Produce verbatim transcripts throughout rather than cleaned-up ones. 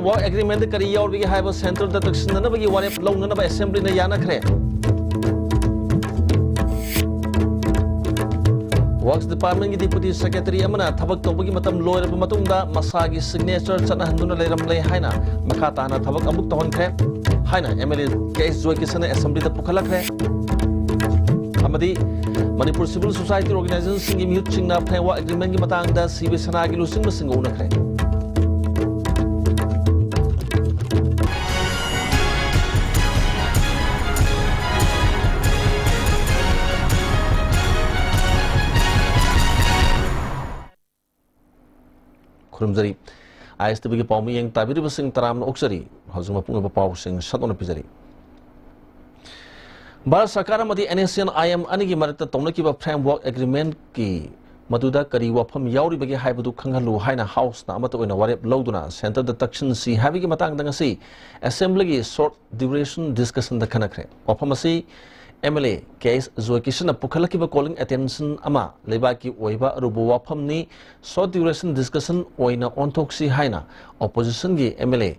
Work agreement ꯀꯔꯤ ꯌꯥꯎꯔꯤꯕꯒꯦ ꯍꯥꯏꯕ centreꯗ ꯇꯛꯁꯤꯟꯅꯅꯕꯒꯤ ꯋꯥꯔꯦꯞ ꯂꯧꯅꯅꯕ assemblyꯅ ꯌꯥꯅꯈ꯭ꯔꯦ꯫ Works departmentꯀꯤ deputy secretary ꯑꯃꯅ ꯊꯕꯛ ꯇꯧꯕꯒꯤ ꯃꯇꯝ ꯂꯣꯏꯔꯕ ꯃꯇꯨꯡꯗ ꯃꯁꯥꯒꯤ signature ꯆꯠꯅꯍꯟꯗꯨꯅ ꯂꯩꯔꯝꯂꯦ ꯍꯥꯏꯅ ꯃꯈꯥ ꯇꯥꯅ ꯊꯕꯛ ꯑꯃꯨꯛ ꯇꯧꯍꯟꯈ꯭ꯔꯦ ꯍꯥꯏꯅ MLA ꯀꯦ ꯑꯦꯁ ꯖꯣꯏꯀꯤꯁꯟꯅ assemblyꯗ ꯄꯨꯈꯠꯂꯛꯈ꯭ꯔꯦ꯫ ꯑꯃꯗꯤ ꯃꯅꯤꯄꯨꯔ civil society organizationꯁꯤꯡꯒꯤ ꯃꯤꯍꯨꯠꯁꯤꯡꯅ framework agreementꯀꯤ ꯃꯇꯥꯡꯗ ꯁꯤ ꯕꯤ ꯁꯅꯥꯒꯤ ꯂꯨꯆꯤꯡꯕꯁꯤꯡꯒ ꯎꯅꯈ꯭ꯔꯦ꯫ ꯈꯨꯔꯨꯝꯖꯔꯤ꯫ ꯑꯥꯏ ꯑꯦꯁ ꯇꯤ ꯚꯤꯒꯤ ꯄꯥꯎ ꯃꯤꯠꯌꯦꯡ ꯇꯥꯕꯤꯔꯤꯕꯁꯤꯡ ꯇꯔꯥꯝꯅ ꯑꯣꯛꯆꯔꯤ꯫ ꯍꯧꯖꯤꯛ ꯃꯄꯨꯡ ꯑꯣꯏꯕ ꯄꯥꯎꯁꯤꯡ ꯁꯟꯗꯣꯛꯅ ꯄꯤꯖꯔꯤ꯫ ꯚꯥꯔꯠ ꯁꯔꯀꯥꯔ ꯑꯃꯗꯤ N S N I M ꯑꯅꯤꯒꯤ ꯃꯔꯛꯇ ꯇꯧꯅꯈꯤꯕ framework agreementꯀꯤ ꯃꯗꯨꯗ ꯀꯔꯤ ꯋꯥꯐꯝ ꯌꯥꯎꯔꯤꯕꯒꯦ ꯍꯥꯏꯕꯗꯨ ꯈꯪꯍꯜꯂꯨ ꯍꯥꯏꯅ Houseꯅ ꯑꯃꯠꯇ ꯑꯣꯏꯅ ꯋꯥꯔꯦꯞ ꯂꯧꯗꯨꯅ centreꯗ ꯇꯛꯁꯤꯟꯁꯤ ꯍꯥꯏꯕꯒꯤ ꯃꯇꯥꯡꯗ ꯉꯁꯤ assemblyꯒꯤ short duration discussionꯗ ꯈꯟꯅꯈ꯭ꯔꯦ꯫ ꯋꯥꯐꯝ ꯑꯁꯤ MLA ꯀꯦ ꯑꯦꯁ ꯖꯣꯏꯀꯤꯁꯟꯅ ꯄꯨꯈꯠꯂꯛꯈꯤꯕ calling attention ꯑꯃ ꯂꯩꯕꯥꯛꯀꯤ ꯑꯣꯏꯕ ꯑꯔꯨꯕ ꯋꯥꯐꯝꯅꯤ꯫ Short duration discussion ꯑꯣꯏꯅ ꯑꯣꯟꯊꯣꯛꯁꯤ ꯍꯥꯏꯅ oppositionꯒꯤ MLA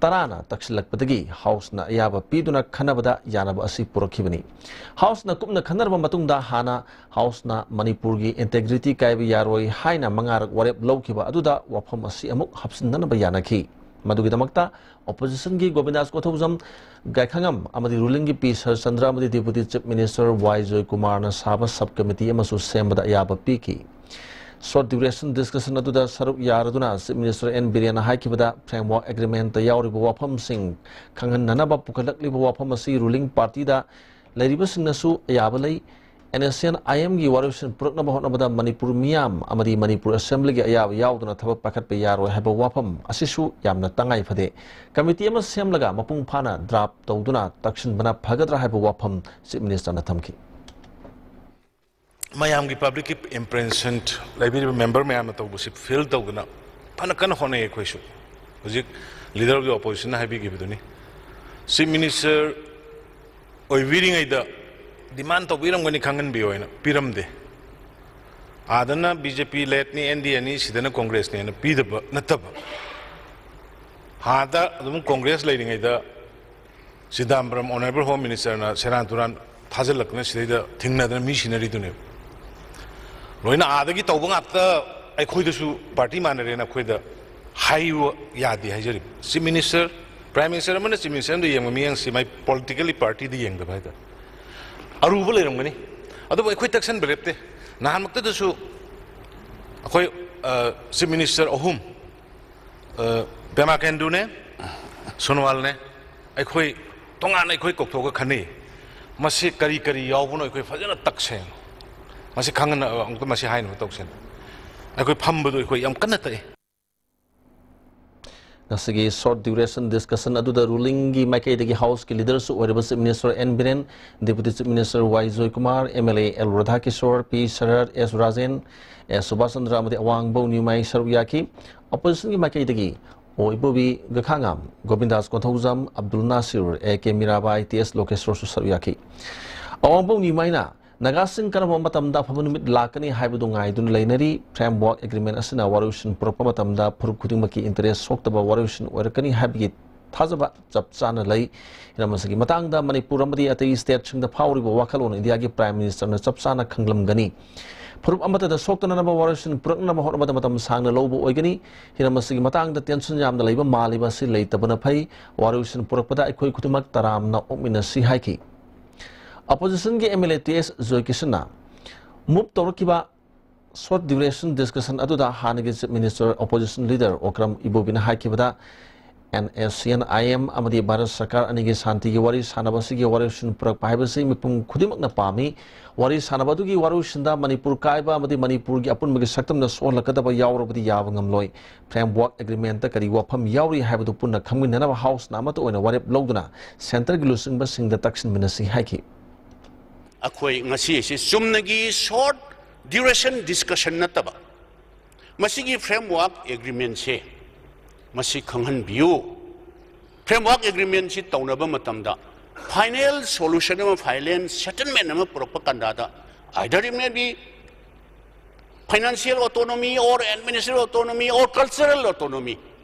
ꯇꯔꯥꯅ ꯇꯛꯁꯤꯜꯂꯛꯄꯗꯒꯤ Houseꯅ ꯑꯌꯥꯕ ꯄꯤꯗꯨꯅ ꯈꯟꯅꯕꯗ ꯌꯥꯅꯕ ꯑꯁꯤ ꯄꯨꯔꯛꯈꯤꯕꯅꯤ꯫ Houseꯅ ꯀꯨꯞꯅ ꯈꯟꯅꯔꯕ ꯃꯇꯨꯡꯗ ꯍꯥꯟꯅ Houseꯅ ꯃꯅꯤꯄꯨꯔꯒꯤ integrity ꯀꯥꯏꯕ ꯌꯥꯔꯣꯏ ꯍꯥꯏꯅ ꯃꯉꯥꯔꯛ ꯋꯥꯔꯦꯞ ꯂꯧꯈꯤꯕ ꯑꯗꯨꯗ ꯋꯥꯐꯝ ꯑꯁꯤ ꯑꯃꯨꯛ ꯍꯥꯞꯆꯤꯟꯅꯅꯕ ꯌꯥꯅꯈꯤ꯫ ꯃꯗꯨꯒꯤꯗꯃꯛꯇ oppositionꯒꯤ ꯒꯣꯕꯤꯟꯗꯥꯁ ꯀꯣꯊꯧꯖꯝ, ꯒꯥꯏꯈꯉꯝ ꯑꯃꯗꯤ rulingꯒꯤ ꯄꯤ ꯁꯔꯆꯟꯗ꯭ꯔ ꯑꯃꯗꯤ Deputy Chief Minister ꯋꯥꯏ ꯖꯣꯏꯀꯨꯃꯥꯔꯅ ꯁꯥꯕ sub committee ꯑꯃꯁꯨ ꯁꯦꯝꯕꯗ ꯑꯌꯥꯕ ꯄꯤꯈꯤ꯫ Short duration discussion ꯑꯗꯨꯗ ꯁꯔꯨꯛ ꯌꯥꯔꯗꯨꯅ Chief Minister ꯑꯦꯟ ꯕꯤꯔꯦꯟꯅ ꯍꯥꯏꯈꯤꯕꯗ, framework agreementꯇ ꯌꯥꯎꯔꯤꯕ ꯋꯥꯐꯝꯁꯤꯡ ꯈꯪꯍꯟꯅꯅꯕ ꯄꯨꯈꯠꯂꯛꯂꯤꯕ ꯋꯥꯐꯝ ꯑꯁꯤ ruling partyꯗ ꯂꯩꯔꯤꯕꯁꯤꯡꯅꯁꯨ ꯑꯌꯥꯕ ꯂꯩ꯫ ꯑꯦꯟ ꯑꯦꯁ ꯑꯦꯟ ꯑꯥꯏ ꯑꯦꯝꯒꯤ ꯋꯥꯔꯣꯏꯁꯤꯟ ꯄꯨꯔꯛꯅꯕ ꯍꯣꯠꯅꯕꯗ ꯃꯅꯤꯄꯨꯔ ꯃꯤꯌꯥꯝ ꯑꯃꯗꯤ ꯃꯅꯤꯄꯨꯔ assemblyꯒꯤ ꯑꯌꯥꯕ ꯌꯥꯎꯗꯅ ꯊꯕꯛ ꯄꯥꯏꯈꯠꯄ ꯌꯥꯔꯣꯏ ꯍꯥꯏꯕ ꯋꯥꯐꯝ ꯑꯁꯤꯁꯨ ꯌꯥꯝꯅ ꯇꯉꯥꯏ ꯐꯗꯦ꯫ Committee ꯑꯃ ꯁꯦꯝꯂꯒ ꯃꯄꯨꯡ ꯐꯥꯅ draft ꯇꯧꯗꯨꯅ ꯇꯛꯁꯤꯟꯕꯅ ꯐꯒꯗ꯭ꯔꯥ ꯍꯥꯏꯕ ꯋꯥꯐꯝ Chief Ministerꯅ ꯊꯝꯈꯤ꯫ ꯃꯌꯥꯝꯒꯤ publicꯀꯤ impression, ꯂꯩꯕꯤꯔꯤꯕ member ꯃꯌꯥꯝꯅ ꯇꯧꯕꯁꯤ feel ꯇꯧꯗꯅ ꯐꯅ ꯀꯟꯅ ꯍꯣꯠꯅꯩ ꯑꯩꯈꯣꯏꯁꯨ꯫ ꯍꯧꯖꯤꯛ leader of the oppositionꯅ ꯍꯥꯏꯕꯤꯈꯤꯕꯗꯨꯅꯤ꯫ Chief Minister ꯑꯣꯏꯕꯤꯔꯤꯉꯩꯗ demand ꯇꯧꯕꯤꯔꯝꯒꯅꯤ ꯈꯪꯍꯟꯕꯤꯌꯣ ꯍꯥꯏꯅ ꯄꯤꯔꯝꯗꯦ꯫ ꯑꯥꯗꯅ ꯕꯤ ꯖꯦ ꯄꯤ ledꯅꯤ, ꯑꯦꯟ ꯗꯤ ꯑꯦꯅꯤ, ꯁꯤꯗꯅ ꯀꯣꯡꯒ꯭ꯔꯦꯁꯅꯦꯅ ꯄꯤꯗꯕ ꯅꯠꯇꯕ, ꯍꯥꯟꯅ ꯑꯗꯨꯝ ꯀꯣꯡꯒ꯭ꯔꯦꯁ ꯂꯩꯔꯤꯉꯩꯗ ꯆꯤꯗꯥꯝꯕꯔꯝ ꯑꯣꯅꯔꯦꯕꯜ ꯍꯣꯝ ꯃꯤꯅꯤꯁꯇꯔꯅ ꯁꯦꯔꯥꯟ ꯇꯨꯔꯥꯟ ꯊꯥꯖꯤꯜꯂꯛꯇꯅ ꯁꯤꯗꯩꯗ ꯊꯤꯡꯅꯗꯅ ꯃꯤ ꯁꯤꯅꯔꯤꯗꯨꯅꯦꯕ꯫ ꯂꯣꯏꯅ ꯑꯥꯗꯒꯤ ꯇꯧꯕ ꯉꯥꯛꯇ ꯑꯩꯈꯣꯏꯗꯁꯨ ꯄꯥꯔꯇꯤ ꯃꯥꯟꯅꯔꯦꯅ ꯑꯩꯈꯣꯏꯗ ꯍꯥꯏꯕ ꯌꯥꯗꯦ ꯍꯥꯏꯖꯔꯤꯕ꯫ ꯆꯤꯐ ꯃꯤꯅꯤꯁꯇꯔ, ꯄ꯭ꯔꯥꯏꯝ ꯃꯤꯅꯤꯁꯇꯔ ꯑꯃꯅ ꯆꯤꯐ ꯃꯤꯅꯤꯁꯇꯔ ꯑꯃꯗ ꯌꯦꯡꯕ ꯃꯤꯠꯌꯦꯡꯁꯤ ꯃꯥꯏ ꯄꯣꯂꯤꯇꯤꯀꯦꯜꯂꯤ ꯄꯥꯔꯇꯤꯗ ꯌꯦꯡꯗꯕ ꯍꯥꯏꯇꯥꯔꯦ꯫ ꯑꯔꯨꯕ ꯂꯩꯔꯝꯒꯅꯤ, ꯑꯗꯨꯕꯨ ꯑꯩꯈꯣꯏ ꯇꯛꯁꯟꯕ ꯂꯦꯞꯇꯦ꯫ ꯅꯍꯥꯟꯃꯛꯇꯗꯁꯨ ꯑꯩꯈꯣꯏ, ꯑ, ꯆꯤꯐ ꯃꯤꯅꯤꯁꯇꯔ ꯑꯍꯨꯝ, ꯑ, ꯄꯦꯃꯥ ꯈꯟꯗꯨꯅꯦ, ꯁꯣꯅꯣꯋꯥꯜꯅꯦ, ꯑꯩꯈꯣꯏ ꯇꯣꯉꯥꯟꯅ ꯑꯩꯈꯣꯏ ꯀꯧꯊꯣꯛꯑꯒ ꯈꯟꯅꯩ꯫ ꯃꯁꯤ ꯀꯔꯤ ꯀꯔꯤ ꯌꯥꯎꯕꯅꯣ ꯑꯩꯈꯣꯏ ꯐꯖꯅ ꯇꯛꯁꯦ꯫ ꯃꯁꯤ ꯈꯪꯍꯟꯅ-, ꯑꯃꯨꯛꯇ ꯃꯁꯤ ꯍꯥꯏꯅꯕ ꯇꯧꯁꯦ꯫ ꯑꯩꯈꯣꯏ ꯐꯝꯕꯗꯣ ꯑꯩꯈꯣꯏ ꯌꯥꯝ ꯀꯟꯅ ꯇꯛꯏ꯫ ꯉꯁꯤꯒꯤ short duration discussion ꯑꯗꯨꯗ rulingꯒꯤ ꯃꯥꯏꯀꯩꯗꯒꯤ Houseꯀꯤ leaderꯁꯨ ꯑꯣꯏꯔꯤꯕ Chief Minister N Biren, Deputy Chief Minister Y Joykumar, M L A L ꯔꯥꯙꯥꯀꯤꯁꯣꯔ, P shirt, S Rajen, S Subhas Chandra ꯑꯃꯗꯤ ꯑꯋꯥꯡꯕꯧ ꯅ꯭ꯌꯨꯃꯥꯏ ꯁꯔꯨꯛ ꯌꯥꯈꯤ꯫ Oppositionꯒꯤ ꯃꯥꯏꯀꯩꯗꯒꯤ ꯑꯣ ꯏꯕꯣꯕꯤ ꯒꯈꯥꯉꯥꯝ, ꯒꯣꯕꯤꯟꯗꯥꯁ Konthoujam, Abdul Nasir, A K Mirabai, T S ꯂꯣꯀꯦꯁꯣꯔꯁꯨ ꯁꯔꯨꯛ ꯌꯥꯈꯤ꯫ ꯑꯋꯥꯡꯕꯧ ꯅ꯭ꯌꯨꯃꯥꯏꯅ ꯅꯥꯒꯥꯁꯤꯡ ꯀꯔꯝꯕ ꯃꯇꯝꯗ ꯑꯐꯕ ꯅꯨꯃꯤꯠ ꯂꯥꯛꯀꯅꯤ ꯍꯥꯏꯕꯗꯨ ꯉꯥꯏꯗꯨꯅ ꯂꯩꯅꯔꯤ꯫ Framework Agreement ꯑꯁꯤꯅ ꯋꯥꯔꯣꯏꯁꯤꯟ ꯄꯨꯔꯛꯄ ꯃꯇꯝꯗ ꯐꯨꯔꯨꯞ ꯈꯨꯗꯤꯡꯃꯛꯀꯤ interest ꯁꯣꯛꯇꯕ ꯋꯥꯔꯣꯏꯁꯤꯟ ꯑꯣꯏꯔꯛꯀꯅꯤ ꯍꯥꯏꯕꯒꯤ ꯊꯥꯖꯕ ꯆꯞ ꯆꯥꯅ ꯂꯩ꯫ ꯍꯤꯔꯝ ꯑꯁꯤꯒꯤ ꯃꯇꯥꯡꯗ ꯃꯅꯤꯄꯨꯔ ꯑꯃꯗꯤ ꯑꯇꯩ stateꯁꯤꯡꯗ ꯐꯥꯎꯔꯤꯕ ꯋꯥꯈꯜꯂꯣꯟ ꯏꯟꯗꯤꯌꯥꯒꯤ Prime Ministerꯅ ꯆꯞ ꯆꯥꯅ ꯈꯪꯂꯝꯒꯅꯤ꯫ ꯐꯨꯔꯨꯞ ꯑꯃꯠꯇꯗ ꯁꯣꯛꯇꯅꯅꯕ ꯋꯥꯔꯣꯏꯁꯤꯟ ꯄꯨꯔꯛꯅꯅꯕ ꯍꯣꯠꯅꯕꯗ ꯃꯇꯝ ꯁꯥꯡꯅ ꯂꯧꯕ ꯑꯣꯏꯒꯅꯤ꯫ ꯍꯤꯔꯝ ꯑꯁꯤꯒꯤ ꯃꯇꯥꯡꯗ tension ꯌꯥꯝꯅ ꯂꯩꯕ ꯃꯥꯜꯂꯤꯕ ꯑꯁꯤ ꯂꯩꯇꯕꯅ ꯐꯩ꯫ ꯋꯥꯔꯣꯏꯁꯤꯟ ꯄꯨꯔꯛꯄꯗ ꯑꯩꯈꯣꯏ ꯈꯨꯗꯤꯡꯃꯛ ꯇꯔꯥꯝꯅ ꯑꯣꯛꯃꯤꯟꯅꯁꯤ ꯍꯥꯏꯈꯤ꯫ Oppositionꯒꯤ M L A T S ꯖꯣꯏꯀꯤꯁꯟꯅ move ꯇꯧꯔꯛꯈꯤꯕ short duration discussion ꯑꯗꯨꯗ ꯍꯥꯟꯅꯒꯤ Chief Minister, Opposition Leader Okram ꯏꯕꯣꯕꯤꯅ ꯍꯥꯏꯈꯤꯕꯗ, NSCN-IM ꯑꯃꯗꯤ ꯚꯥꯔꯠ ꯁꯔꯀꯥꯔ ꯑꯅꯤꯒꯤ ꯁꯥꯟꯇꯤꯒꯤ ꯋꯥꯔꯤ ꯁꯥꯟꯅꯕ ꯑꯁꯤꯒꯤ ꯋꯥꯔꯣꯏꯁꯤꯟ ꯄꯨꯔꯛꯄ ꯍꯥꯏꯕꯁꯤ ꯃꯤꯄꯨꯝ ꯈꯨꯗꯤꯡꯃꯛꯅ ꯄꯥꯝꯃꯤ꯫ ꯋꯥꯔꯤ ꯁꯥꯟꯅꯕ ꯑꯗꯨꯒꯤ ꯋꯥꯔꯣꯏꯁꯤꯟꯗ ꯃꯅꯤꯄꯨꯔ ꯀꯥꯏꯕ ꯑꯃꯗꯤ ꯃꯅꯤꯄꯨꯔꯒꯤ ꯑꯄꯨꯟꯕꯒꯤ ꯁꯛꯇꯝꯗ ꯁꯣꯛꯍꯜꯂꯛꯀꯗꯕ ꯌꯥꯎꯔꯕꯗꯤ ꯌꯥꯕ ꯉꯝꯂꯣꯏ꯫ Framework Agreement ꯀꯔꯤ ꯋꯥꯐꯝ ꯌꯥꯎꯔꯤ ꯍꯥꯏꯕꯗꯨ ꯄꯨꯟꯅ ꯈꯪꯃꯤꯟꯅꯅꯕ Houseꯅ ꯑꯃꯠꯇ ꯑꯣꯏꯅ ꯋꯥꯔꯦꯞ ꯂꯧꯗꯨꯅ centreꯒꯤ ꯂꯨꯆꯤꯡꯕꯁꯤꯡꯗ ꯇꯛꯁꯤꯟꯃꯤꯟꯅꯁꯤ ꯍꯥꯏꯈꯤ꯫ ꯑꯩꯈꯣꯏ ꯉꯁꯤ ꯑꯁꯤ ꯆꯨꯝꯅꯒꯤ short duration discussion ꯅꯠꯇꯕ, ꯃꯁꯤꯒꯤ Framework Agreement ꯁꯦ ꯃꯁꯤ ꯈꯪꯍꯟꯕꯤꯌꯨ꯫ Framework Agreement ꯁꯤ ꯇꯧꯅꯕ ꯃꯇꯝꯗ final solution ꯑꯃ, final settlement ꯑꯃ ꯄꯨꯔꯛꯄ ꯀꯥꯟꯗ, either it may be financial autonomy or administrative autonomy or cultural autonomy,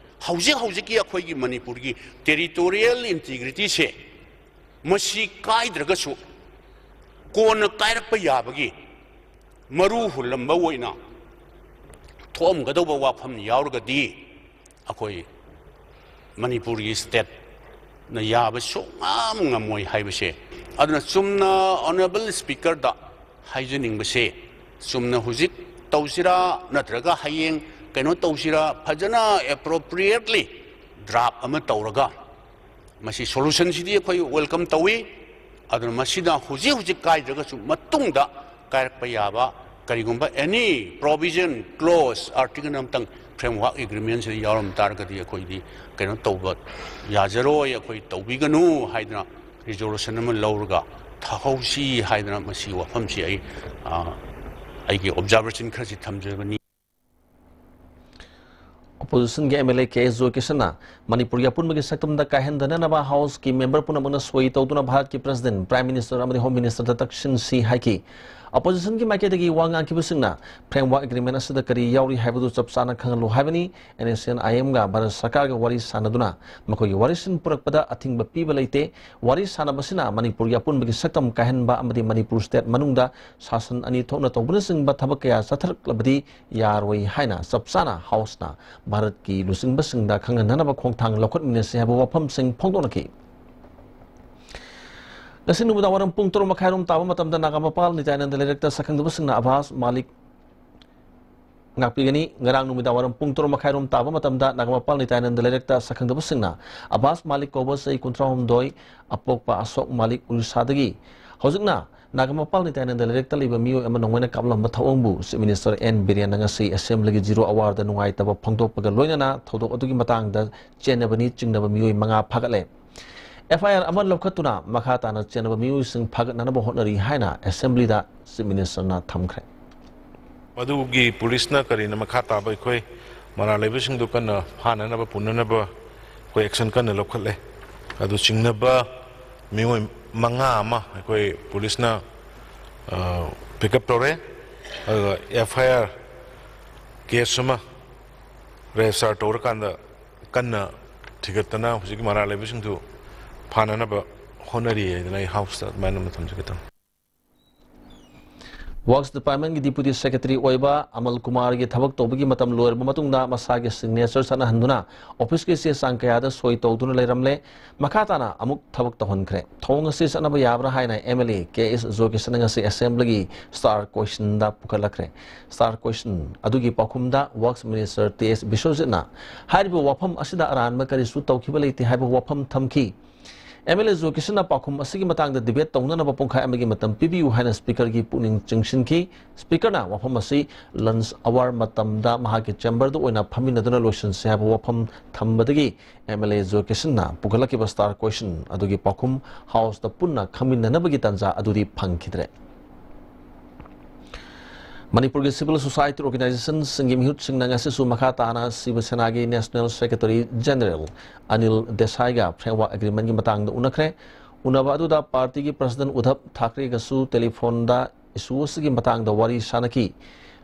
ꯍꯧꯖꯤꯛ ꯍꯧꯖꯤꯛꯀꯤ ꯑꯩꯈꯣꯏꯒꯤ ꯃꯅꯤꯄꯨꯔꯒꯤ territorial integrityꯁꯦ ꯃꯁꯤ ꯀꯥꯏꯗ꯭ꯔꯒꯁꯨ ꯀꯣꯟꯅ ꯀꯥꯏꯔꯛꯄ ꯌꯥꯕꯒꯤ ꯃꯔꯨ ꯍꯨꯜꯂꯝꯕ ꯑꯣꯏꯅ ꯊꯣꯛꯑꯝꯒꯗꯧꯕ ꯋꯥꯐꯝ ꯌꯥꯎꯔꯒꯗꯤ ꯑꯩꯈꯣꯏ ꯃꯅꯤꯄꯨꯔꯒꯤ stateꯅ ꯌꯥꯕ ꯁꯨꯡꯉꯝ ꯉꯝꯃꯣꯏ ꯍꯥꯏꯕꯁꯦ꯫ ꯑꯗꯨꯅ ꯆꯨꯝꯅ Honourable Speakerꯗ ꯍꯥꯏꯖꯅꯤꯡꯕꯁꯦ, ꯆꯨꯝꯅ ꯍꯧꯖꯤꯛ ꯇꯧꯁꯤꯔꯥ ꯅꯠꯇ꯭ꯔꯒ ꯍꯌꯦꯡ ꯀꯩꯅꯣ ꯇꯧꯁꯤꯔꯥ, ꯐꯖꯅ appropriately draft ꯑꯃ ꯇꯧꯔꯒ ꯃꯁꯤ solutionꯁꯤꯗꯤ ꯑꯩꯈꯣꯏ welcome ꯇꯧꯏ꯫ ꯑꯗꯨꯅ ꯃꯁꯤꯗ ꯍꯧꯖꯤꯛ ꯍꯧꯖꯤꯛ ꯀꯥꯏꯗ꯭ꯔꯒꯁꯨ ꯃꯇꯨꯡꯗ ꯀꯥꯏꯔꯛꯄ ꯌꯥꯕ ꯀꯔꯤꯒꯨꯝꯕ any provision, clause, article ꯑꯃꯇꯪ framework agreementꯁꯤꯗ ꯌꯥꯎꯔꯝ ꯇꯥꯔꯒꯗꯤ ꯑꯩꯈꯣꯏꯗꯤ ꯀꯩꯅꯣ ꯇꯧꯕ ꯌꯥꯖꯔꯣꯏ, ꯑꯩꯈꯣꯏ ꯇꯧꯕꯤꯒꯅꯨ ꯍꯥꯏꯗꯅ resolution ꯑꯃ ꯂꯧꯔꯒ ꯊꯥꯍꯧꯁꯤ ꯍꯥꯏꯗꯅ ꯃꯁꯤ ꯋꯥꯐꯝꯁꯤ ꯑꯩ, ꯑ, ꯑꯩꯒꯤ observation ꯈꯔꯁꯤ ꯊꯝꯖꯕꯅꯤ꯫ Oppositionꯒꯤ MLA ꯀꯦ ꯑꯦꯁ ꯖꯣꯏꯀꯤꯁꯟꯅ ꯃꯅꯤꯄꯨꯔꯒꯤ ꯑꯄꯨꯟꯕꯒꯤ ꯁꯛꯇꯝꯗ ꯀꯥꯏꯍꯟꯗꯅꯅꯕ Houseꯀꯤ member ꯄꯨꯝꯅꯃꯛꯅ ꯁꯣꯏ ꯇꯧꯗꯨꯅ ꯚꯥꯔꯠꯀꯤ President, Prime Minister ꯑꯃꯗꯤ Home Ministerꯗ ꯇꯛꯁꯤꯟꯁꯤ ꯍꯥꯏꯈꯤ꯫ Oppositionꯒꯤ ꯃꯥꯏꯀꯩꯗꯒꯤ ꯋꯥ ꯉꯥꯡꯈꯤꯕꯁꯤꯡꯅ framework agreement ꯑꯁꯤꯗ ꯀꯔꯤ ꯌꯥꯎꯔꯤ ꯍꯥꯏꯕꯗꯨ ꯆꯞ ꯆꯥꯅ ꯈꯪꯍꯜꯂꯨ ꯍꯥꯏꯕꯅꯤ꯫ NSCN-IMꯒ ꯚꯥꯔꯠ ꯁꯔꯀꯥꯔꯒ ꯋꯥꯔꯤ ꯁꯥꯟꯅꯗꯨꯅ ꯃꯈꯣꯏꯒꯤ ꯋꯥꯔꯤꯁꯤꯡ ꯄꯨꯔꯛꯄꯗ ꯑꯊꯤꯡꯕ ꯄꯤꯕ ꯂꯩꯇꯦ꯫ ꯋꯥꯔꯤ ꯁꯥꯟꯅꯕꯁꯤꯅ ꯃꯅꯤꯄꯨꯔꯒꯤ ꯑꯄꯨꯟꯕꯒꯤ ꯁꯛꯇꯝ ꯀꯥꯏꯍꯟꯕ ꯑꯃꯗꯤ ꯃꯅꯤꯄꯨꯔ state ꯃꯅꯨꯡꯗ ꯁꯥꯁꯟ ꯑꯅꯤ ꯊꯣꯛꯅ ꯇꯧꯕꯅꯆꯤꯡꯕ ꯊꯕꯛ ꯀꯌꯥ ꯆꯠꯊꯔꯛꯂꯕꯗꯤ ꯌꯥꯔꯣꯏ ꯍꯥꯏꯅ ꯆꯞ ꯆꯥꯅ Houseꯅ ꯚꯥꯔꯠꯀꯤ ꯂꯨꯆꯤꯡꯕꯁꯤꯡꯗ ꯈꯪꯍꯟꯅꯅꯕ ꯈꯣꯡꯊꯥꯡ ꯂꯧꯈꯠꯃꯤꯟꯅꯁꯤ ꯍꯥꯏꯕ ꯋꯥꯐꯝꯁꯤꯡ ꯐꯣꯡꯗꯣꯛꯅꯈꯤ꯫ ꯉꯁꯤ ꯅꯨꯃꯤꯗꯥꯡ ꯋꯥꯏꯔꯝ ꯄꯨꯡ ꯇꯔꯨꯛ ꯃꯈꯥꯏꯔꯣꯝ ꯇꯥꯕ ꯃꯇꯝꯗ ꯅꯥꯒꯥꯃꯄꯥꯜ ꯅꯤꯇ꯭ꯌꯥꯅꯟꯗ ꯂꯩꯔꯛꯇ ꯁꯛꯈꯪꯗꯕꯁꯤꯡꯅ ꯑꯕꯥꯁ ꯃꯥꯂꯤꯛ ꯉꯥꯛꯄꯤꯒꯅꯤ꯫ ꯉꯔꯥꯡ ꯅꯨꯃꯤꯗꯥꯡ ꯋꯥꯏꯔꯝ ꯄꯨꯡ ꯇꯔꯨꯛ ꯃꯈꯥꯏꯔꯣꯝ ꯇꯥꯕ ꯃꯇꯝꯗ ꯅꯥꯒꯥꯃꯄꯥꯜ ꯅꯤꯇ꯭ꯌꯥꯅꯟꯗ ꯂꯩꯔꯛꯇ ꯁꯛꯈꯪꯗꯕꯁꯤꯡꯅ ꯑꯕꯥꯁ ꯃꯥꯂꯤꯛ ꯀꯧꯕ ꯆꯍꯤ ꯀꯨꯟꯊ꯭ꯔꯥꯍꯨꯝꯗꯣꯏ, ꯑꯄꯣꯛꯄ ꯑꯁꯣꯛ ꯃꯥꯂꯤꯛ, ꯎꯔꯤꯁꯥꯗꯒꯤ, ꯍꯧꯖꯤꯛꯅ ꯅꯥꯒꯥꯃꯄꯥꯜ ꯅꯤꯇ꯭ꯌꯥꯅꯟꯗ ꯂꯩꯔꯛꯇ ꯂꯩꯕ ꯃꯤꯑꯣꯏ ꯑꯃ ꯅꯣꯡꯃꯩꯅ ꯀꯥꯞꯂꯝꯕ ꯊꯧꯑꯣꯡꯕꯨ Chief Minister ꯑꯦꯟ ꯕꯤꯔꯦꯟꯅ ꯉꯁꯤ Assemblyꯒꯤ zero hourꯗ ꯅꯨꯡꯉꯥꯏꯇꯕ ꯐꯣꯡꯗꯣꯛꯄꯒ ꯂꯣꯏꯅꯅ ꯊꯧꯗꯣꯛ ꯑꯗꯨꯒꯤ ꯃꯇꯥꯡꯗ ꯆꯦꯟꯅꯕꯅꯤ ꯆꯤꯡꯅꯕ ꯃꯤꯑꯣꯏ ꯃꯉꯥ ꯐꯥꯒꯠꯂꯦ꯫ FIR ꯑꯃ ꯂꯧꯈꯠꯇꯨꯅ ꯃꯈꯥ ꯇꯥꯅ ꯆꯦꯟꯅꯕ ꯃꯤꯑꯣꯏꯁꯤꯡ ꯐꯥꯒꯠꯅꯅꯕ ꯍꯣꯠꯅꯔꯤ ꯍꯥꯏꯅ Assemblyꯗ Chief Ministerꯅ ꯊꯝꯈ꯭ꯔꯦ꯫ ꯃꯗꯨꯒꯤ ꯄꯨꯂꯤꯁꯅ ꯀꯔꯤꯅ ꯃꯈꯥ ꯇꯥꯕ ꯑꯩꯈꯣꯏ ꯃꯔꯥꯜ ꯂꯩꯕꯁꯤꯡꯗꯨ ꯀꯟꯅ ꯐꯥꯅꯅꯕ ꯄꯨꯅꯅꯕ ꯑꯩꯈꯣꯏ action ꯀꯟꯅ ꯂꯧꯈꯠꯂꯦ꯫ ꯑꯗꯨ ꯆꯤꯡꯅꯕ ꯃꯤꯑꯣꯏ ꯃꯉꯥ ꯑꯃ ꯑꯩꯈꯣꯏ ꯄꯨꯂꯤꯁꯅ, ꯑ, pick up ꯇꯧꯔꯦ꯫ ꯑꯗꯨꯒ FIR case ꯑꯃ register ꯇꯧꯔꯀꯥꯟꯗ ꯀꯟꯅ ꯊꯤꯒꯠꯇꯅ ꯍꯧꯖꯤꯛꯀꯤ ꯃꯔꯥꯜ ꯂꯩꯕꯁꯤꯡꯗꯨ ꯐꯥꯅꯅꯕ ꯍꯣꯠꯅꯔꯤ ꯍꯥꯏꯗꯅ ꯑꯩ ꯍꯥꯎꯁꯇ ꯑꯗꯨꯃꯥꯏꯅ ꯑꯃ ꯊꯝꯖꯒꯦ ꯇꯧꯅꯤ꯫ ꯋꯥꯛꯁ ꯗꯤꯄꯥꯔꯠꯃꯦꯟꯒꯤ ꯗꯤꯄꯨꯇꯤ ꯁꯦꯀ꯭ꯔꯦꯇꯔꯤ ꯑꯣꯏꯕ ꯑꯃꯜ ꯀꯨꯃꯥꯔꯒꯤ ꯊꯕꯛ ꯇꯧꯕꯒꯤ ꯃꯇꯝ ꯂꯣꯏꯔꯕ ꯃꯇꯨꯡꯗ ꯃꯁꯥꯒꯤ ꯁꯤꯒꯅꯦꯆꯔ ꯆꯠꯅꯍꯟꯗꯨꯅ ꯑꯣꯐꯤꯁꯀꯤ ꯆꯦ ꯆꯥꯡ ꯀꯌꯥꯗ ꯁꯣꯏ ꯇꯧꯗꯨꯅ ꯂꯩꯔꯝꯂꯦ꯫ ꯃꯈꯥ ꯇꯥꯅ ꯑꯃꯨꯛ ꯊꯕꯛ ꯇꯧꯍꯟꯈ꯭ꯔꯦ꯫ ꯊꯧꯑꯣꯡ ꯑꯁꯤ ꯆꯠꯅꯕ ꯌꯥꯕ꯭ꯔꯥ ꯍꯥꯏꯅ ꯑꯦꯝ ꯑꯦꯜ ꯑꯦ ꯀꯦ ꯑꯦꯁ ꯖꯣꯏꯀꯤꯁꯟꯅ ꯉꯁꯤ ꯑꯦꯁꯦꯝꯕ꯭ꯂꯤꯒꯤ ꯁ꯭ꯇꯥꯔ ꯀ꯭ꯋꯦꯁꯟꯗ ꯄꯨꯈꯠꯂꯛꯈ꯭ꯔꯦ꯫ ꯁ꯭ꯇꯥꯔ ꯀ꯭ꯋꯦꯁꯟ ꯑꯗꯨꯒꯤ ꯄꯥꯎꯈꯨꯝꯗ ꯋꯥꯛꯁ ꯃꯤꯅꯤꯁꯇꯔ ꯇꯤ ꯑꯦꯁ ꯕꯤꯁ꯭ꯋꯖꯤꯠꯅ ꯍꯥꯏꯔꯤꯕ ꯋꯥꯐꯝ ꯑꯁꯤꯗ ꯑꯔꯥꯟꯕ ꯀꯔꯤꯁꯨ ꯇꯧꯈꯤꯕ ꯂꯩꯇꯦ ꯍꯥꯏꯕ ꯋꯥꯐꯝ ꯊꯝꯈꯤ꯫ ꯑꯦꯝ ꯑꯦꯜ ꯑꯦ ꯖꯣꯏꯀꯤꯁꯟꯅ ꯄꯥꯎꯈꯨꯝ ꯑꯁꯤꯒꯤ ꯃꯇꯥꯡꯗ ꯗꯤꯕꯦꯠ ꯇꯧꯅꯅꯕ ꯄꯨꯡꯈꯥꯏ ꯑꯃꯒꯤ ꯃꯇꯝ ꯄꯤꯕꯤꯌꯨ ꯍꯥꯏꯅ ꯁ꯭ꯄꯤꯀꯔꯒꯤ ꯄꯨꯛꯅꯤꯡ ꯆꯤꯡꯁꯤꯟꯈꯤ꯫ ꯁ꯭ꯄꯤꯀꯔꯅ ꯋꯥꯐꯝ ꯑꯁꯤ ꯂꯟꯆ ꯑꯋꯥꯔ ꯃꯇꯝꯗ ꯃꯍꯥꯛꯀꯤ ꯆꯦꯝꯕꯔꯗ ꯑꯣꯏꯅ ꯐꯝꯃꯤꯟꯅꯗꯨꯅ ꯂꯣꯏꯁꯤꯟꯁꯤ ꯍꯥꯏꯕ ꯋꯥꯐꯝ ꯊꯝꯕꯗꯒꯤ ꯑꯦꯝ ꯑꯦꯜ ꯑꯦ ꯖꯣꯏꯀꯤꯁꯟꯅ ꯄꯨꯈꯠꯂꯛꯈꯤꯕ ꯁ꯭ꯇꯥꯔ ꯀ꯭ꯋꯦꯁꯟ ꯑꯗꯨꯒꯤ ꯄꯥꯎꯈꯨꯝ ꯍꯥꯎꯁꯇ ꯄꯨꯟꯅ ꯈꯪꯃꯤꯟꯅꯅꯕꯒꯤ ꯇꯥꯟꯖꯥ ꯑꯗꯨꯗꯤ ꯐꯪꯈꯤꯗ꯭ꯔꯦ꯫ ꯃꯅꯤꯄꯨꯔꯒꯤ ꯁꯤꯚꯤꯜ ꯁꯣꯁꯥꯏꯇꯤ ꯑꯣꯔꯒꯅꯥꯏꯖꯦꯁꯟꯁꯤꯡꯒꯤ ꯃꯤꯍꯨꯠꯁꯤꯡꯅ ꯉꯁꯤꯁꯨ ꯃꯈꯥ ꯇꯥꯅ ꯁꯤꯕ ꯁꯦꯅꯥꯒꯤ national secretary general Anil ꯗꯦꯁꯥꯏꯒ framework ꯑꯦꯒ꯭ꯔꯤꯃꯦꯟꯒꯤ ꯃꯇꯥꯡꯗ ꯎꯅꯈ꯭ꯔꯦ꯫ ꯎꯅꯕ ꯑꯗꯨꯗ ꯄꯥꯔꯇꯤꯒꯤ ꯄ꯭ꯔꯁꯤꯗꯦꯟ ꯎꯗꯙꯕ ꯊꯥꯀ꯭ꯔꯦꯒꯁꯨ ꯇꯦꯂꯤꯐꯣꯟꯗ ꯏꯁꯨ ꯑꯁꯤꯒꯤ ꯃꯇꯥꯡꯗ ꯋꯥꯔꯤ ꯁꯥꯅꯈꯤ꯫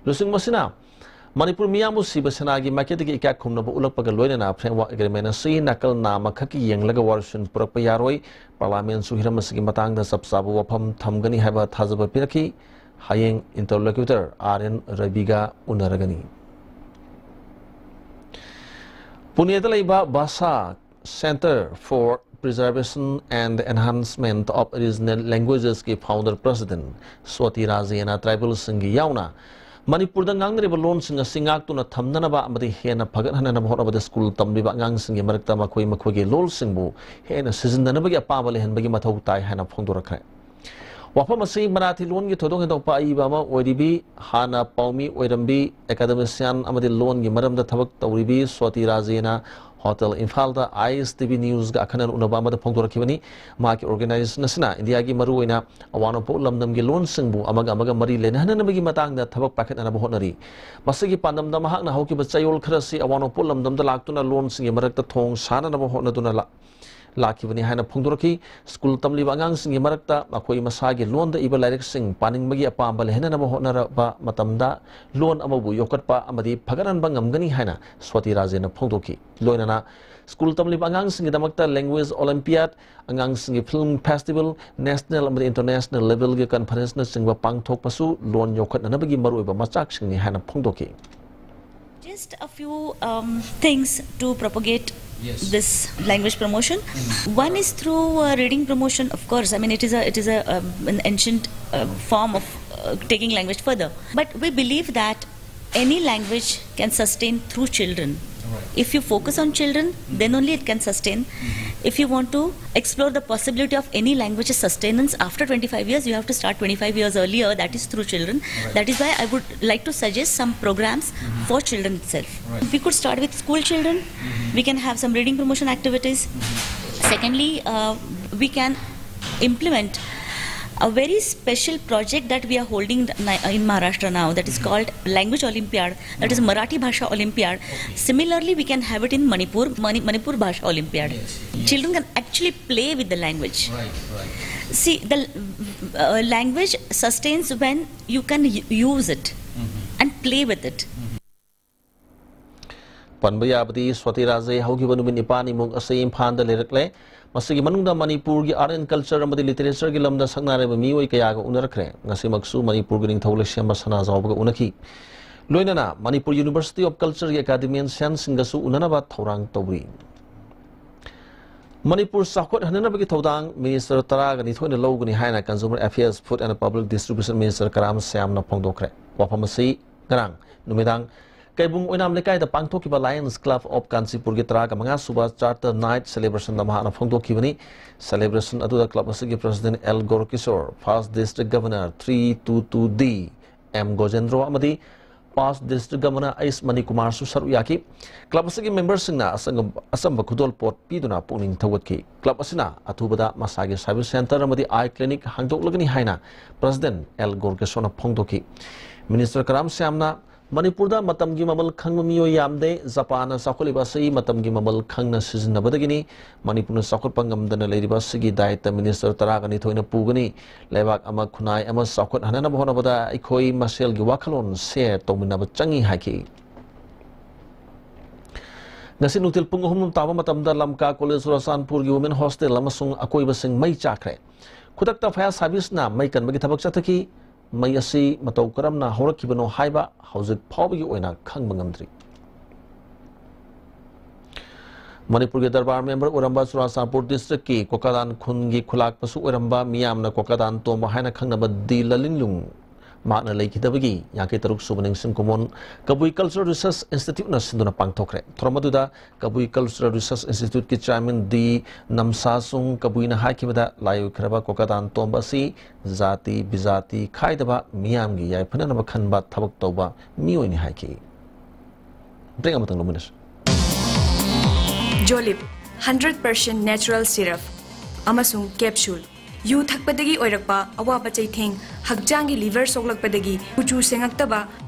ꯂꯨꯆꯤꯡꯕꯁꯤꯅ ꯃꯅꯤꯄꯨꯔ ꯃꯤꯌꯥꯝꯕꯨ ꯁꯤꯕ ꯁꯦꯅꯥꯒꯤ ꯃꯥꯏꯀꯩꯗꯒꯤ ꯏꯀꯥꯏ ꯈꯨꯝꯅꯕ ꯎꯠꯂꯛꯄꯒ ꯂꯣꯏꯅꯅ ꯐ꯭ꯔꯦꯝꯋꯥꯔꯛ ꯑꯦꯒ꯭ꯔꯤꯃꯦꯟ ꯑꯁꯤ ꯅꯥꯀꯜ ꯅꯥꯝꯃꯈꯛꯀꯤ ꯌꯦꯡꯂꯒ ꯋꯥꯔꯣꯏꯁꯤꯟ ꯄꯨꯔꯛꯄ ꯌꯥꯔꯣꯏ꯫ ꯄꯥꯔꯂꯥꯃꯦꯟꯁꯨ ꯍꯤꯔꯝ ꯑꯁꯤꯒꯤ ꯃꯇꯥꯡꯗ ꯆꯞ ꯆꯥꯕ ꯋꯥꯐꯝ ꯊꯝꯒꯅꯤ ꯍꯥꯏꯕ ꯊꯥꯖꯕ ꯄꯤꯔꯛꯈꯤ꯫ ꯍꯌꯦꯡ ꯏꯟꯇꯔꯂꯣꯀ꯭ꯌꯨꯇꯔ ꯑꯥꯔ ꯑꯦꯟ ꯔꯕꯤꯒ ꯎꯅꯔꯒꯅꯤ꯫ ꯄꯨꯅꯦꯗ ꯂꯩꯕ ꯚꯥꯁꯥ Centre for Preservation and Enhancement of Regional Languages ꯀꯤ ꯐꯥꯎꯟꯗꯔ ꯄ꯭ꯔꯁꯤꯗꯦꯟ ꯁ꯭ꯋꯥꯇꯤ ꯔꯥꯖꯦꯅ ꯇ꯭ꯔꯥꯏꯕꯦꯜꯁꯤꯡꯒꯤ ꯌꯥꯎꯅ ꯃꯅꯤꯄꯨꯔꯗ ꯉꯥꯡꯅꯔꯤꯕ ꯂꯣꯟꯁꯤꯡ ꯑꯁꯤ ꯉꯥꯛꯇꯨꯅ ꯊꯝꯅꯅꯕ ꯑꯃꯗꯤ ꯍꯦꯟꯅ ꯐꯒꯠꯍꯟꯅꯅꯕ ꯍꯣꯠꯅꯕꯗ ꯁ꯭ꯀꯨꯜ ꯇꯝꯂꯤꯕ ꯑꯉꯥꯡꯁꯤꯡꯒꯤ ꯃꯔꯛꯇ ꯃꯈꯣꯏ ꯃꯈꯣꯏꯒꯤ ꯂꯣꯜꯁꯤꯡꯕꯨ ꯍꯦꯟꯅ ꯁꯤꯖꯤꯟꯅꯅꯕꯒꯤ ꯑꯄꯥꯝꯕ ꯂꯩꯍꯟꯕꯒꯤ ꯃꯊꯧ ꯇꯥꯏ ꯍꯥꯏꯅ ꯐꯣꯡꯗꯣꯔꯛꯈ꯭ꯔꯦ꯫ ꯋꯥꯐꯝ ꯑꯁꯤ ꯃꯔꯥꯊꯤ ꯂꯣꯟꯒꯤ ꯊꯣꯏꯗꯣꯛ ꯍꯦꯟꯗꯣꯛꯄ ꯑꯏꯕ ꯑꯃ ꯑꯣꯏꯔꯤꯕꯤ, ꯍꯥꯟꯅ ꯄꯥꯎꯃꯤ ꯑꯣꯏꯔꯝꯕꯤ, ꯑꯦꯀꯥꯗꯦꯃꯤꯁꯤꯌꯥꯟ ꯑꯃꯗꯤ ꯂꯣꯟꯒꯤ ꯃꯔꯝꯗ ꯊꯕꯛ ꯇꯧꯔꯤꯕꯤ ꯁ꯭ꯋꯥꯇꯤ ꯔꯥꯖꯦꯅ ꯍꯣꯇꯦꯜ ꯏꯝꯐꯥꯜꯗ ꯑꯥꯏ ꯑꯦꯁ ꯇꯤ ꯚꯤ ꯅ꯭ꯌꯨꯁꯀ ꯑꯈꯟꯅꯅ ꯎꯅꯕ ꯑꯃꯗ ꯐꯣꯡꯗꯣꯔꯛꯈꯤꯕꯅꯤ꯫ ꯃꯍꯥꯛꯀꯤ ꯑꯣꯔꯒꯅꯥꯏꯖꯦꯁꯟ ꯑꯁꯤꯅ ꯏꯟꯗꯤꯌꯥꯒꯤ ꯃꯔꯨꯑꯣꯏꯅ ꯑꯋꯥꯡ ꯅꯣꯡꯄꯣꯛ ꯂꯝꯗꯝꯒꯤ ꯂꯣꯟꯁꯤꯡꯕꯨ ꯑꯃꯒ ꯑꯃꯒ ꯃꯔꯤ ꯂꯩꯅꯍꯟꯅꯕꯒꯤ ꯃꯇꯥꯡꯗ ꯊꯕꯛ ꯄꯥꯏꯈꯠꯅꯅꯕ ꯍꯣꯠꯅꯔꯤ꯫ ꯃꯁꯤꯒꯤ ꯄꯥꯟꯗꯝꯗ ꯃꯍꯥꯛꯅ ꯍꯧꯈꯤꯕ ꯆꯌꯣꯜ ꯈꯔꯁꯤ ꯑꯋꯥꯡ ꯅꯣꯡꯄꯣꯛ ꯂꯝꯗꯝꯗ ꯂꯥꯛꯇꯨꯅ ꯂꯣꯟꯁꯤꯡꯒꯤ ꯃꯔꯛꯇ ꯊꯣꯡ ꯁꯥꯅꯅꯕ ꯍꯣꯠꯅꯗꯨꯅ ꯂꯥ-, ꯂꯥꯛꯈꯤꯕꯅꯤ ꯍꯥꯏꯅ ꯐꯣꯡꯗꯣꯔꯛꯈꯤ꯫ ꯁ꯭ꯀꯨꯜ ꯇꯝꯂꯤꯕ ꯑꯉꯥꯡꯁꯤꯡꯒꯤ ꯃꯔꯛꯇ ꯃꯈꯣꯏ ꯃꯁꯥꯒꯤ ꯂꯣꯟꯗ ꯏꯕ ꯂꯥꯏꯔꯤꯛꯁꯤꯡ ꯄꯥꯅꯤꯡꯕꯒꯤ ꯑꯄꯥꯝꯕ ꯂꯩꯍꯟꯅꯅꯕ ꯍꯣꯠꯅꯔꯕ ꯃꯇꯝꯗ ꯂꯣꯟ ꯑꯃꯕꯨ ꯌꯣꯛꯈꯠꯄ ꯑꯃꯗꯤ ꯐꯒꯠꯍꯟꯕ ꯉꯝꯒꯅꯤ ꯍꯥꯏꯅ ꯁ꯭ꯋꯥꯇꯤ ꯔꯥꯖꯦꯅ ꯐꯣꯡꯗꯣꯛꯈꯤ꯫ ꯂꯣꯏꯅꯅ ꯁ꯭ꯀꯨꯜ ꯇꯝꯂꯤꯕ ꯑꯉꯥꯡꯁꯤꯡꯒꯤꯗꯃꯛꯇ language Olympiad, ꯑꯉꯥꯡꯁꯤꯡꯒꯤ film festival, national ꯑꯃꯗꯤ international levelꯒꯤ conferenceꯅꯆꯤꯡꯕ ꯄꯥꯡꯊꯣꯛꯄꯁꯨ ꯂꯣꯟ ꯌꯣꯛꯈꯠꯅꯅꯕꯒꯤ ꯃꯔꯨꯑꯣꯏꯕ ꯃꯆꯥꯛꯁꯤꯡꯅꯤ ꯍꯥꯏꯅ ꯐꯣꯡꯗꯣꯛꯈꯤ꯫ Just a few um, things to propagate this language promotion. One is through uh, reading promotion. Of course, I mean it is a it is a um, an ancient uh, form of uh, taking language further. But we believe that any language can sustain through children. If you focus on children, then only it can sustain. If you want to explore the possibility of any language's sustenance after twenty-five years, you have to start twenty-five years earlier, that is through children. That is why I would like to suggest some programs for children itself. We could start with school children. We can have some reading promotion activities. Secondly, uh, we can implement a very special project that we are holding ni- in Maharashtra now, that is called Language Olympiad, that is Marathi Bhasha Olympiad. Similarly, we can have it in Manipur, Mani- Manipur Bhasha Olympiad. Children can actually play with the language. See, the uh, language sustains when you can u- use it and play with it. ꯄꯟꯕ ꯌꯥꯕꯗꯤ ꯁ꯭ꯋꯥꯇꯤ ꯔꯥꯖꯦ ꯍꯧꯈꯤꯕ ꯅꯨꯃꯤꯠ ꯅꯤꯄꯥꯜꯅꯤꯃꯨꯛ ꯑꯁꯤ ꯏꯝꯐꯥꯜꯗ ꯂꯩꯔꯛꯂꯦ꯫ ꯃꯁꯤꯒꯤ ꯃꯅꯨꯡꯗ ꯃꯅꯤꯄꯨꯔꯒꯤ art and culture ꯑꯃꯗꯤ literatureꯒꯤ ꯂꯝꯗ ꯁꯛꯅꯥꯏꯔꯕ ꯃꯤꯑꯣꯏ ꯀꯌꯥꯒ ꯎꯅꯔꯛꯈ꯭ꯔꯦ꯫ ꯉꯁꯤꯃꯛꯁꯨ ꯃꯅꯤꯄꯨꯔꯒꯤ ꯅꯤꯡꯊꯧ ꯂꯩꯁꯦꯝꯕ ꯁꯅꯥꯖꯥꯎꯕꯒ ꯎꯅꯈꯤ꯫ ꯂꯣꯏꯅꯅ ꯃꯅꯤꯄꯨꯔ University of Cultureꯒꯤ academicianꯁꯤꯡꯒꯁꯨ ꯎꯅꯅꯕ ꯊꯧꯔꯥꯡ ꯇꯧꯔꯤ꯫ ꯃꯅꯤꯄꯨꯔ ꯆꯥꯎꯈꯠꯍꯟꯅꯅꯕꯒꯤ ꯊꯧꯗꯥꯡ ꯃꯤꯅꯤꯁꯇꯔ ꯇꯔꯥꯒ ꯅꯤꯊꯣꯏꯅ ꯂꯧꯒꯅꯤ ꯍꯥꯏꯅ Consumer Affairs, Food and Public Distribution Minister ꯀꯔꯥꯝ ꯁ꯭ꯌꯥꯝꯅ ꯐꯣꯡꯗꯣꯛꯈ꯭ꯔꯦ꯫ ꯋꯥꯐꯝ ꯑꯁꯤ ꯉꯔꯥꯡ ꯅꯨꯃꯤꯗꯥꯡ ꯀꯩꯕꯨꯡ ꯑꯣꯏꯅꯥꯝ ꯂꯩꯀꯥꯏꯗ ꯄꯥꯡꯊꯣꯛꯈꯤꯕ Lions Club of ꯀꯥꯟꯆꯤꯄꯨꯔꯒꯤ ꯇꯔꯥꯒ ꯃꯉꯥ ꯁꯨꯕ Charter Night Celebrationꯗ ꯃꯍꯥꯛꯅ ꯐꯣꯡꯗꯣꯛꯈꯤꯕꯅꯤ꯫ Celebration ꯑꯗꯨꯗ club ꯑꯁꯤꯒꯤ President L ꯒꯣꯔꯀꯤꯁꯣꯔ, First District Governor three two two D M ꯒꯣꯖꯦꯟꯗ꯭ꯔꯣ ꯑꯃꯗꯤ Past District Governor ꯑꯩꯁ ꯃꯅꯤꯀꯨꯃꯥꯔꯁꯨ ꯁꯔꯨꯛ ꯌꯥꯈꯤ꯫ Club ꯑꯁꯤꯒꯤ memberꯁꯤꯡꯅ ꯑꯆꯪ- ꯑꯆꯝꯕ ꯈꯨꯗꯣꯜꯄꯣꯠ ꯄꯤꯗꯨꯅ ꯄꯨꯛꯅꯤꯡ ꯊꯧꯒꯠꯈꯤ꯫ Club ꯑꯁꯤꯅ ꯑꯊꯨꯕꯗ ꯃꯁꯥꯒꯤ service centre ꯑꯃꯗꯤ eye clinic ꯍꯥꯡꯗꯣꯛꯂꯒꯅꯤ ꯍꯥꯏꯅ President L ꯒꯣꯔꯀꯤꯁꯣꯔꯅ ꯐꯣꯡꯗꯣꯛꯈꯤ꯫ Minister ꯀꯔꯥꯝ ꯁ꯭ꯌꯥꯝꯅ ꯃꯅꯤꯄꯨꯔꯗ ꯃꯇꯝꯒꯤ ꯃꯃꯜ ꯈꯪꯕ ꯃꯤꯑꯣꯏ ꯌꯥꯝꯗꯦ꯫ ꯖꯄꯥꯟꯅ ꯆꯥꯎꯈꯠꯂꯤꯕ ꯑꯁꯤ ꯃꯇꯝꯒꯤ ꯃꯃꯜ ꯈꯪꯅ ꯁꯤꯖꯤꯟꯅꯕꯗꯒꯤꯅꯤ꯫ ꯃꯅꯤꯄꯨꯔꯅ ꯆꯥꯎꯈꯠꯄ ꯉꯝꯗꯅ ꯂꯩꯔꯤꯕ ꯑꯁꯤꯒꯤ ꯗꯥꯏꯇ ꯃꯤꯅꯤꯁꯇꯔ ꯇꯔꯥꯒ ꯅꯤꯊꯣꯏꯅ ꯄꯨꯒꯅꯤ꯫ ꯂꯩꯕꯥꯛ ꯑꯃ, ꯈꯨꯟꯅꯥꯏ ꯑꯃ ꯆꯥꯎꯈꯠꯍꯟꯅꯕ ꯍꯣꯠꯅꯕꯗ ꯑꯩꯈꯣꯏ ꯃꯁꯦꯜꯒꯤ ꯋꯥꯈꯜꯂꯣꯟ ꯁꯦꯌꯔ ꯇꯧꯃꯤꯟꯅꯕ ꯆꯪꯏ ꯍꯥꯏꯈꯤ꯫ ꯉꯁꯤ ꯅꯨꯡꯊꯤꯜ ꯄꯨꯡ ꯑꯍꯨꯝ ꯇꯥꯕ ꯃꯇꯝꯗ ꯂꯝꯀꯥ ꯀꯣꯂꯦꯖ ꯆꯨꯔꯆꯥꯟꯄꯨꯔꯒꯤ ꯋꯨꯃꯦꯟ ꯍꯣꯁꯇꯦꯜ ꯑꯃꯁꯨꯡ ꯑꯀꯣꯏꯕꯁꯤꯡ ꯃꯩ ꯆꯥꯛꯈ꯭ꯔꯦ꯫ ꯈꯨꯗꯛꯇ ꯐꯥꯌꯔ ꯁꯥꯔꯚꯤꯁꯅ ꯃꯩ ꯀꯟꯕꯒꯤ ꯊꯕꯛ ꯆꯠꯊꯈꯤ꯫ ꯃꯩ ꯑꯁꯤ ꯃꯇꯧ ꯀꯔꯝꯅ ꯍꯧꯔꯛꯈꯤꯕꯅꯣ ꯍꯥꯏꯕ ꯍꯧꯖꯤꯛ ꯐꯥꯎꯕꯒꯤ ꯑꯣꯏꯅ ꯈꯪꯕ ꯉꯝꯗ꯭ꯔꯤ꯫ ꯃꯅꯤꯄꯨꯔꯒꯤ ꯗꯔꯕꯥꯔ ꯃꯦꯝꯕꯔ ꯑꯣꯏꯔꯝꯕ ꯆꯨꯔꯥꯆꯥꯟꯄꯨꯔ ꯗꯤꯁꯇ꯭ꯔꯤꯛꯀꯤ ꯀꯣꯀꯥꯗꯥꯟ ꯈꯨꯟꯒꯤ ꯈꯨꯂꯥꯛꯄꯁꯨ ꯑꯣꯏꯔꯝꯕ ꯃꯤꯌꯥꯝꯅ ꯀꯣꯀꯥꯗꯥꯟ ꯇꯣꯝꯕ ꯍꯥꯏꯅ ꯈꯪꯅꯕ ꯗꯤ ꯂꯂꯤꯟꯂꯨꯡ ꯃꯍꯥꯛꯅ ꯂꯩꯈꯤꯗꯕꯒꯤ ꯌꯥꯡꯈꯩ ꯇꯔꯨꯛ ꯁꯨꯕ ꯅꯤꯡꯁꯤꯡ ꯀꯨꯝꯑꯣꯟ ꯀꯕꯨꯏ ꯀꯜꯆꯔꯦꯜ ꯔꯤꯁꯔꯁ ꯏꯟꯁꯇꯤꯇ꯭ꯌꯨꯠꯅ ꯁꯤꯟꯗꯨꯅ ꯄꯥꯡꯊꯣꯛꯈ꯭ꯔꯦ꯫ ꯊꯧꯔꯝ ꯑꯗꯨꯗ ꯀꯕꯨꯏ ꯀꯜꯆꯔꯦꯜ ꯔꯤꯁꯔꯁ ꯏꯟꯁꯇꯤꯇ꯭ꯌꯨꯠꯀꯤ ꯆꯤꯌꯥꯔꯃꯦꯟ ꯗꯤ ꯅꯝꯁꯥꯁꯨꯡ ꯀꯕꯨꯏꯅ ꯍꯥꯏꯈꯤꯕꯗ, ꯂꯥꯏ ꯑꯣꯏꯈ꯭ꯔꯕ ꯀꯣꯀꯥꯗꯥꯟ ꯇꯣꯝꯕ ꯑꯁꯤ ꯖꯥꯇꯤ ꯕꯤꯖꯥꯇꯤ ꯈꯥꯏꯗꯕ, ꯃꯤꯌꯥꯝꯒꯤ ꯌꯥꯏꯐꯅꯅꯕ ꯈꯟꯕ ꯊꯕꯛ ꯇꯧꯕ ꯃꯤꯑꯣꯏꯅꯤ ꯍꯥꯏꯈꯤ꯫ ꯕ꯭ꯔꯦꯛ ꯑꯃꯇꯪ ꯂꯧꯃꯤꯟꯅꯁꯤ꯫ ꯖꯣꯂꯤꯞ, ꯍꯟꯗ꯭ꯔꯦꯠ ꯄꯥꯔꯁꯦꯟ ꯅꯦꯆꯔꯦꯜ ꯁꯤꯔꯞ ꯑꯃꯁꯨꯡ ꯀꯦꯞꯁꯨꯜ꯫ ꯌꯨ ꯊꯛꯄꯗꯒꯤ ꯑꯣꯏꯔꯛꯄ ꯑꯋꯥꯕ ꯆꯩꯊꯦꯡ, ꯍꯛꯆꯥꯡꯒꯤ ꯂꯤꯚꯔ ꯁꯣꯛꯂꯛꯄꯗꯒꯤ ꯀꯨꯆꯨ ꯁꯦꯡꯉꯛꯇꯕ,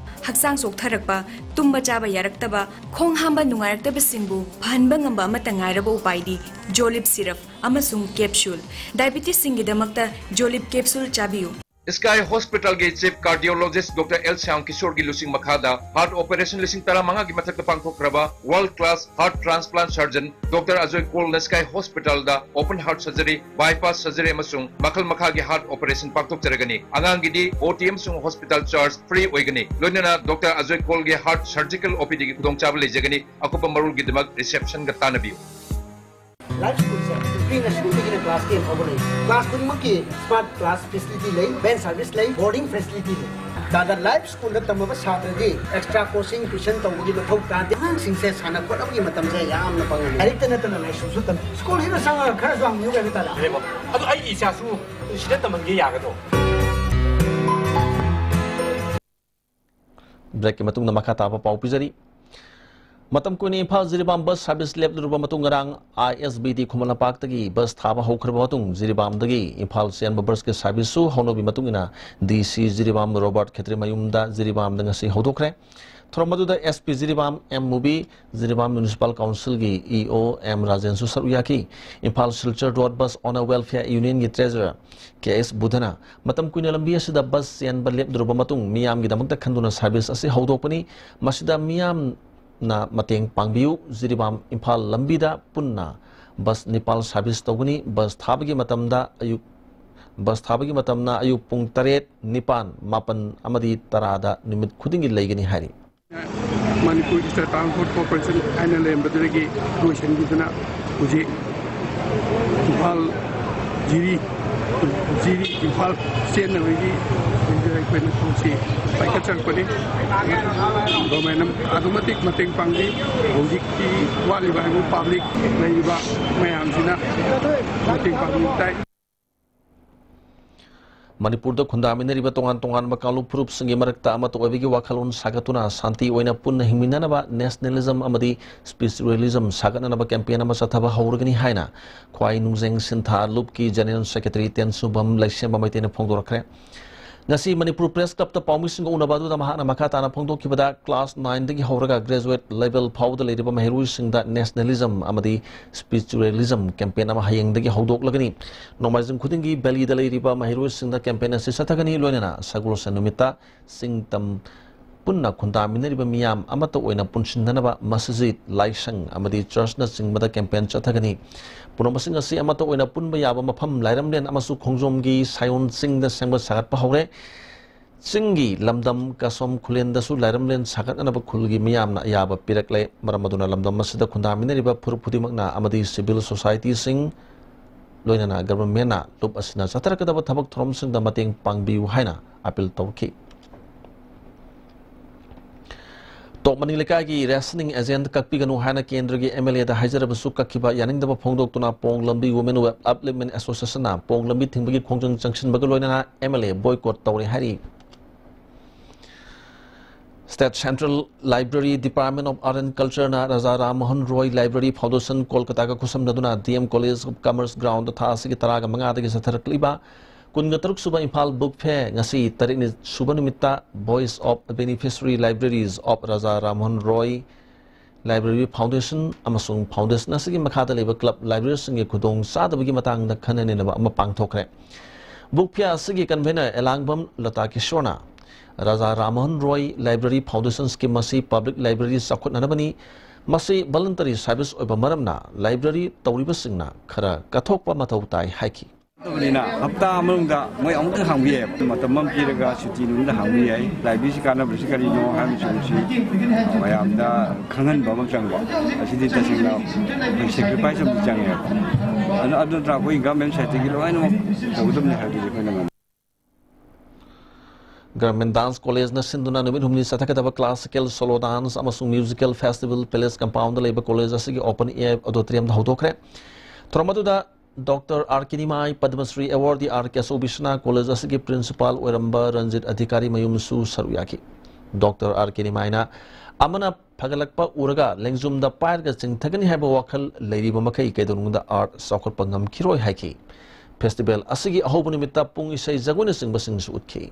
ꯍꯛꯆꯥꯡ ꯆꯣꯛꯊꯔꯛꯄ, ꯇꯨꯝꯕ ꯆꯥꯕ ꯌꯥꯔꯛꯇꯕ, ꯈꯣꯡ ꯍꯥꯝꯕ ꯅꯨꯡꯉꯥꯏꯔꯛꯇꯕꯁꯤꯡꯕꯨ ꯐꯍꯟꯕ ꯉꯝꯕ ꯑꯃꯠꯇ ꯉꯥꯏꯔꯕ ꯎꯄꯥꯏꯗꯤ ꯖꯣꯂꯤꯞ ꯁꯤꯔꯞ ꯑꯃꯁꯨꯡ ꯀꯦꯞꯁꯨꯜ꯫ ꯗꯥꯏꯕꯤꯇꯤꯁꯁꯤꯡꯒꯤꯗꯃꯛꯇ ꯖꯣꯂꯤꯞ ꯀꯦꯞꯁꯨꯜ ꯆꯥꯕꯤꯌꯨ꯫ ꯁ꯭ꯀꯥꯏ ꯍꯣꯁꯄꯤꯇꯥꯜꯒꯤ chief cardiologist doctor L Shyam ꯀꯤꯁꯣꯔꯒꯤ ꯂꯨꯆꯤꯡ ꯃꯈꯥꯗ ꯍꯥꯔꯠ ꯑꯣꯄꯔꯦꯁꯟ ꯂꯤꯁꯤꯡ ꯇꯔꯥꯃꯉꯥꯒꯤ ꯃꯊꯛꯇ ꯄꯥꯡꯊꯣꯛꯈ꯭ꯔꯕ world class heart transplant surgeon doctor Ajoy ꯀꯣꯜꯅ ꯁ꯭ꯀꯥꯏ ꯍꯣꯁꯄꯤꯇꯥꯜꯗ open heart surgery, bypass surgery ꯑꯃꯁꯨꯡ ꯃꯈꯜ ꯃꯈꯥꯒꯤ ꯍꯥꯔꯠ ꯑꯣꯄꯔꯦꯁꯟ ꯄꯥꯡꯊꯣꯛꯆꯔꯒꯅꯤ꯫ ꯑꯉꯥꯡꯒꯤꯗꯤ ꯑꯣ ꯇꯤ ꯑꯃꯁꯨꯡ ꯍꯣꯁꯄꯤꯇꯥꯜ ꯆꯥꯔꯖ ꯐ꯭ꯔꯤ ꯑꯣꯏꯒꯅꯤ꯫ ꯂꯣꯏꯅꯅ ꯗꯣꯛꯇꯔ ꯑꯖꯣꯏ ꯀꯣꯜꯒꯤ ꯍꯥꯔꯠ ꯁꯔꯖꯤꯀꯦꯜ ꯑꯣ ꯄꯤ ꯗꯤꯒꯤ ꯈꯨꯗꯣꯡꯆꯥꯕ ꯂꯩꯖꯒꯅꯤ꯫ ꯑꯀꯨꯞꯄ ꯃꯔꯣꯜꯒꯤꯗꯃꯛ ꯔꯤꯁꯦꯞꯁꯟꯒ ꯇꯥꯟꯅꯕꯤꯌꯨ꯫ ꯂꯥꯏꯐ ꯁ꯭ꯀꯨꯜꯁꯦ ꯄ꯭ꯔꯤ ꯅꯔꯁꯔꯤꯗꯒꯤꯅ ꯀ꯭ꯂꯥꯁ ꯇꯦꯟ ꯐꯥꯎꯕ ꯂꯩ꯫ ꯀ꯭ꯂꯥꯁ ꯈꯨꯗꯤꯡꯃꯛꯀꯤ ꯁ꯭ꯃꯥꯔꯠ ꯀ꯭ꯂꯥꯁ ꯐꯦꯁꯤꯂꯤꯇꯤ ꯂꯩ, ꯚꯦꯟ ꯁꯔꯚꯤꯁ ꯂꯩ, ꯕꯣꯔꯗꯤꯡ ꯐꯦꯁꯤꯂꯤꯇꯤ ꯂꯩ꯫ ꯇꯥꯗ ꯂꯥꯏꯐ ꯁ꯭ꯀꯨꯜꯗ ꯇꯝꯃꯕ ꯁꯥꯇ꯭ꯔꯗꯤ ꯑꯦꯛꯁꯇ꯭ꯔꯥ ꯀꯣꯆꯤꯡ, ꯇ꯭ꯌꯨꯁꯟ ꯇꯧꯕꯒꯤ ꯃꯊꯧ ꯇꯥꯗꯦ꯫ ꯑꯉꯥꯡꯁꯤꯡꯁꯦ ꯁꯥꯟꯅ ꯈꯣꯠꯅꯕꯒꯤ ꯃꯇꯝꯁꯦ ꯌꯥꯝꯅ ꯐꯪꯍꯜꯂꯤ꯫ ꯂꯥꯏꯔꯤꯛꯇ ꯅꯠꯇꯅ ꯂꯥꯏꯁꯨꯁꯨ ꯇꯝꯃꯤ꯫ ꯁ꯭ꯀꯨꯜꯁꯤꯗ ꯆꯪꯉꯒ ꯈꯔꯁꯨ ꯍꯪꯕꯤꯌꯨ ꯀꯩꯅꯣ ꯇꯥꯗ꯫ ꯑꯗꯨ ꯑꯩꯒꯤ ꯏꯆꯥꯁꯨ ꯁꯤꯗ ꯇꯝꯍꯟꯒꯦ ꯌꯥꯒꯗ꯭ꯔꯣ? ꯕ꯭ꯔꯦꯛꯀꯤ ꯃꯇꯨꯡꯗ ꯃꯈꯥ ꯇꯥꯕ ꯄꯥꯎ ꯄꯤꯖꯔꯤ꯫ ꯃꯇꯝ ꯀꯨꯏꯅ ꯏꯝꯐꯥꯜ ꯖꯤꯔꯤꯕꯥꯝ ꯕꯁ ꯁꯥꯔꯚꯤꯁ ꯂꯦꯞꯂꯨꯔꯕ ꯃꯇꯨꯡ, ꯉꯔꯥꯡ ꯑꯥꯏ ꯑꯦꯁ ꯕꯤ ꯇꯤ ꯈꯨꯃꯟ ꯂꯝꯄꯥꯛꯇꯒꯤ ꯕꯁ ꯊꯥꯕ ꯍꯧꯈ꯭ꯔꯕ ꯃꯇꯨꯡ, ꯖꯤꯔꯤꯕꯥꯝꯗꯒꯤ ꯏꯝꯐꯥꯜ ꯆꯦꯟꯕ ꯕꯁꯀꯤ ꯁꯥꯔꯚꯤꯁꯁꯨ ꯍꯧꯅꯕꯤ ꯃꯇꯨꯡ ꯏꯟꯅ ꯗꯤ ꯁꯤ ꯖꯤꯔꯤꯕꯥꯝ ꯔꯣꯕꯥꯔꯠ ꯈꯦꯇ꯭ꯔꯤꯃꯌꯨꯝꯗ ꯖꯤꯔꯤꯕꯥꯝꯗ ꯉꯁꯤ ꯍꯧꯗꯣꯛꯈ꯭ꯔꯦ꯫ ꯊꯧꯔꯝ ꯑꯗꯨꯗ ꯑꯦꯁ ꯄꯤ ꯖꯤꯔꯤꯕꯥꯝ ꯑꯦꯝ ꯃꯨꯕꯤ, ꯖꯤꯔꯤꯕꯥꯝ ꯃ꯭ꯌꯨꯅꯤꯁꯤꯄꯥꯜ ꯀꯥꯎꯟꯁꯤꯜꯒꯤ ꯏ ꯑꯣ ꯑꯦꯝ ꯔꯥꯖꯦꯟꯁꯨ ꯁꯔꯨꯛ ꯌꯥꯈꯤ꯫ Imphal Silchar road bus owner welfare ꯌꯨꯅꯤꯌꯟꯒꯤ ꯇ꯭ꯔꯦꯖꯔꯔ ꯀꯦ ꯑꯦꯁ ꯕꯨꯙꯅ, ꯃꯇꯝ ꯀꯨꯏꯅ ꯂꯝꯕꯤ ꯑꯁꯤꯗ ꯕꯁ ꯆꯦꯟꯕ ꯂꯦꯞꯂꯨꯔꯕ ꯃꯇꯨꯡ, ꯃꯤꯌꯥꯝꯒꯤꯗꯃꯛꯇ ꯈꯟꯗꯨꯅ ꯁꯥꯔꯚꯤꯁ ꯑꯁꯤ ꯍꯧꯗꯣꯛꯄꯅꯤ꯫ ꯃꯁꯤꯗ ꯃꯤꯌꯥꯝꯅ ꯃꯇꯦꯡ ꯄꯥꯡꯕꯤꯌꯨ꯫ ꯖꯤꯔꯤꯕꯥꯝ ꯏꯝꯐꯥꯜ ꯂꯝꯕꯤꯗ ꯄꯨꯟꯅ ꯕꯁ ꯅꯤꯄꯥꯜ ꯁꯥꯔꯚꯤꯁ ꯇꯧꯒꯅꯤ꯫ ꯕꯁ ꯊꯥꯕꯒꯤ ꯃꯇꯝꯗ ꯑꯌꯨꯛ, ꯕꯁ ꯊꯥꯕꯒꯤ ꯃꯇꯝꯅ ꯑꯌꯨꯛ ꯄꯨꯡ ꯇꯔꯦꯠ, ꯅꯤꯄꯥꯟ, ꯃꯥꯄꯟ ꯑꯃꯗꯤ ꯇꯔꯥꯗ ꯅꯨꯃꯤꯠ ꯈꯨꯗꯤꯡꯒꯤ ꯂꯩꯒꯅꯤ ꯍꯥꯏꯔꯤ꯫ ꯃꯅꯤꯄꯨꯔ ꯏꯁꯇꯦꯠ ꯇ꯭ꯔꯥꯟꯁꯄꯣꯔꯠ ꯀꯣꯔꯄꯣꯔꯦꯁꯟ ꯍꯥꯏꯅ ꯂꯩꯔꯝꯕꯗꯨꯗꯒꯤ ꯂꯣꯏꯁꯤꯟꯈꯤꯗꯨꯅ ꯍꯧꯖꯤꯛ ꯏꯝꯐꯥꯜ ꯖꯤꯔꯤ, ꯖꯤꯔꯤ ꯏꯝꯐꯥꯜ ꯆꯦꯟꯅꯕꯒꯤ ꯑꯩꯈꯣꯏꯅ ꯊꯕꯛꯁꯤ ꯄꯥꯏꯈꯠꯆꯔꯛꯄꯅꯤ꯫ ꯒꯣꯔꯃꯦꯟꯅ ꯑꯗꯨꯛ ꯃꯇꯤꯛ ꯃꯇꯦꯡ ꯄꯥꯡꯕꯤ꯫ ꯍꯧꯖꯤꯛꯀꯤ ꯋꯥꯠꯂꯤꯕ ꯍꯥꯏꯕꯨ ꯄꯥꯕ꯭ꯂꯤꯛ ꯂꯩꯔꯤꯕ ꯃꯌꯥꯝꯁꯤꯅ ꯃꯇꯦꯡ ꯄꯥꯡꯕꯤꯕ ꯇꯥꯏ꯫ ꯃꯅꯤꯄꯨꯔꯗ ꯈꯨꯟꯗꯥꯃꯤꯟꯅꯔꯤꯕ ꯇꯣꯉꯥꯟ ꯇꯣꯉꯥꯟꯕ ꯀꯥꯡꯂꯨꯞ ꯐꯨꯔꯨꯞꯁꯤꯡꯒꯤ ꯃꯔꯛꯇ ꯑꯃꯠꯇ ꯑꯣꯏꯕꯒꯤ ꯋꯥꯈꯜꯂꯣꯟ ꯁꯥꯒꯠꯇꯨꯅ ꯁꯥꯟꯇꯤ ꯑꯣꯏꯅ ꯄꯨꯟꯅ ꯍꯤꯡꯃꯤꯟꯅꯅꯕ ꯅꯦꯁꯅꯦꯂꯤꯖꯝ ꯑꯃꯗꯤ ꯁ꯭ꯄꯤꯔꯤꯆꯨꯋꯦꯂꯤꯖꯝ ꯁꯥꯒꯠꯅꯅꯕ ꯀꯦꯝꯄꯦꯟ ꯑꯃ ꯆꯠꯊꯕ ꯍꯧꯔꯒꯅꯤ ꯍꯥꯏꯅ ꯈ꯭ꯋꯥꯏ ꯅꯨꯡꯖꯦꯡ ꯁꯤꯟꯊꯥ ꯂꯨꯞꯀꯤ ꯖꯦꯅꯔꯦꯜ ꯁꯦꯀ꯭ꯔꯦꯇꯔꯤ ꯇꯦꯟꯁꯨꯕꯝ ꯂꯩꯁꯦꯝꯕ ꯃꯩꯇꯩꯅ ꯐꯣꯡꯗꯣꯔꯛꯈ꯭ꯔꯦ꯫ ꯉꯁꯤ ꯃꯅꯤꯄꯨꯔ ꯄ꯭ꯔꯦꯁ ꯀ꯭ꯂꯕꯇ ꯄꯥꯎꯃꯤꯁꯤꯡꯒ ꯎꯅꯕ ꯑꯗꯨꯗ ꯃꯍꯥꯛꯅ ꯃꯈꯥ ꯇꯥꯅ ꯐꯣꯡꯗꯣꯛꯈꯤꯕꯗ, ꯀ꯭ꯂꯥꯁ ꯅꯥꯏꯟꯗꯒꯤ ꯍꯧꯔꯒ ꯒ꯭ꯔꯦꯖꯨꯋꯦꯠ ꯂꯦꯚꯦꯜ ꯐꯥꯎꯕꯗ ꯂꯩꯔꯤꯕ ꯃꯍꯩꯔꯣꯏꯁꯤꯡꯗ ꯅꯦꯁꯅꯦꯂꯤꯖꯝ ꯑꯃꯗꯤ ꯁ꯭ꯄꯤꯔꯤꯆꯨꯋꯦꯂꯤꯖꯝ ꯀꯦꯝꯄꯦꯟ ꯑꯃ ꯍꯌꯦꯡꯗꯒꯤ ꯍꯧꯗꯣꯛꯂꯒꯅꯤ꯫ ꯅꯣꯡꯃꯥꯏꯖꯤꯡ ꯈꯨꯗꯤꯡꯒꯤ ꯚꯦꯂꯤꯗ ꯂꯩꯔꯤꯕ ꯃꯍꯩꯔꯣꯏꯁꯤꯡꯗ ꯀꯦꯝꯄꯦꯟ ꯑꯁꯤ ꯆꯠꯊꯒꯅꯤ꯫ ꯂꯣꯏꯅꯅ ꯁꯒꯣꯜꯁꯦꯟ ꯅꯨꯃꯤꯠꯇ ꯆꯤꯡ ꯇꯝ ꯄꯨꯟꯅ ꯈꯨꯟꯗꯥꯃꯤꯟꯅꯔꯤꯕ ꯃꯤꯌꯥꯝ ꯑꯃꯠꯇ ꯑꯣꯏꯅ ꯄꯨꯟꯁꯤꯟꯅꯅꯕ ꯃꯁꯖꯤꯗ, ꯂꯥꯏꯁꯪ ꯑꯃꯗꯤ ꯆꯔꯆꯅꯆꯤꯡꯕꯗ ꯀꯦꯝꯄꯦꯟ ꯆꯠꯊꯒꯅꯤ꯫ ꯄꯨꯝꯅꯃꯛꯁꯤꯡ ꯑꯁꯤ ꯑꯃꯠꯇ ꯑꯣꯏꯅ ꯄꯨꯟꯕ ꯌꯥꯕ ꯃꯐꯝ ꯂꯥꯏꯔꯝꯂꯦꯟ ꯑꯃꯁꯨꯡ ꯈꯣꯡꯖꯣꯝꯒꯤ ꯁꯥꯏꯑꯣꯟ ꯆꯤꯡꯗ ꯁꯦꯝꯒꯠ ꯁꯥꯒꯠꯄ ꯍꯧꯔꯦ꯫ ꯆꯤꯡꯒꯤ ꯂꯝꯗꯝ ꯀꯁꯣꯝ ꯈꯨꯂꯦꯟꯗꯁꯨ ꯂꯥꯏꯔꯝꯂꯦꯟ ꯁꯥꯒꯠꯅꯅꯕ ꯈꯨꯜꯒꯤ ꯃꯤꯌꯥꯝꯅ ꯑꯌꯥꯕ ꯄꯤꯔꯛꯂꯦ꯫ ꯃꯔꯝ ꯑꯗꯨꯅ ꯂꯝꯗꯝ ꯑꯁꯤꯗ ꯈꯨꯟꯗꯥꯃꯤꯟꯅꯔꯤꯕ ꯐꯨꯔꯨꯞ ꯈꯨꯗꯤꯡꯃꯛꯅ ꯑꯃꯗꯤ ꯁꯤꯚꯤꯜ ꯁꯣꯁꯥꯏꯇꯤꯁꯤꯡ, ꯂꯣꯏꯅꯅ ꯒꯚꯔꯟꯃꯦꯟꯅ ꯂꯨꯞ ꯑꯁꯤꯅ ꯆꯠꯊꯔꯛꯀꯗꯕ ꯊꯕꯛ ꯊꯧꯔꯝꯁꯤꯡꯗ ꯃꯇꯦꯡ ꯄꯥꯡꯕꯤꯌꯨ ꯍꯥꯏꯅ ꯑꯥꯄꯤꯜ ꯇꯧꯔꯛꯈꯤ꯫ ꯇꯣꯞ ꯃꯅꯤ ꯂꯩꯀꯥꯏꯒꯤ ꯔꯦꯁꯅꯤꯡ ꯑꯦꯖꯦꯟꯠ ꯀꯛꯄꯤꯒꯅꯨ ꯍꯥꯏꯅ ꯀꯦꯟꯗ꯭ꯔꯒꯤ ꯑꯦꯝ ꯑꯦꯜ ꯑꯦꯗ ꯍꯥꯏꯖꯔꯕꯁꯨ ꯀꯛꯈꯤꯕ ꯌꯥꯅꯤꯡꯗꯕ ꯐꯣꯡꯗꯣꯛꯇꯨꯅ ꯄꯣꯡ ꯂꯝꯕꯤ ꯋꯨꯃꯦꯟ ꯋꯦꯕ ꯑꯞꯂꯤꯞꯃꯦꯟ ꯑꯦꯁꯣꯁꯤꯌꯦꯁꯟꯅ ꯄꯣꯡ ꯂꯝꯕꯤ ꯊꯤꯡꯕꯒꯤ ꯈꯣꯡꯖꯪ ꯆꯪꯁꯤꯟꯕꯒ ꯂꯣꯏꯅꯅ ꯑꯦꯝ ꯑꯦꯜ ꯑꯦ ꯕꯣꯏꯀꯣꯠ ꯇꯧꯔꯦ ꯍꯥꯏꯔꯤ꯫ State Central Library, Department of Art and Culture ꯅ ꯔꯥꯖꯥ ꯔꯥꯝ ꯃꯣꯍꯟ ꯔꯣꯏ Library Foundation ꯀꯣꯜꯀꯇꯥꯒ ꯈꯨꯠꯁꯝꯅꯗꯨꯅ D M College of Commerce ground ꯗ ꯊꯥ ꯑꯁꯤꯒꯤ ꯇꯔꯥꯒ ꯃꯉꯥꯗꯒꯤ ꯆꯠꯊꯔꯛꯂꯤꯕ ꯀꯨꯟꯒ ꯇꯔꯨꯛ ꯁꯨꯕ ꯏꯝꯐꯥꯜ Book Fair ꯉꯁꯤ ꯇꯔꯦꯠꯅꯤ ꯁꯨꯕ ꯅꯨꯃꯤꯠꯇ Voice of Beneficiary Libraries of Raja Ram Mohan Roy Library Foundation ꯑꯃꯁꯨꯡ foundation ꯑꯁꯤꯒꯤ ꯃꯈꯥꯗ ꯂꯩꯕ club library ꯁꯤꯡꯒꯤ ꯈꯨꯗꯣꯡ ꯆꯥꯗꯕꯒꯤ ꯃꯇꯥꯡꯗ ꯈꯟꯅ ꯅꯩꯅꯕ ꯑꯃ ꯄꯥꯡꯊꯣꯛꯈ꯭ꯔꯦ꯫ Book Fair ꯑꯁꯤꯒꯤ convener ꯑꯦꯂꯥꯡꯕꯝ ꯂꯇꯥ ꯀꯤꯁꯣꯔꯅ ꯔꯥꯖꯥ ꯔꯥꯝ ꯃꯣꯍꯟ ꯔꯣꯏ Library Foundation scheme ꯑꯁꯤ public library ꯆꯥꯎꯈꯠꯅꯅꯕꯅꯤ, ꯃꯁꯤ voluntary service ꯑꯣꯏꯕ ꯃꯔꯝꯅ library ꯇꯧꯔꯤꯕꯁꯤꯡꯅ ꯈꯔ ꯀꯠꯊꯣꯛꯄ ꯃꯊꯧ ꯇꯥꯏ ꯍꯥꯏꯈꯤ꯫ ꯅꯠꯇꯕꯅꯤꯅ, ꯍꯞꯇꯥ ꯑꯃ ꯃꯅꯨꯡꯗ ꯃꯣꯏ ꯑꯃꯨꯛꯇꯪ ꯍꯥꯡꯕ ꯌꯥꯏꯌꯦꯕ꯫ ꯃꯇꯝ ꯑꯃ ꯄꯤꯔꯒ ꯁꯨꯇꯤ ꯅꯨꯃꯤꯠꯇ ꯍꯥꯡꯕ ꯌꯥꯏ꯫ ꯂꯥꯏꯕ꯭ꯔꯦꯔꯤꯁꯤ ꯀꯥꯟꯅꯕꯁꯤ ꯀꯔꯤꯅꯣ ꯍꯥꯏꯕꯁꯤꯡꯁꯤ ꯃꯌꯥꯝꯗ ꯈꯪꯍꯟꯕ ꯑꯃ ꯆꯪꯕ꯫ ꯑꯁꯤꯗꯤ ꯇꯁꯦꯡꯅ ꯑꯩꯈꯣꯏ sacrifice ꯑꯃꯗꯤ ꯆꯪꯉꯦꯕ꯫ ꯑꯗꯨ, ꯑꯗꯨ ꯅꯠꯇ꯭ꯔꯥ ꯑꯩꯈꯣꯏ government side ꯇꯒꯤ ꯂꯣꯏꯅꯃꯛ ꯇꯧꯒꯗꯕꯅꯤ ꯍꯥꯏꯕꯗꯨꯗꯤ ꯑꯩꯈꯣꯏꯅ ꯉꯝꯃꯤ꯫ Government Dance College ꯅ ꯁꯤꯟꯗꯨꯅ ꯅꯨꯃꯤꯠ ꯍꯨꯝꯅꯤ ꯆꯠꯊꯒꯗꯕ classical, solo dance ꯑꯃꯁꯨꯡ musical festival Palace compound ꯗ ꯂꯩꯕ college ꯑꯁꯤꯒꯤ open air auditorium ꯗ ꯍꯧꯗꯣꯛꯈ꯭ꯔꯦ꯫ ꯊꯧꯔꯝ ꯑꯗꯨꯗ Doctor R Kinimai, Padma Shri awardee R Kesho Vishna, college ꯑꯁꯤꯒꯤ principal ꯑꯣꯏꯔꯝꯕ ꯔꯟꯖꯤꯠ ꯑꯙꯤꯀꯥꯔꯤ ꯃꯌꯨꯝꯁꯨ ꯁꯔꯨꯛ ꯌꯥꯈꯤ꯫ Doctor R Kinimai ꯅ ꯑꯃꯅ ꯐꯒꯠꯂꯛꯄ ꯎꯔꯒ ꯂꯦꯡꯖꯨꯝꯗ ꯄꯥꯏꯔꯒ ꯆꯤꯡꯊꯒꯅꯤ ꯍꯥꯏꯕ ꯋꯥꯈꯜ ꯂꯩꯔꯤꯕ ꯃꯈꯩ ꯀꯩꯗꯧꯅꯨꯡꯗ art ꯆꯥꯎꯈꯠꯄ ꯉꯝꯈꯤꯔꯣꯏ ꯍꯥꯏꯈꯤ꯫ Festival ꯑꯁꯤꯒꯤ ꯑꯍꯧꯕ ꯅꯨꯃꯤꯠꯇ ꯄꯨꯡ ꯏꯁꯩ ꯖꯒꯣꯏꯅꯆꯤꯡꯕꯁꯤꯡꯁꯨ ꯎꯠꯈꯤ꯫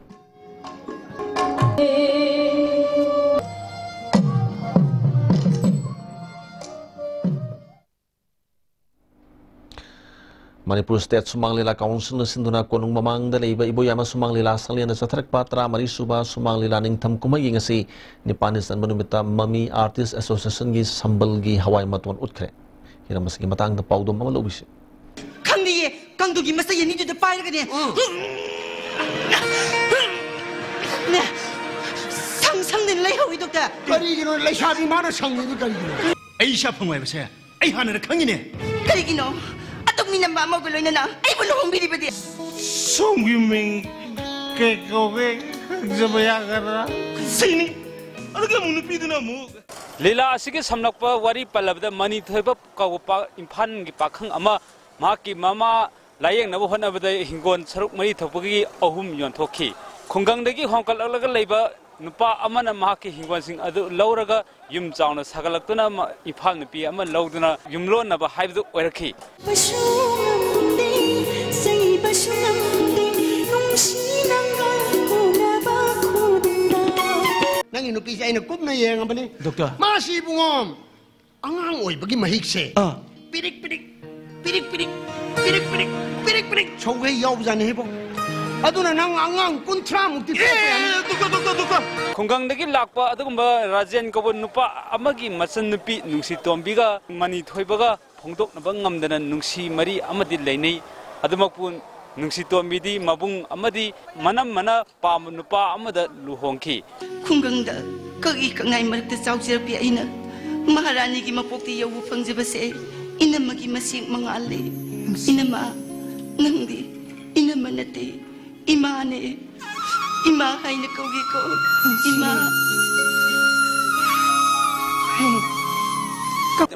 ꯃꯅꯤꯄꯨꯔ State ꯁꯨꯃꯥꯡ ꯂꯤꯂꯥ Council ꯅ ꯁꯤꯟꯗꯨꯅ ꯀꯣꯅꯨꯡ ꯃꯃꯥꯡꯗ ꯂꯩꯕ ꯏꯕꯣꯌꯥꯏꯃ ꯁꯨꯃꯥꯡ ꯂꯤꯂꯥ ꯁꯪꯂꯦꯟꯗ ꯆꯠꯊꯔꯛꯄ ꯇꯔꯥꯃꯔꯤ ꯁꯨꯕ ꯁꯨꯃꯥꯡ ꯂꯤꯂꯥ ꯅꯤꯡꯊꯝ ꯀꯨꯝꯍꯩꯒꯤ ꯉꯁꯤ ꯅꯤꯄꯥꯜꯅꯤ ꯆꯟꯕ ꯅꯨꯃꯤꯠꯇ ꯃꯃꯤ Artist Association ꯒꯤ ꯁꯝꯕꯜꯒꯤ ꯍꯋꯥꯏ ꯃꯇꯣꯟ ꯎꯠꯈ꯭ꯔꯦ꯫ ꯍꯤꯔꯝ ꯑꯁꯤꯒꯤ ꯃꯇꯥꯡꯗ ꯄꯥꯎꯗꯝ ꯑꯃ ꯂꯧꯕꯤꯁꯤ꯫ ꯈꯪꯗꯤꯌꯦ, ꯀꯥꯡꯗꯨꯒꯤ ꯃꯆꯩ ꯑꯅꯤꯗꯨꯗ ꯄꯥꯏꯔꯒꯅꯦ꯫ ꯎꯝ꯫ ꯅꯦ, ꯁꯪ ꯁꯪꯗꯅ ꯂꯩꯍꯧꯏ, doctor꯫ ꯀꯔꯤꯒꯤꯅꯣ ꯂꯩꯁꯥꯕꯤ ꯃꯥꯅ ꯁꯪꯉꯤꯗꯨ ꯀꯔꯤꯒꯤꯅꯣ? ꯑꯩ ꯏꯁꯥ ꯐꯪꯉꯣꯏ ꯍꯥꯏꯕꯁꯦ ꯑꯩ ꯍꯥꯟꯅꯅ ꯈꯪꯉꯤꯅꯦ꯫ ꯀꯔꯤꯒꯤꯅꯣ ꯑꯗꯨꯛ ꯃꯤꯅꯝꯕ ꯑꯃꯒ ꯂꯣꯏꯅꯅ ꯑꯩꯕꯨ ꯂꯨꯍꯣꯡꯕꯤꯔꯤꯕꯗꯤ? ꯁꯣꯝꯒꯤ ꯃꯤꯡ ꯀꯩ ꯀꯧꯒꯦ ꯈꯪꯖꯕ ꯌꯥꯒꯗ꯭ꯔꯥ? ꯁꯤꯅꯤ꯫ ꯑꯗꯨꯒ ꯑꯃꯨꯛ ꯅꯨꯄꯤꯗꯨꯅ ꯑꯃꯨꯛ ꯂꯤꯂꯥ ꯑꯁꯤꯒꯤ ꯁꯝꯂꯛꯄ ꯋꯥꯔꯤ ꯄꯜꯂꯕꯗ ꯃꯅꯤ ꯊꯣꯏꯕ ꯀꯧꯕ ꯄꯥ-, ꯏꯝꯐꯥꯜꯒꯤ ꯄꯥꯈꯪ ꯑꯃ ꯃꯍꯥꯛꯀꯤ ꯃꯃꯥ ꯂꯥꯌꯦꯡꯅꯕ ꯍꯣꯠꯅꯕꯗ ꯍꯤꯡꯒꯣꯜ ꯁꯔꯨꯛ ꯃꯔꯤ ꯊꯣꯛꯄꯒꯤ ꯑꯍꯨꯝ ꯌꯣꯟꯊꯣꯛꯈꯤ꯫ ꯈꯨꯡꯒꯪꯗꯒꯤ ꯍꯣꯡꯒꯠꯂꯛꯂꯒ ꯂꯩꯕ ꯅꯨꯄꯥ ꯑꯃꯅ ꯃꯍꯥꯛꯀꯤ ꯍꯤꯡꯒꯣꯜꯁꯤꯡ ꯑꯗꯨ ꯂꯧꯔꯒ ꯌꯨꯝ ꯆꯥꯎꯅ ꯁꯥꯒꯠꯂꯛꯇꯨꯅ ꯃ-, ꯏꯝꯐꯥꯜ ꯅꯨꯄꯤ ꯑꯃ ꯂꯧꯗꯨꯅ ꯌꯨꯝꯂꯣꯟꯅꯕ ꯍꯥꯏꯕꯗꯨ ꯑꯣꯏꯔꯛꯈꯤ꯫ ꯅꯪꯒꯤ ꯅꯨꯄꯤꯁꯦ ꯑꯩꯅ ꯀꯨꯞꯅ ꯌꯦꯡꯉꯕꯅꯤ꯫ ꯗꯣꯛꯇꯔ꯫ ꯃꯥꯁꯤ ꯏꯕꯨꯡꯉꯣ, ꯑꯉꯥꯡ ꯑꯣꯏꯕꯒꯤ ꯃꯍꯤꯛꯁꯦ ꯑꯥ꯫ ꯄꯤꯔꯤꯛ ꯄꯤꯔꯤꯛ, ꯄꯤꯔꯤꯛ ꯄꯤꯔꯤꯛ, ꯄꯤꯔꯤꯛ ꯄꯤꯔꯤꯛ, ꯄꯤꯔꯤꯛ ꯄꯤꯔꯤꯛ ꯁꯧꯒꯩ ꯌꯥꯎꯕꯖꯥꯠꯅꯤ ꯍꯥꯏꯕꯣ꯫ ꯑꯗꯨꯅ ꯅꯪ ꯑꯉꯥꯡ ꯀꯨꯟꯊ꯭ꯔꯥ ꯃꯨꯛꯇꯤ ꯄꯣꯛꯄ ꯌꯥꯅꯤ꯫ ꯑꯦ, ꯗꯣꯛꯇꯔ, ꯗꯣꯛꯇꯔ, ꯗꯣꯛꯇꯔ꯫ ꯈꯨꯡꯒꯪꯗꯒꯤ ꯂꯥꯛꯄ ꯑꯗꯨꯒꯨꯝꯕ ꯔꯥꯖꯦꯟ ꯀꯧꯕ ꯅꯨꯄꯥ ꯑꯃꯒꯤ ꯃꯆꯟꯅꯨꯄꯤ ꯅꯨꯡꯁꯤꯇꯣꯝꯕꯤꯒ ꯃꯅꯤꯊꯣꯏꯕꯒ ꯐꯣꯡꯗꯣꯛꯅꯕ ꯉꯝꯗꯅ ꯅꯨꯡꯁꯤ ꯃꯔꯤ ꯑꯃꯗꯤ ꯂꯩꯅꯩ꯫ ꯑꯗꯨꯃꯛꯄꯨ ꯅꯨꯡꯁꯤꯇꯣꯝꯕꯤꯗꯤ ꯃꯕꯨꯡ ꯑꯃꯗꯤ ꯃꯅꯝꯃꯅ ꯄꯥꯝꯕ ꯅꯨꯄꯥ ꯑꯃꯗ ꯂꯨꯍꯣꯡꯈꯤ꯫ ꯈꯨꯡꯒꯪꯗ ꯀꯛꯏ ꯀꯛꯉꯥꯏ ꯃꯔꯛꯇ ꯆꯥꯎꯖꯔꯛꯄꯤ ꯑꯩꯅ ꯃꯍꯥꯔꯥꯅꯤꯒꯤ ꯃꯄꯣꯛꯇ ꯌꯧꯕ ꯐꯪꯖꯕꯁꯦ ꯏꯅꯝꯃꯒꯤ ꯃꯁꯦꯛ ꯃꯉꯥꯜꯅꯤ꯫ ꯏꯅꯝꯃ, ꯅꯪꯗꯤ ꯏꯅꯝꯃ ꯅꯠꯇꯦ, ꯏꯃꯥꯅꯦ꯫ ꯏꯃꯥ ꯍꯥꯏꯅ ꯀꯧꯒꯦꯀꯣ꯫ ꯏꯃꯥ꯫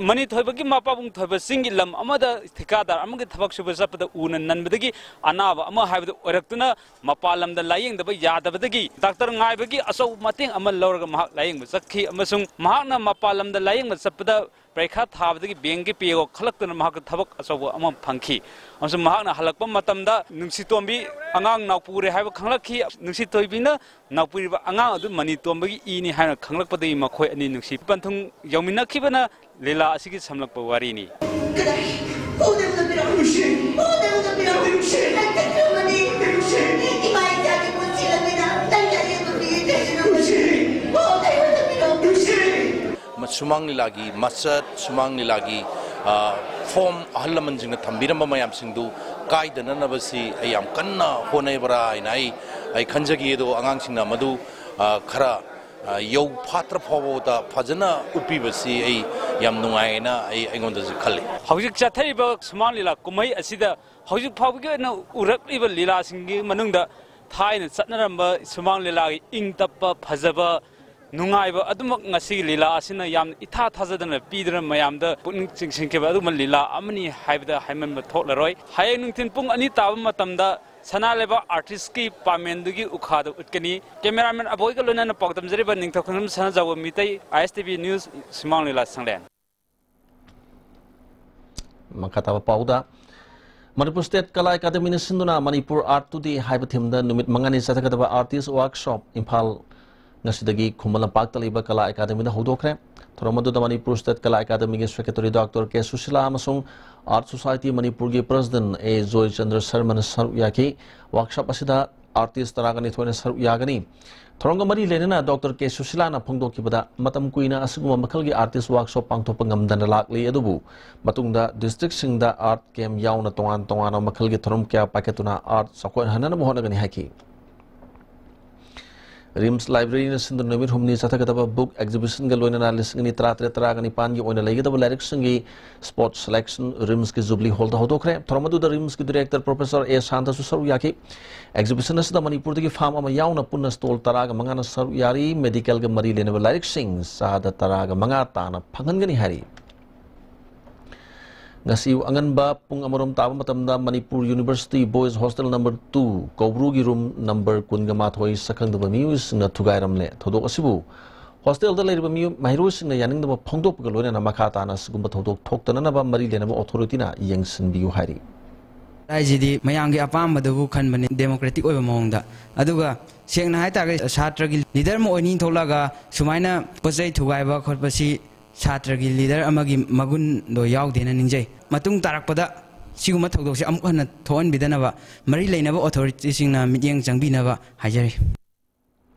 ꯃꯅꯤꯊꯣꯏꯕꯒꯤ ꯃꯄꯥꯕꯨꯡ ꯊꯣꯏꯕ ꯆꯤꯡꯒꯤ ꯂꯝ ꯑꯃꯗ ꯊꯤꯀꯥꯗꯥꯔ ꯑꯃꯒꯤ ꯊꯕꯛ ꯁꯨꯕ ꯆꯠꯄꯗ ꯎꯅ ꯅꯟꯕꯗꯒꯤ ꯑꯅꯥꯕ ꯑꯃ ꯍꯥꯏꯕꯗꯨ ꯑꯣꯏꯔꯛꯇꯨꯅ ꯃꯄꯥꯟ ꯂꯝꯗ ꯂꯥꯌꯦꯡꯗꯕ ꯌꯥꯗꯕꯗꯒꯤ ꯗꯥꯛꯇꯔ ꯉꯥꯏꯕꯒꯤ ꯑꯆꯧꯕ ꯃꯇꯦꯡ ꯑꯃ ꯂꯧꯔꯒ ꯃꯍꯥꯛ ꯂꯥꯌꯦꯡꯕ ꯆꯠꯈꯤ, ꯑꯃꯁꯨꯡ ꯃꯍꯥꯛꯅ ꯃꯄꯥꯟ ꯂꯝꯗ ꯂꯥꯌꯦꯡꯕ ꯆꯠꯄꯗ ꯄꯔꯤꯈꯥ ꯊꯥꯕꯗꯒꯤ ꯕꯦꯡꯒꯤ ꯄꯤꯌꯣ ꯈꯜꯂꯛꯇꯨꯅ ꯃꯍꯥꯛꯇ ꯊꯕꯛ ꯑꯆꯧꯕ ꯑꯃ ꯐꯪꯈꯤ꯫ ꯑꯃꯁꯨꯡ ꯃꯍꯥꯛꯅ ꯍꯜꯂꯛꯄ ꯃꯇꯝꯗ ꯅꯨꯡꯁꯤꯇꯣꯝꯕꯤ ꯑꯉꯥꯡ ꯅꯥꯎꯄꯨꯔꯦ ꯍꯥꯏꯕ ꯈꯪꯂꯛꯈꯤ꯫ ꯅꯨꯡꯁꯤꯇꯣꯝꯕꯤꯅ ꯅꯥꯎꯄꯨꯔꯤꯕ ꯑꯉꯥꯡ ꯑꯗꯨ ꯃꯅꯤꯇꯣꯝꯕꯒꯤ ꯏꯅꯤ ꯍꯥꯏꯅ ꯈꯪꯂꯛꯄꯗꯒꯤ ꯃꯈꯣꯏ ꯑꯅꯤ ꯅꯨꯡꯁꯤ ꯄꯟꯊꯨꯡ ꯌꯧꯃꯤꯟꯅꯈꯤꯕꯅ ꯂꯤꯂꯥ ꯑꯁꯤꯒꯤ ꯁꯝꯂꯛꯄ ꯋꯥꯔꯤꯅꯤ꯫ ꯀꯗꯥꯏ? ꯄꯥꯎꯗꯝꯅꯕꯤꯔꯛꯎ꯫ ꯅꯨꯡꯁꯤ꯫ ꯄꯥꯎꯗꯝꯅꯕꯤꯔꯛꯎ꯫ ꯅꯨꯡꯁꯤ꯫ ꯅꯪ ꯀꯩꯗꯧꯔꯝꯃꯅꯤ? ꯅꯨꯡꯁꯤ꯫ ꯏꯃꯥ ꯏꯆꯥꯒꯤ ꯄꯨꯟꯁꯤ ꯂꯝꯕꯤꯗ ꯅꯪꯒꯤ ꯑꯌꯦꯠꯄ ꯄꯤꯔꯤꯕꯁꯤꯡ ꯅꯨꯡꯁꯤ꯫ ꯄꯥꯎꯗꯝꯅꯕꯤꯔꯛꯎ꯫ ꯅꯨꯡꯁꯤ꯫ ꯁꯨꯃꯥꯡ ꯂꯤꯂꯥꯒꯤ ꯃꯆꯠ, ꯁꯨꯃꯥꯡ ꯂꯤꯂꯥꯒꯤ, ꯑ, ꯐꯣꯝ ꯑꯍꯜ ꯂꯃꯟꯁꯤꯡꯅ ꯊꯝꯕꯤꯔꯝꯕ ꯃꯌꯥꯝꯁꯤꯡꯗꯨ ꯀꯥꯏꯗꯅꯅꯕꯁꯤ ꯑꯩ ꯌꯥꯝ ꯀꯟꯅ ꯍꯣꯠꯅꯩꯕ꯭ꯔꯥ ꯍꯥꯏꯅ ꯑꯩ, ꯑꯩ ꯈꯟꯖꯈꯤ꯫ ꯑꯗꯣ ꯑꯉꯥꯡꯁꯤꯡꯅ ꯃꯗꯨ, ꯑ, ꯈꯔ, ꯑ, ꯌꯧ ꯐꯥꯠꯇ꯭ꯔ ꯐꯥꯎꯕꯗ ꯐꯖꯅ ꯎꯠꯄꯤꯕꯁꯤ ꯑꯩ ꯌꯥꯝ ꯅꯨꯡꯉꯥꯏꯅ ꯑꯩ, ꯑꯩꯉꯣꯟꯗꯁꯨ ꯈꯜꯂꯤ꯫ ꯍꯧꯖꯤꯛ ꯆꯠꯊꯔꯤꯕ ꯁꯨꯃꯥꯡ ꯂꯤꯂꯥ ꯀꯨꯝꯍꯩ ꯑꯁꯤꯗ ꯍꯧꯖꯤꯛ ꯐꯥꯎꯕꯒꯤ ꯑꯣꯏꯅ ꯎꯔꯛꯂꯤꯕ ꯂꯤꯂꯥꯁꯤꯡꯒꯤ ꯃꯅꯨꯡꯗ ꯊꯥꯏꯅ ꯆꯠꯅꯔꯝꯕ ꯁꯨꯃꯥꯡ ꯂꯤꯂꯥꯒꯤ ꯏꯪ ꯇꯞꯄ, ꯐꯖꯕ, ꯅꯨꯡꯉꯥꯏꯕ ꯑꯗꯨꯃꯛ ꯉꯁꯤꯒꯤ ꯂꯤꯂꯥ ꯑꯁꯤꯅ ꯌꯥꯝꯅ ꯏꯊꯥ ꯊꯥꯖꯗꯅ ꯄꯤꯗꯨꯅ ꯃꯌꯥꯝꯗ ꯄꯨꯛꯅꯤꯡ ꯆꯤꯡꯁꯤꯟꯈꯤꯕ ꯑꯗꯨꯒꯨꯝꯕ ꯂꯤꯂꯥ ꯑꯃꯅꯤ ꯍꯥꯏꯕꯗ ꯍꯥꯏꯃꯟꯕ ꯊꯣꯛꯂꯔꯣꯏ꯫ ꯍꯌꯦꯡ ꯅꯨꯡꯊꯤꯜ ꯄꯨꯡ ꯑꯅꯤ ꯇꯥꯕ ꯃꯇꯝꯗ ꯁꯅꯥ ꯂꯩꯕꯥꯛ ꯑꯥꯔꯇꯤꯁꯀꯤ ꯄꯥꯃꯦꯟꯗꯨꯒꯤ ꯎꯈꯥꯗꯨ ꯎꯠꯀꯅꯤ꯫ ꯀꯦꯃꯦꯔꯥꯃꯦꯟ ꯑꯕꯣꯏꯒ ꯂꯣꯏꯅꯅ ꯄꯥꯎꯗꯝꯖꯔꯤꯕ ꯅꯤꯡꯊꯧꯈꯣꯡꯖꯝ ꯁꯅꯥꯖꯥꯎꯕ ꯃꯤꯇꯩ, ꯑꯥꯏ ꯑꯦꯁ ꯇꯤ ꯚꯤ ꯅ꯭ꯌꯨꯁ, ꯁꯨꯃꯥꯡ ꯂꯤꯂꯥ ꯁꯪꯂꯦꯟ꯫ ꯃꯈꯥ ꯇꯥꯕ ꯄꯥꯎꯗ, ꯃꯅꯤꯄꯨꯔ ꯁ꯭ꯇꯦꯠ ꯀꯂꯥ ꯑꯦꯀꯥꯗꯃꯤꯅ ꯁꯤꯟꯗꯨꯅ ꯃꯅꯤꯄꯨꯔ ꯑꯥꯔꯠ ꯇꯨꯗꯦ ꯍꯥꯏꯕ ꯊꯤꯝꯗ ꯅꯨꯃꯤꯠ ꯃꯉꯥꯅꯤ ꯆꯠꯊꯒꯗꯕ ꯑꯥꯔꯇꯤꯁ ꯋꯥꯔꯛꯁꯣꯞ ꯏꯝꯐꯥꯜ ꯉꯁꯤꯗꯒꯤ ꯈꯨꯃꯟ ꯂꯝꯄꯥꯛꯇ ꯂꯩꯕ ꯀꯂꯥ ꯑꯦꯀꯥꯗꯃꯤꯗ ꯍꯧꯗꯣꯛꯈ꯭ꯔꯦ꯫ ꯊꯧꯔꯝ ꯑꯗꯨꯗ ꯃꯅꯤꯄꯨꯔ ꯁ꯭ꯇꯦꯠ ꯀꯂꯥ ꯑꯦꯀꯥꯗꯃꯤꯒꯤ ꯁꯦꯀ꯭ꯔꯦꯇꯔꯤ ꯗꯣꯛꯇꯔ ꯀꯦ ꯁꯨꯁꯤꯂꯥ ꯑꯃꯁꯨꯡ ꯑꯥꯔꯠ ꯁꯣꯁꯥꯏꯇꯤ ꯃꯅꯤꯄꯨꯔꯒꯤ ꯄ꯭ꯔꯦꯁꯤꯗꯦꯟꯠ ꯑꯦ ꯖꯣꯏꯆꯟꯗ꯭ꯔ ꯁꯔꯃꯅ ꯁꯔꯨꯛ ꯌꯥꯈꯤ꯫ ꯋꯥꯔꯛꯁꯣꯞ ꯑꯁꯤꯗ ꯑꯥꯔꯇꯤꯁ ꯇꯔꯥꯒ ꯅꯤꯊꯣꯏꯅ ꯁꯔꯨꯛ ꯌꯥꯒꯅꯤ꯫ ꯊꯧꯔꯝꯒ ꯃꯔꯤ ꯂꯩꯅꯅ ꯗꯣꯛꯇꯔ ꯀꯦ ꯁꯨꯁꯤꯂꯥꯅ ꯐꯣꯡꯗꯣꯛꯈꯤꯕꯗ, ꯃꯇꯝ ꯀꯨꯏꯅ ꯑꯁꯤꯒꯨꯝꯕ ꯃꯈꯜꯒꯤ ꯑꯥꯔꯇꯤꯁ ꯋꯥꯔꯛꯁꯣꯞ ꯄꯥꯡꯊꯣꯛꯄ ꯉꯝꯗꯅ ꯂꯥꯛꯂꯤ, ꯑꯗꯨꯕꯨ ꯃꯇꯨꯡꯗ ꯗꯤꯁꯇ꯭ꯔꯤꯛꯁꯤꯡꯗ ꯑꯥꯔꯠ ꯀꯦꯝꯞ ꯌꯥꯎꯅ ꯇꯣꯉꯥꯟ ꯇꯣꯉꯥꯟꯕ ꯃꯈꯜꯒꯤ ꯊꯧꯔꯝ ꯀꯌꯥ ꯄꯥꯏꯈꯠꯇꯨꯅ ꯑꯥꯔꯠ ꯆꯥꯎꯈꯠꯍꯟꯅꯕ ꯍꯣꯠꯅꯒꯅꯤ ꯍꯥꯏꯈꯤ꯫ ꯔꯤꯝꯁ ꯂꯥꯏꯕ꯭ꯔꯦꯔꯤꯅ ꯁꯤꯟꯗꯨꯅ ꯅꯨꯃꯤꯠ ꯍꯨꯝꯅꯤ ꯆꯠꯊꯒꯗꯕ ꯕꯨꯛ ꯑꯦꯛꯖꯤꯕꯤꯁꯟꯒ ꯂꯣꯏꯅꯅ ꯂꯤꯁꯤꯡ ꯑꯅꯤ ꯇꯔꯥꯇꯔꯦꯠ ꯇꯔꯥꯒ ꯅꯤꯄꯥꯟꯒꯤ ꯑꯣꯏꯅ ꯂꯩꯒꯗꯕ ꯂꯥꯏꯔꯤꯛꯁꯤꯡꯒꯤ ꯁ꯭ꯄꯣꯠ ꯁꯦꯂꯦꯛꯁꯟ ꯔꯤꯝꯁꯀꯤ ꯖꯨꯕꯂꯤ ꯍꯣꯜꯗ ꯍꯧꯗꯣꯛꯈ꯭ꯔꯦ꯫ ꯊꯧꯔꯝ ꯑꯗꯨꯗ ꯔꯤꯝꯁꯀꯤ ꯗꯤꯔꯦꯛꯇꯔ ꯄ꯭ꯔꯣꯐꯦꯁꯔ ꯑꯦ ꯁꯥꯟꯇꯁꯨ ꯁꯔꯨꯛ ꯌꯥꯈꯤ꯫ ꯑꯦꯛꯖꯤꯕꯤꯁꯟ ꯑꯁꯤꯗ ꯃꯅꯤꯄꯨꯔꯗꯒꯤ ꯐꯥꯝ ꯑꯃ ꯌꯥꯎꯅ ꯄꯨꯟꯅ ꯁ꯭ꯇꯣꯜ ꯇꯔꯥꯒ ꯃꯉꯥꯅ ꯁꯔꯨꯛ ꯌꯥꯔꯤ꯫ ꯃꯦꯗꯤꯀꯦꯜꯒ ꯃꯔꯤ ꯂꯩꯅꯕ ꯂꯥꯏꯔꯤꯛꯁꯤꯡ ꯆꯥꯗ ꯇꯔꯥꯒ ꯃꯉꯥ ꯇꯥꯅ ꯐꯪꯍꯟꯒꯅꯤ ꯍꯥꯏꯔꯤ꯫ ꯉꯁꯤ ꯑꯉꯟꯕ ꯄꯨꯡ ꯑꯃꯔꯣꯝ ꯇꯥꯕ ꯃꯇꯝꯗ Manipur university boys hostel number two ꯀꯧꯕ꯭ꯔꯨꯒꯤ ꯔꯨꯝ ꯅꯝꯕꯔ ꯀꯨꯟꯒ ꯃꯥꯊꯣꯏ ꯁꯛꯈꯪꯗꯕ ꯃꯤꯑꯣꯏꯁꯤꯡꯅ ꯊꯨꯒꯥꯏꯔꯝꯂꯦ꯫ ꯊꯧꯗꯣꯛ ꯑꯁꯤꯕꯨ ꯍꯣꯁꯇꯦꯜꯗ ꯂꯩꯔꯤꯕ ꯃꯤꯑꯣꯏ, ꯃꯍꯩꯔꯣꯏꯁꯤꯡꯅ ꯌꯥꯅꯤꯡꯗꯕ ꯐꯣꯡꯗꯣꯛꯄꯒ ꯂꯣꯏꯅꯅ ꯃꯈꯥ ꯇꯥꯅ ꯑꯁꯤꯒꯨꯝꯕ ꯊꯧꯗꯣꯛ ꯊꯣꯛꯇꯅꯅꯕ ꯃꯔꯤ ꯂꯩꯅꯕ ꯑꯣꯊꯣꯔꯤꯇꯤꯅ ꯌꯦꯡꯁꯤꯟꯕꯤꯌꯨ ꯍꯥꯏꯔꯤ꯫ ꯍꯥꯏꯁꯤꯗꯤ ꯃꯌꯥꯝꯒꯤ ꯑꯄꯥꯝꯕꯗꯨꯕꯨ ꯈꯟꯕꯅꯤ, ꯗꯦꯃꯣꯀ꯭ꯔꯦꯇꯤꯛ ꯑꯣꯏꯕ ꯃꯑꯣꯡꯗ꯫ ꯑꯗꯨꯒ ꯁꯦꯡꯅ ꯍꯥꯏꯇꯥꯔꯒꯗꯤ, ꯁꯥꯇ꯭ꯔꯒꯤ ꯂꯤꯗꯔ ꯑꯃ ꯑꯣꯏꯅꯤꯡ ꯊꯣꯛꯂꯛꯑꯒ ꯁꯨꯃꯥꯏꯅ ꯄꯣꯠ ꯆꯩ ꯊꯨꯒꯥꯏꯕ ꯈꯣꯠꯄꯁꯤ ꯁꯥꯇ꯭ꯔꯒꯤ ꯂꯤꯗꯔ ꯑꯃꯒꯤ ꯃꯒꯨꯟꯗꯣ ꯌꯥꯎꯗꯦꯅ ꯅꯤꯡꯖꯩ꯫ ꯃꯇꯨꯡ ꯇꯥꯔꯛꯄꯗ ꯁꯤꯒꯨꯝꯕ ꯊꯧꯗꯣꯛꯁꯦ ꯑꯃꯨꯛ ꯍꯟꯅ ꯊꯣꯛꯍꯟꯕꯤꯗꯅꯕ ꯃꯔꯤ ꯂꯩꯅꯕ ꯑꯣꯊꯣꯔꯤꯇꯤꯁꯤꯡꯅ ꯃꯤꯠꯌꯦꯡ ꯆꯪꯕꯤꯅꯕ ꯍꯥꯏꯖꯔꯤ꯫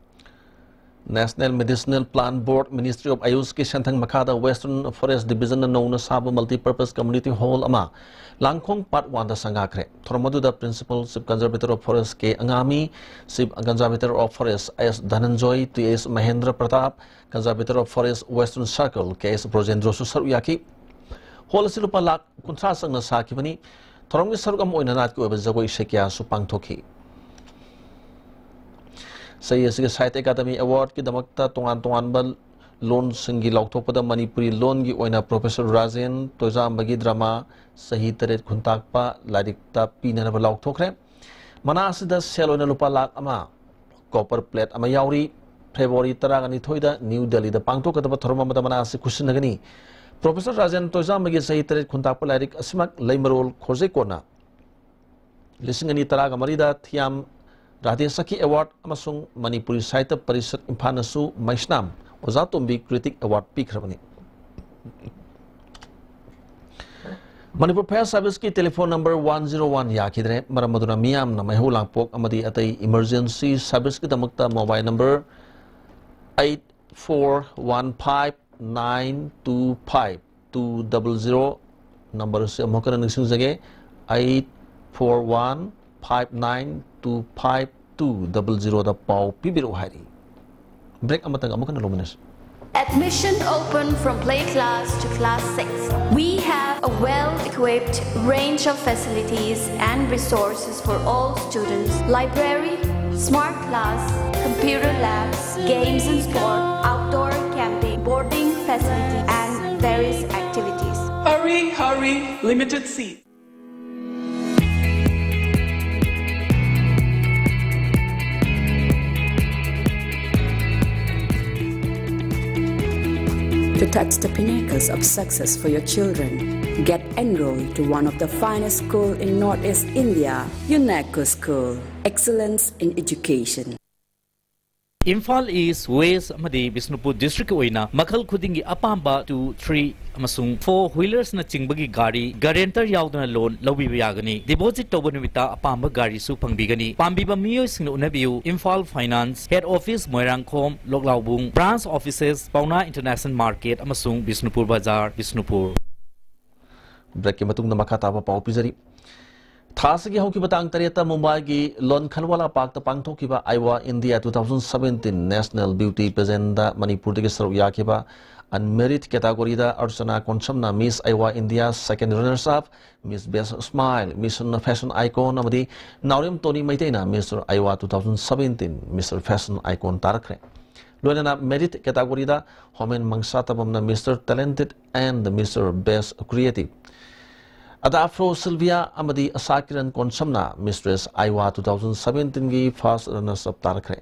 National Medicinal Plant Board, Ministry of ꯑꯌꯨꯁꯀꯤ ꯁꯦꯟꯊꯪ ꯃꯈꯥꯗ Western Forest Divisionꯅ ꯅꯧꯅ ꯁꯥꯕ multipurpose community hall ꯑꯃ ꯂꯥꯡꯈꯣꯡ Part Oneꯗ ꯁꯪꯒꯥꯈ꯭ꯔꯦ꯫ ꯊꯧꯔꯝ ꯑꯗꯨꯗ Principal Chief Conservator of Forest K ꯑꯉꯥꯃꯤ, Chief Conservator of Forest S Dhananjoy, T S Mahendra Pratap, Conservator of Forest Western Circle K S ꯕ꯭ꯔꯣꯖꯦꯟꯗ꯭ꯔꯣꯁꯨ ꯁꯔꯨꯛ ꯌꯥꯈꯤ꯫ ꯍꯣꯜ ꯑꯁꯤ ꯂꯨꯄꯥ ꯂꯥꯈ ꯀꯨꯟꯊ꯭ꯔꯥ ꯆꯪꯅ ꯁꯥꯈꯤꯕꯅꯤ꯫ ꯊꯧꯔꯝꯒꯤ ꯁꯔꯨꯛ ꯑꯃ ꯑꯣꯏꯅ ꯅꯥꯠꯀꯤ ꯑꯣꯏꯕ ꯖꯒꯣꯏ ꯏꯁꯩ ꯀꯌꯥꯁꯨ ꯄꯥꯡꯊꯣꯛꯈꯤ꯫ ꯆꯍꯤ ꯑꯁꯤꯒꯤ ꯁꯥꯍꯤꯇ꯭ꯌ ꯑꯦꯀꯥꯗꯃꯤ ꯑꯦꯋꯥꯔꯗꯀꯤꯗꯃꯛꯇ ꯇꯣꯉꯥꯟ ꯇꯣꯉꯥꯟꯕ ꯂꯣꯟꯁꯤꯡꯒꯤ ꯂꯥꯎꯊꯣꯛꯄꯗ ꯃꯅꯤꯄꯨꯔꯤ ꯂꯣꯟꯒꯤ ꯑꯣꯏꯅ ꯄ꯭ꯔꯣꯐꯦꯁꯔ ꯔꯥꯖꯦꯟ ꯇꯣꯏꯖꯥꯝꯕꯒꯤ ꯗ꯭ꯔꯃꯥ ꯆꯍꯤ ꯇꯔꯦꯠ ꯈꯨꯟꯇꯥꯛꯄ ꯂꯥꯏꯔꯤꯛꯇ ꯄꯤꯅꯅꯕ ꯂꯥꯎꯊꯣꯛꯈ꯭ꯔꯦ꯫ ꯃꯅꯥ ꯑꯁꯤꯗ ꯁꯦꯜ ꯑꯣꯏꯅ ꯂꯨꯄꯥ ꯂꯥꯈ ꯑꯃ, copper plate ꯑꯃ ꯌꯥꯎꯔꯤ꯫ February ꯇꯔꯥꯅꯤꯊꯣꯏꯗ ꯅ꯭ꯌꯨ ꯗꯦꯜꯂꯤꯗ ꯄꯥꯡꯊꯣꯛꯀꯗꯕ ꯊꯧꯔꯝ ꯑꯃꯗ ꯃꯅꯥ ꯑꯁꯤ ꯈꯨꯠꯁꯤꯟꯅꯒꯅꯤ꯫ Professor ꯔꯥꯖꯦꯟ ꯇꯣꯏꯖꯥꯃꯒꯤ ꯆꯍꯤ ꯇꯔꯦꯠ ꯈꯨꯟꯇꯥꯛꯄ ꯂꯥꯏꯔꯤꯛ ꯑꯁꯤꯃꯛ ꯂꯩꯃꯔꯣꯜ ꯈꯣꯔꯖꯩꯀꯣꯟꯅ ꯂꯤꯁꯤꯡ ꯑꯅꯤ ꯇꯔꯥꯒ ꯃꯔꯤꯗ ꯊꯤꯌꯥꯝ ꯔꯥꯙꯦ ꯁꯈꯤ Award ꯑꯃꯁꯨꯡ ꯃꯅꯤꯄꯨꯔꯤ ꯁꯥꯍꯤꯇ꯭ꯌ ꯄꯔꯤꯁꯠ ꯏꯝꯐꯥꯜꯅ ꯁꯨ ꯃꯩꯁꯅꯥꯝ ꯑꯣꯖꯥ ꯇꯣꯝꯕꯤ Critic Award ꯄꯤꯈ꯭ꯔꯕꯅꯤ꯫ Manipur Fire Serviceꯀꯤ telephone number one zero one ꯌꯥꯈꯤꯗ꯭ꯔꯦ꯫ ꯃꯔꯝ ꯑꯗꯨꯅ ꯃꯤꯌꯥꯝꯅ ꯃꯩꯍꯧ ꯂꯥꯡꯄꯣꯛ ꯑꯃꯗꯤ ꯑꯇꯩ emergency serviceꯀꯤꯗꯃꯛꯇ mobile number eight four one five nine two five two double zero number ꯑꯁꯤ ꯑꯃꯨꯛ ꯍꯟꯅ ꯅꯤꯡꯁꯤꯡꯖꯒꯦ, eight four one five nine two five two double zeroꯗ ꯄꯥꯎ ꯄꯤꯕꯤꯔꯛꯎ ꯍꯥꯏꯔꯤ꯫ Break ꯑꯃꯇꯪ ꯑꯃꯨꯛ ꯍꯟꯅ ꯂꯧꯃꯤꯟꯅꯁꯤ꯫ Admission open from play class to class six. We have a well-equipped range of facilities and resources for all students. Library, smart class, computer labs, games and sport, outdoor camping, boarding facility, and various activities. Hurry, hurry, limited seats. To touch the pinnacles of success for your children, get enrolled to one of the finest school in Northeast India, UNECO School. Excellence in education. Imphal east, west ꯑꯃꯗꯤ ꯕꯤꯁꯅꯨꯄꯨꯔ ꯗꯤꯁꯇ꯭ꯔꯤꯛꯀꯤ ꯑꯣꯏꯅ ꯃꯈꯜ ꯈꯨꯗꯤꯡꯒꯤ ꯑꯄꯥꯝꯕ two, three ꯑꯃꯁꯨꯡ four wheelersꯅꯆꯤꯡꯕꯒꯤ ꯒꯥꯔꯤ guarantor ꯌꯥꯎꯗꯅ loan ꯂꯧꯕꯤꯕ ꯌꯥꯒꯅꯤ꯫ Deposit ꯇꯧꯕ ꯅꯨꯃꯤꯠꯇ ꯑꯄꯥꯝꯕ ꯒꯥꯔꯤꯁꯨ ꯐꯪꯕꯤꯒꯅꯤ꯫ ꯄꯥꯝꯕꯤꯕ ꯃꯤꯑꯣꯏꯁꯤꯡꯅ ꯎꯅꯕꯤꯌꯨ꯫ Imphal Finance, Head Office, Moirangkhom, ꯂꯣꯛꯂꯥꯎꯕꯨꯡ, branch offices, ꯄꯥꯎꯅꯥ International Market ꯑꯃꯁꯨꯡ ꯕꯤꯁꯅꯨꯄꯨꯔ ꯕꯖꯥꯔ, ꯕꯤꯁꯅꯨꯄꯨꯔ꯫ Breakꯀꯤ ꯃꯇꯨꯡꯗ ꯃꯈꯥ ꯇꯥꯕ ꯄꯥꯎ ꯄꯤꯖꯔꯤ꯫ ꯊꯥ ꯑꯁꯤꯒꯤ ꯍꯧꯈꯤꯕ ꯇꯥꯡ ꯇꯔꯦꯠꯇ ꯃꯨꯝꯕꯥꯏꯒꯤ ꯂꯣꯟꯈꯜꯋꯥꯂꯥ ꯄꯥꯔꯛꯇ ꯄꯥꯡꯊꯣꯛꯈꯤꯕ Aiwa India two thousand seventeen National Beauty Pageantꯗ ꯃꯅꯤꯄꯨꯔꯗꯒꯤ ꯁꯔꯨꯛ ꯌꯥꯈꯤꯕ unmarried categoryꯗ ꯑꯔꯆꯅꯥ ꯀꯣꯟꯁꯝꯅ Miss Aiwa India second runners up, Miss Best Smile, Miss Fashion Icon ꯑꯃꯗꯤ ꯅꯥꯎꯔꯦꯝ ꯇꯣꯅꯤ ꯃꯩꯇꯩꯅ Mister ꯑꯥꯏꯋꯥ two thousand seventeen Mister Fashion Icon ꯇꯥꯔꯛꯈ꯭ꯔꯦ꯫ ꯂꯣꯏꯅꯅ merit categoryꯗ ꯍꯣꯃꯦꯟ ꯃꯪꯁꯥꯇꯕꯝꯅ Mister Talented and Mister Best Creative, ꯑꯗꯥꯐ꯭ꯔꯣ ꯁꯤꯜꯚꯤꯌꯥ ꯑꯃꯗꯤ ꯑꯁꯥꯀꯤꯔꯟ ꯀꯣꯟꯁꯝꯅ Mistress Iowa two thousand seventeen-ꯒꯤ first runners-up ꯇꯥꯔꯛꯈ꯭ꯔꯦ꯫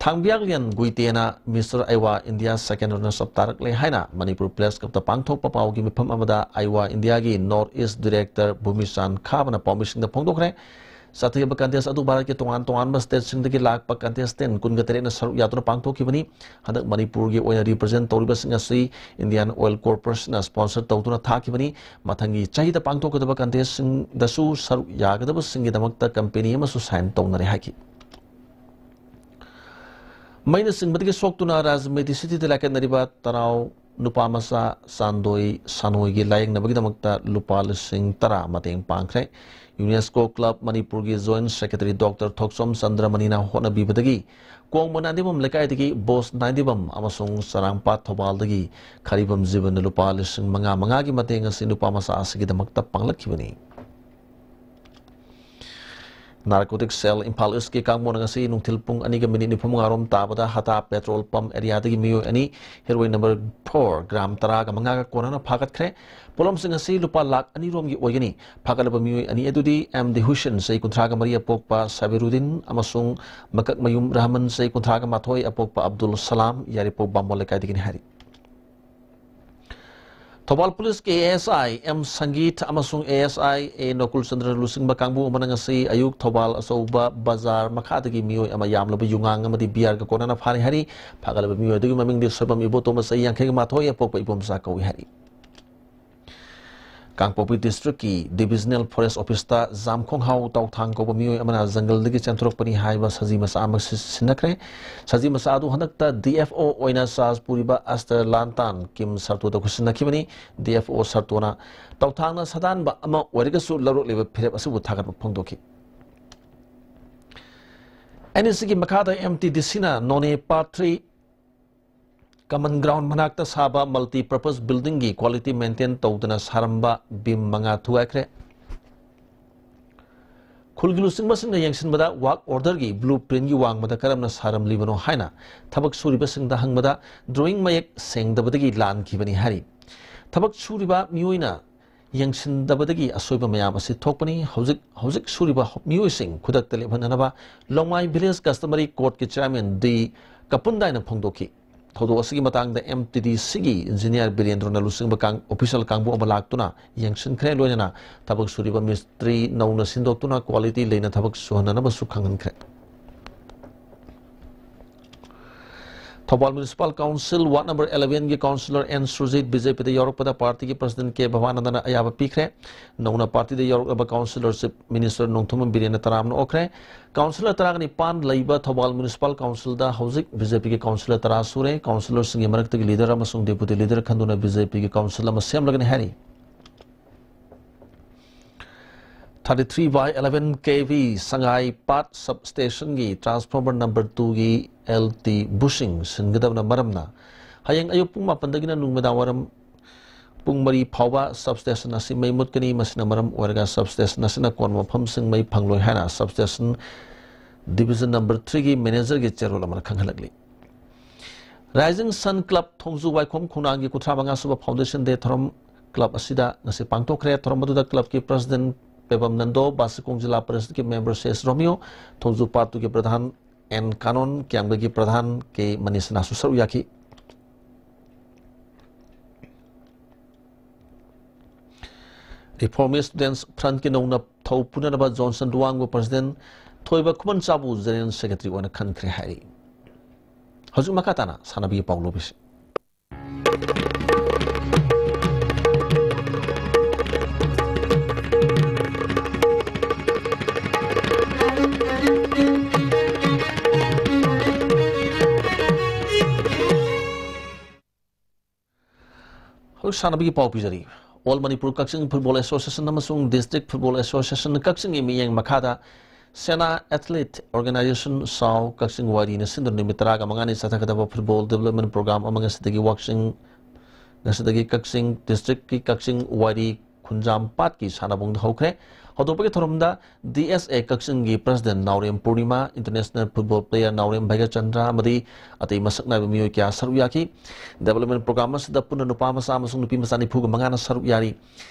ꯊꯥꯡꯕꯤꯌꯥꯛꯂꯤꯌꯟ ꯒꯨꯏꯇꯦꯅ Mister Iowa India second runners-up ꯇꯥꯔꯛꯂꯦ ꯍꯥꯏꯅ ꯃꯅꯤꯄꯨꯔ Press Club-ꯇ ꯄꯥꯡꯊꯣꯛꯄ ꯄꯥꯎꯒꯤ ꯃꯤꯐꯝ ꯑꯃꯗ Iowa India-ꯒꯤ North East Director ꯚꯨꯃꯤꯆꯥꯟ ꯈꯥꯕꯅ ꯄꯥꯎꯃꯤꯁꯤꯡꯗ ꯐꯣꯡꯗꯣꯛꯈ꯭ꯔꯦ꯫ ꯆꯠꯊꯔꯤꯕ contest ꯑꯗꯨ ꯚꯥꯔꯠꯀꯤ ꯇꯣꯉꯥꯟ ꯇꯣꯉꯥꯟꯕ state-ꯁꯤꯡꯗꯒꯤ ꯂꯥꯛꯄ contestant ꯀꯨꯟꯒ ꯇꯔꯦꯠꯅ ꯁꯔꯨꯛ ꯌꯥꯗꯨꯅ ꯄꯥꯡꯊꯣꯛꯈꯤꯕꯅꯤ꯫ ꯍꯟꯗꯛ ꯃꯅꯤꯄꯨꯔꯒꯤ ꯑꯣꯏꯅ represent ꯇꯧꯔꯤꯕꯁꯤꯡ ꯑꯁꯤ Indian Oil Corporation-ꯅ sponsor ꯇꯧꯗꯨꯅ ꯊꯥꯈꯤꯕꯅꯤ꯫ ꯃꯊꯪꯒꯤ ꯆꯍꯤꯗ ꯄꯥꯡꯊꯣꯛꯀꯗꯕ contest-ꯁꯤꯡꯗꯁꯨ ꯁꯔꯨꯛ ꯌꯥꯒꯗꯕꯁꯤꯡꯒꯤꯗꯃꯛꯇ company ꯑꯃꯁꯨ sign ꯇꯧꯅꯔꯦ ꯍꯥꯏꯈꯤ꯫ ꯃꯩꯅ ꯆꯤꯡꯕꯗꯒꯤ ꯁꯣꯛꯇꯨꯅ ꯔꯥꯖꯃꯦꯗꯤ ꯁꯤꯇꯤꯗ ꯂꯥꯏꯀꯠꯅꯔꯤꯕ ꯇꯔꯥꯎ ꯅꯨꯄꯥ ꯃꯆꯥ ꯆꯥꯟꯗꯣꯏ ꯁꯥꯅꯣꯏꯒꯤ ꯂꯥꯌꯦꯡꯅꯕꯒꯤꯗꯃꯛꯇ ꯂꯨꯄꯥ ꯂꯤꯁꯤꯡ ꯇꯔꯥ ꯃꯇꯦꯡ ꯄꯥꯡꯈ꯭ꯔꯦ꯫ UNESCO Club ꯃꯅꯤꯄꯨꯔꯒꯤ Joint Secretary Doctor ꯊꯣꯛꯆꯣꯝ ꯆꯟꯗ꯭ꯔꯃꯅꯤꯅ ꯍꯣꯠꯅꯕꯤꯕꯗꯒꯤ ꯀꯣꯡꯕ ꯅꯥꯏꯟꯗꯤꯕꯝ ꯂꯩꯀꯥꯏꯗꯒꯤ ꯕꯣꯁ ꯅꯥꯏꯟꯗꯤꯕꯝ ꯑꯃꯁꯨꯡ ꯆꯔꯥꯡꯄꯥꯠ ꯊꯧꯕꯥꯜꯗꯒꯤ ꯈꯔꯤꯕꯝ ꯖꯤꯕꯟꯅ ꯂꯨꯄꯥ ꯂꯤꯁꯤꯡ ꯃꯉꯥ ꯃꯉꯥꯒꯤ ꯃꯇꯦꯡ ꯑꯁꯤ ꯅꯨꯄꯥ ꯃꯆꯥ ꯑꯁꯤꯒꯤꯗꯃꯛꯇ ꯄꯥꯡꯂꯛꯈꯤꯕꯅꯤ꯫ Narcotic Cell ꯏꯝꯐꯥꯜ East-ꯀꯤ ꯀꯥꯡꯕꯨꯅ ꯉꯁꯤ ꯅꯨꯡꯊꯤꯜ ꯄꯨꯡ ꯑꯅꯤꯒ ꯃꯤꯅꯤꯠ ꯅꯤꯐꯨ ꯃꯉꯥ ꯔꯣꯝ ꯇꯥꯕꯗ ꯍꯇꯥ petrol pump area-ꯗꯒꯤ ꯃꯤꯑꯣꯏ ꯑꯅꯤ heroin number four gram ꯇꯔꯥꯒ ꯃꯉꯥꯒ ꯀꯣꯟꯅꯅ ꯐꯥꯒꯠꯈ꯭ꯔꯦ꯫ ꯄꯣꯠꯂꯝꯁꯤꯡ ꯑꯁꯤ ꯂꯨꯄꯥ ꯂꯥꯈ ꯑꯅꯤ ꯔꯣꯝꯒꯤ ꯑꯣꯏꯒꯅꯤ꯫ ꯐꯥꯒꯠꯂꯕ ꯃꯤꯑꯣꯏ ꯑꯅꯤ ꯑꯗꯨꯗꯤ M D Hussain, ꯆꯍꯤ ꯀꯨꯟꯊ꯭ꯔꯥꯒ ꯃꯔꯤ, ꯑꯄꯣꯛꯄ ꯁꯕꯤꯔꯨꯗꯤꯟ ꯑꯃꯁꯨꯡ ꯃꯀꯛꯃꯌꯨꯝ ꯔꯍꯃꯟ, ꯆꯍꯤ ꯀꯨꯟꯊ꯭ꯔꯥꯒ ꯃꯥꯊꯣꯏ, ꯑꯄꯣꯛꯄ ꯑꯕꯗꯨꯜ ꯁꯂꯥꯝ, ꯌꯥꯏꯔꯤꯄꯣꯛ ꯕꯥꯃꯣꯟ ꯂꯩꯀꯥꯏꯗꯒꯤꯅꯤ ꯍꯥꯏꯔꯤ꯫ ꯊꯧꯕꯥꯜ ꯄꯨꯂꯤꯁꯀꯤ A S I M ꯁꯪꯒꯤꯠ ꯑꯃꯁꯨꯡ A S I A ꯅꯣꯀꯨꯜ ꯆꯟꯗ꯭ꯔꯅ ꯂꯨꯆꯤꯡꯕ ꯀꯥꯡꯕꯨ ꯑꯃꯅ ꯉꯁꯤ ꯑꯌꯨꯛ ꯊꯧꯕꯥꯜ ꯑꯆꯧꯕ ꯕꯖꯥꯔ ꯃꯈꯥꯗꯒꯤ ꯃꯤꯑꯣꯏ ꯑꯃ ꯌꯥꯝꯂꯕ ꯌꯨꯉꯥꯡ ꯑꯃꯗꯤ beer-ꯒ ꯀꯣꯟꯅꯅ ꯐꯥꯔꯦ ꯍꯥꯏꯔꯤ꯫ ꯐꯥꯒꯠꯂꯕ ꯃꯤꯑꯣꯏ ꯑꯗꯨꯒꯤ ꯃꯃꯤꯡꯗꯤ ꯁꯣꯏꯕꯝ ꯏꯕꯣꯇꯣꯝꯕ, ꯆꯍꯤ ꯌꯥꯡꯈꯩꯒ ꯃꯥꯊꯣꯏ, ꯑꯄꯣꯛꯄ ꯏꯕꯣꯝꯆꯥ ꯀꯧꯏ ꯍꯥꯏꯔꯤ꯫ ꯀꯥꯡꯄꯣꯛꯄꯤ district-ꯀꯤ Divisional Forest Office-ꯇ ꯖꯥꯝꯈꯣꯡꯍꯥꯎ ꯇꯥꯎꯊꯥꯡ ꯀꯧꯕ ꯃꯤꯑꯣꯏ ꯑꯃꯅ ꯖꯪꯒꯜꯗꯒꯤ ꯆꯦꯟꯊꯣꯔꯛꯄꯅꯤ ꯍꯥꯏꯕ ꯁꯖꯤ ꯃꯆꯥ ꯑꯃ ꯁꯤ-, ꯁꯤꯟꯅꯈ꯭ꯔꯦ꯫ ꯁꯖꯤ ꯃꯆꯥ ꯑꯗꯨ ꯍꯟꯗꯛꯇ D F O ꯑꯣꯏꯅ charge ꯄꯨꯔꯤꯕ ꯑꯁꯇꯔ ꯂꯥꯟꯇꯥꯟ ꯀꯤꯝ ꯁꯔꯇꯣꯗ ꯈꯨꯠꯁꯤꯟꯅꯈꯤꯕꯅꯤ꯫ D F O ꯁꯔꯇꯣꯅ ꯇꯥꯎꯊꯥꯡꯅ ꯁꯥꯗꯥꯟꯕ ꯑꯃ ꯑꯣꯏꯔꯒꯁꯨ ꯂꯧꯔꯛꯂꯤꯕ ꯐꯤꯔꯦꯞ ꯑꯁꯤꯕꯨ ꯊꯥꯒꯠꯄ ꯐꯣꯡꯗꯣꯛꯈꯤ꯫ N E C-ꯒꯤ ꯃꯈꯥꯗ M T D C-ꯅ ꯅꯣꯅꯦ Part three Common Ground ꯃꯅꯥꯛꯇ ꯁꯥꯕ multi purpose building-ꯒꯤ quality maintain ꯇꯧꯗꯅ ꯁꯥꯔꯝꯕ beam ꯃꯉꯥ ꯊꯨꯒꯥꯏꯈ꯭ꯔꯦ꯫ ꯈꯨꯜꯒꯤ ꯂꯨꯆꯤꯡꯕꯁꯤꯡꯅ ꯌꯦꯡꯁꯤꯟꯕꯗ work order-ꯒꯤ blueprint-ꯒꯤ ꯋꯥꯡꯃꯗ ꯀꯔꯝꯅ ꯁꯥꯔꯝꯂꯤꯕꯅꯣ ꯍꯥꯏꯅ ꯊꯕꯛ ꯁꯨꯔꯤꯕꯁꯤꯡꯗ ꯍꯪꯕꯗ drawing ꯃꯌꯦꯛ ꯁꯦꯡꯗꯕꯗꯒꯤ ꯂꯥꯟꯈꯤꯕꯅꯤ ꯍꯥꯏꯔꯤ꯫ ꯊꯕꯛ ꯁꯨꯔꯤꯕ ꯃꯤꯑꯣꯏꯅ ꯌꯦꯡꯁꯤꯟꯗꯕꯗꯒꯤ ꯑꯁꯣꯏꯕ ꯃꯌꯥꯝ ꯑꯁꯤ ꯊꯣꯛꯄꯅꯤ꯫ ꯍꯧꯖꯤꯛ ꯍꯧꯖꯤꯛ ꯁꯨꯔꯤꯕ ꯃꯤꯑꯣꯏꯁꯤꯡ ꯈꯨꯗꯛꯇ ꯂꯦꯞꯍꯟꯅꯅꯕ ꯂꯣꯡꯃꯥꯏ ꯚꯤꯂꯦꯖ ꯀꯁꯇꯃꯔꯤ ꯀꯣꯔꯠꯀꯤ ꯆꯤꯌꯔꯃꯦꯟ ꯗꯤ ꯀꯄꯨꯟꯗꯥꯏꯅ ꯐꯣꯡꯗꯣꯛꯈꯤ꯫ ꯊꯧꯗꯣꯛ ꯑꯁꯤꯒꯤ ꯃꯇꯥꯡꯗ ꯑꯦꯝ ꯇꯤ ꯗꯤ ꯁꯤꯒꯤ ꯏꯟꯖꯤꯅꯤꯌꯥꯔ ꯕꯤꯔꯦꯟꯗ꯭ꯔꯣꯅ ꯂꯨꯆꯤꯡꯕ ꯀꯥꯡ-, ꯑꯣꯐꯤꯁꯤꯌꯦꯜ ꯀꯥꯡꯕꯨ ꯑꯃ ꯂꯥꯛꯇꯨꯅ ꯌꯦꯡꯁꯤꯟꯈ꯭ꯔꯦ꯫ ꯂꯣꯏꯅꯅ ꯊꯕꯛ ꯁꯨꯔꯤꯕ ꯃꯤꯁꯇ꯭ꯔꯤ ꯅꯧꯅ ꯁꯤꯟꯗꯣꯛꯇꯨꯅ ꯀ꯭ꯋꯥꯂꯤꯇꯤ ꯂꯩꯅ ꯊꯕꯛ ꯁꯨꯍꯟꯅꯅꯕꯁꯨ ꯈꯪꯍꯟꯈ꯭ꯔꯦ꯫ ꯊꯧꯕꯥꯜ municipal council ward number eleven ꯒꯤ councillor N Surjit B J ꯄꯤꯗ ꯌꯥꯎꯔꯛꯄꯗ ꯄꯥꯔꯇꯤꯒꯤ ꯄ꯭ꯔꯁꯤꯗꯦꯟ ꯀꯦ ꯚꯕꯥꯅꯟꯗꯅ ꯑꯌꯥꯕ ꯄꯤꯈ꯭ꯔꯦ꯫ ꯅꯧꯅ ꯄꯥꯔꯇꯤꯗ ꯌꯥꯎꯔꯛꯂꯕ ꯀꯥꯎꯟꯁꯤꯂꯔ ꯆꯤꯐ ꯃꯤꯅꯤꯁꯇꯔ ꯅꯣꯡꯊꯣꯝꯕꯝ ꯕꯤꯔꯦꯟꯅ ꯇꯔꯥꯝꯅ ꯑꯣꯛꯈ꯭ꯔꯦ꯫ ꯀꯥꯎꯟꯁꯤꯂꯔ ꯇꯔꯥꯒ ꯅꯤꯄꯥꯟ ꯂꯩꯕ ꯊꯧꯕꯥꯜ ꯃ꯭ꯌꯨꯅꯤꯁꯤꯄꯥꯜ ꯀꯥꯎꯟꯁꯤꯜꯗ ꯍꯧꯖꯤꯛ ꯕꯤ ꯖꯦ ꯄꯤꯒꯤ ꯀꯥꯎꯟꯁꯤꯂꯔ ꯇꯔꯥ ꯁꯨꯔꯦ꯫ ꯀꯥꯎꯟꯁꯤꯂꯔꯁꯤꯡꯒꯤ ꯃꯔꯛꯇꯒꯤ ꯂꯤꯗꯔ ꯑꯃꯁꯨꯡ ꯗꯦꯄꯨꯇꯤ ꯂꯤꯗꯔ ꯈꯟꯗꯨꯅ ꯕꯤ ꯖꯦ ꯄꯤꯒꯤ ꯀꯥꯎꯟꯁꯤꯜ ꯑꯃ ꯁꯦꯝꯂꯒꯅꯤ ꯍꯥꯏꯔꯤ꯫ Thirty three by eleven K V ꯁꯉꯥꯏ ꯄꯥꯠ ꯁꯕ ꯁ꯭ꯇꯦꯁꯟꯒꯤ ꯇ꯭ꯔꯥꯟꯁꯐꯣꯔꯃꯔ ꯅꯝꯕꯔ two ꯒꯤ L T bushing ꯁꯤꯟꯒꯗꯕꯅ ꯃꯔꯝꯅ ꯍꯌꯦꯡ ꯑꯌꯨꯛ ꯄꯨꯡ ꯃꯥꯄꯟꯗꯒꯤꯅ ꯅꯨꯃꯤꯗꯥꯡ ꯋꯥꯏꯔꯝ ꯄꯨꯡ ꯃꯔꯤ ꯐꯥꯎꯕ ꯁꯕ ꯁ꯭ꯇꯦꯁꯟ ꯑꯁꯤ ꯃꯩ ꯃꯨꯠꯀꯅꯤ꯫ ꯃꯁꯤꯅ ꯃꯔꯝ ꯑꯣꯏꯔꯒ ꯁꯕ ꯁ꯭ꯇꯦꯁꯟ ꯑꯁꯤꯅ ꯀꯣꯟꯕ ꯃꯐꯝꯁꯤꯡ ꯃꯩ ꯐꯪꯂꯣꯏ ꯍꯥꯏꯅ sub station division number three ꯒꯤ ꯃꯦꯅꯦꯖꯔꯒꯤ ꯆꯦꯔꯣꯜ ꯑꯃꯅ ꯈꯪꯍꯜꯂꯛꯂꯤ꯫ Rising Sun Club ꯊꯣꯡꯖꯨ ꯋꯥꯏꯈꯣꯝ ꯈꯣꯡꯅꯥꯡꯒꯤ ꯀꯨꯟꯊ꯭ꯔꯥ ꯃꯉꯥ ꯁꯨꯕ foundation day ꯊꯧꯔꯝ ꯀ꯭ꯂꯕ ꯑꯁꯤꯗ ꯉꯁꯤ ꯄꯥꯡꯊꯣꯛꯈ꯭ꯔꯦ꯫ ꯊꯧꯔꯝ ꯑꯗꯨꯗ ꯀ꯭ꯂꯕꯀꯤ president Pebam Nando, ꯕꯥꯁꯤꯈꯣꯡ zila ꯄꯔꯤꯁꯠꯀꯤ member C S ꯔꯣꯃꯤꯌꯣ, Thongju ꯄꯥꯠꯇꯨꯒꯤ Pradhan and ꯀꯥꯅꯣꯟ, ꯀꯤꯌꯥꯝꯒꯩꯒꯤ ꯄ꯭ꯔꯙꯥꯟ ꯀꯦ ꯃꯅꯤꯁꯅꯥꯁꯨ ꯁꯔꯨꯛ ꯌꯥꯈꯤ꯫ Reformist Students Front ꯀꯤ ꯅꯧꯅ ꯊꯧ ꯄꯨꯅꯅꯕ ꯖꯣꯟꯁꯟ ꯂꯨꯋꯥꯡꯕꯨ ꯄ꯭ꯔꯁꯤꯗꯦꯟ, ꯊꯣꯏꯕ ꯈꯨꯃꯟꯆꯥꯕꯨ ꯖꯦꯅꯔꯦꯜ ꯁꯦꯀ꯭ꯔꯦꯇꯔꯤ ꯑꯣꯏꯅ ꯈꯟꯈ꯭ꯔꯦ ꯍꯥꯏꯔꯤ꯫ ꯍꯧꯖꯤꯛ ꯃꯈꯥ ꯇꯥꯅ ꯁꯥꯟꯅꯕꯒꯤ ꯄꯥꯎ ꯂꯧꯕꯤꯁꯤ꯫ ꯍꯧꯖꯤꯛ ꯁꯥꯟꯅꯕꯒꯤ ꯄꯥꯎ ꯄꯤꯖꯔꯤ꯫ All Manipur Kakching Football Association ꯑꯃꯁꯨꯡ District Football Association ꯀꯛꯆꯤꯡꯒꯤ ꯃꯤꯠꯌꯦꯡ ꯃꯈꯥꯗ ꯁꯦꯅꯥ Athlete Organisation ꯁꯥꯎ ꯀꯛꯆꯤꯡ ꯋꯥꯏꯔꯤꯅ ꯁꯤꯟꯗꯨꯅ ꯅꯨꯃꯤꯠ ꯇꯔꯥꯒ ꯃꯉꯥꯅꯤ ꯆꯠꯊꯒꯗꯕ football development program ꯑꯃ ꯉꯁꯤꯗꯒꯤ ꯋꯥꯛꯆꯤꯡ, ꯉꯁꯤꯗꯒꯤ ꯀꯛꯆꯤꯡ district ꯀꯤ ꯀꯛꯆꯤꯡ ꯋꯥꯏꯔꯤ ꯈꯨꯟꯖꯥꯝ ꯄꯥꯠꯀꯤ ꯁꯥꯟꯅꯕꯨꯡꯗ ꯍꯧꯈ꯭ꯔꯦ꯫ ꯍꯧꯗꯣꯛꯄꯒꯤ ꯊꯧꯔꯝꯗ D S A ꯀꯛꯆꯤꯡꯒꯤ president ꯅꯥꯎꯔꯦꯝ ꯄꯨꯔꯅꯤꯃꯥ, international football player ꯅꯥꯎꯔꯦꯝ ꯚꯩꯒꯆꯟꯗ꯭ꯔ ꯑꯃꯗꯤ ꯑꯇꯩ ꯃꯁꯛ ꯅꯥꯏꯕ ꯃꯤꯑꯣꯏ ꯀꯌꯥ ꯁꯔꯨꯛ ꯌꯥꯈꯤ꯫ Development program ꯑꯁꯤꯗ ꯄꯨꯟꯅ ꯅꯨꯄꯥ ꯃꯆꯥ ꯑꯃꯁꯨꯡ ꯅꯨꯄꯤ ꯃꯆꯥ ꯅꯤꯐꯨꯒ ꯃꯉꯥꯅ ꯁꯔꯨꯛ ꯌꯥꯔꯤ꯫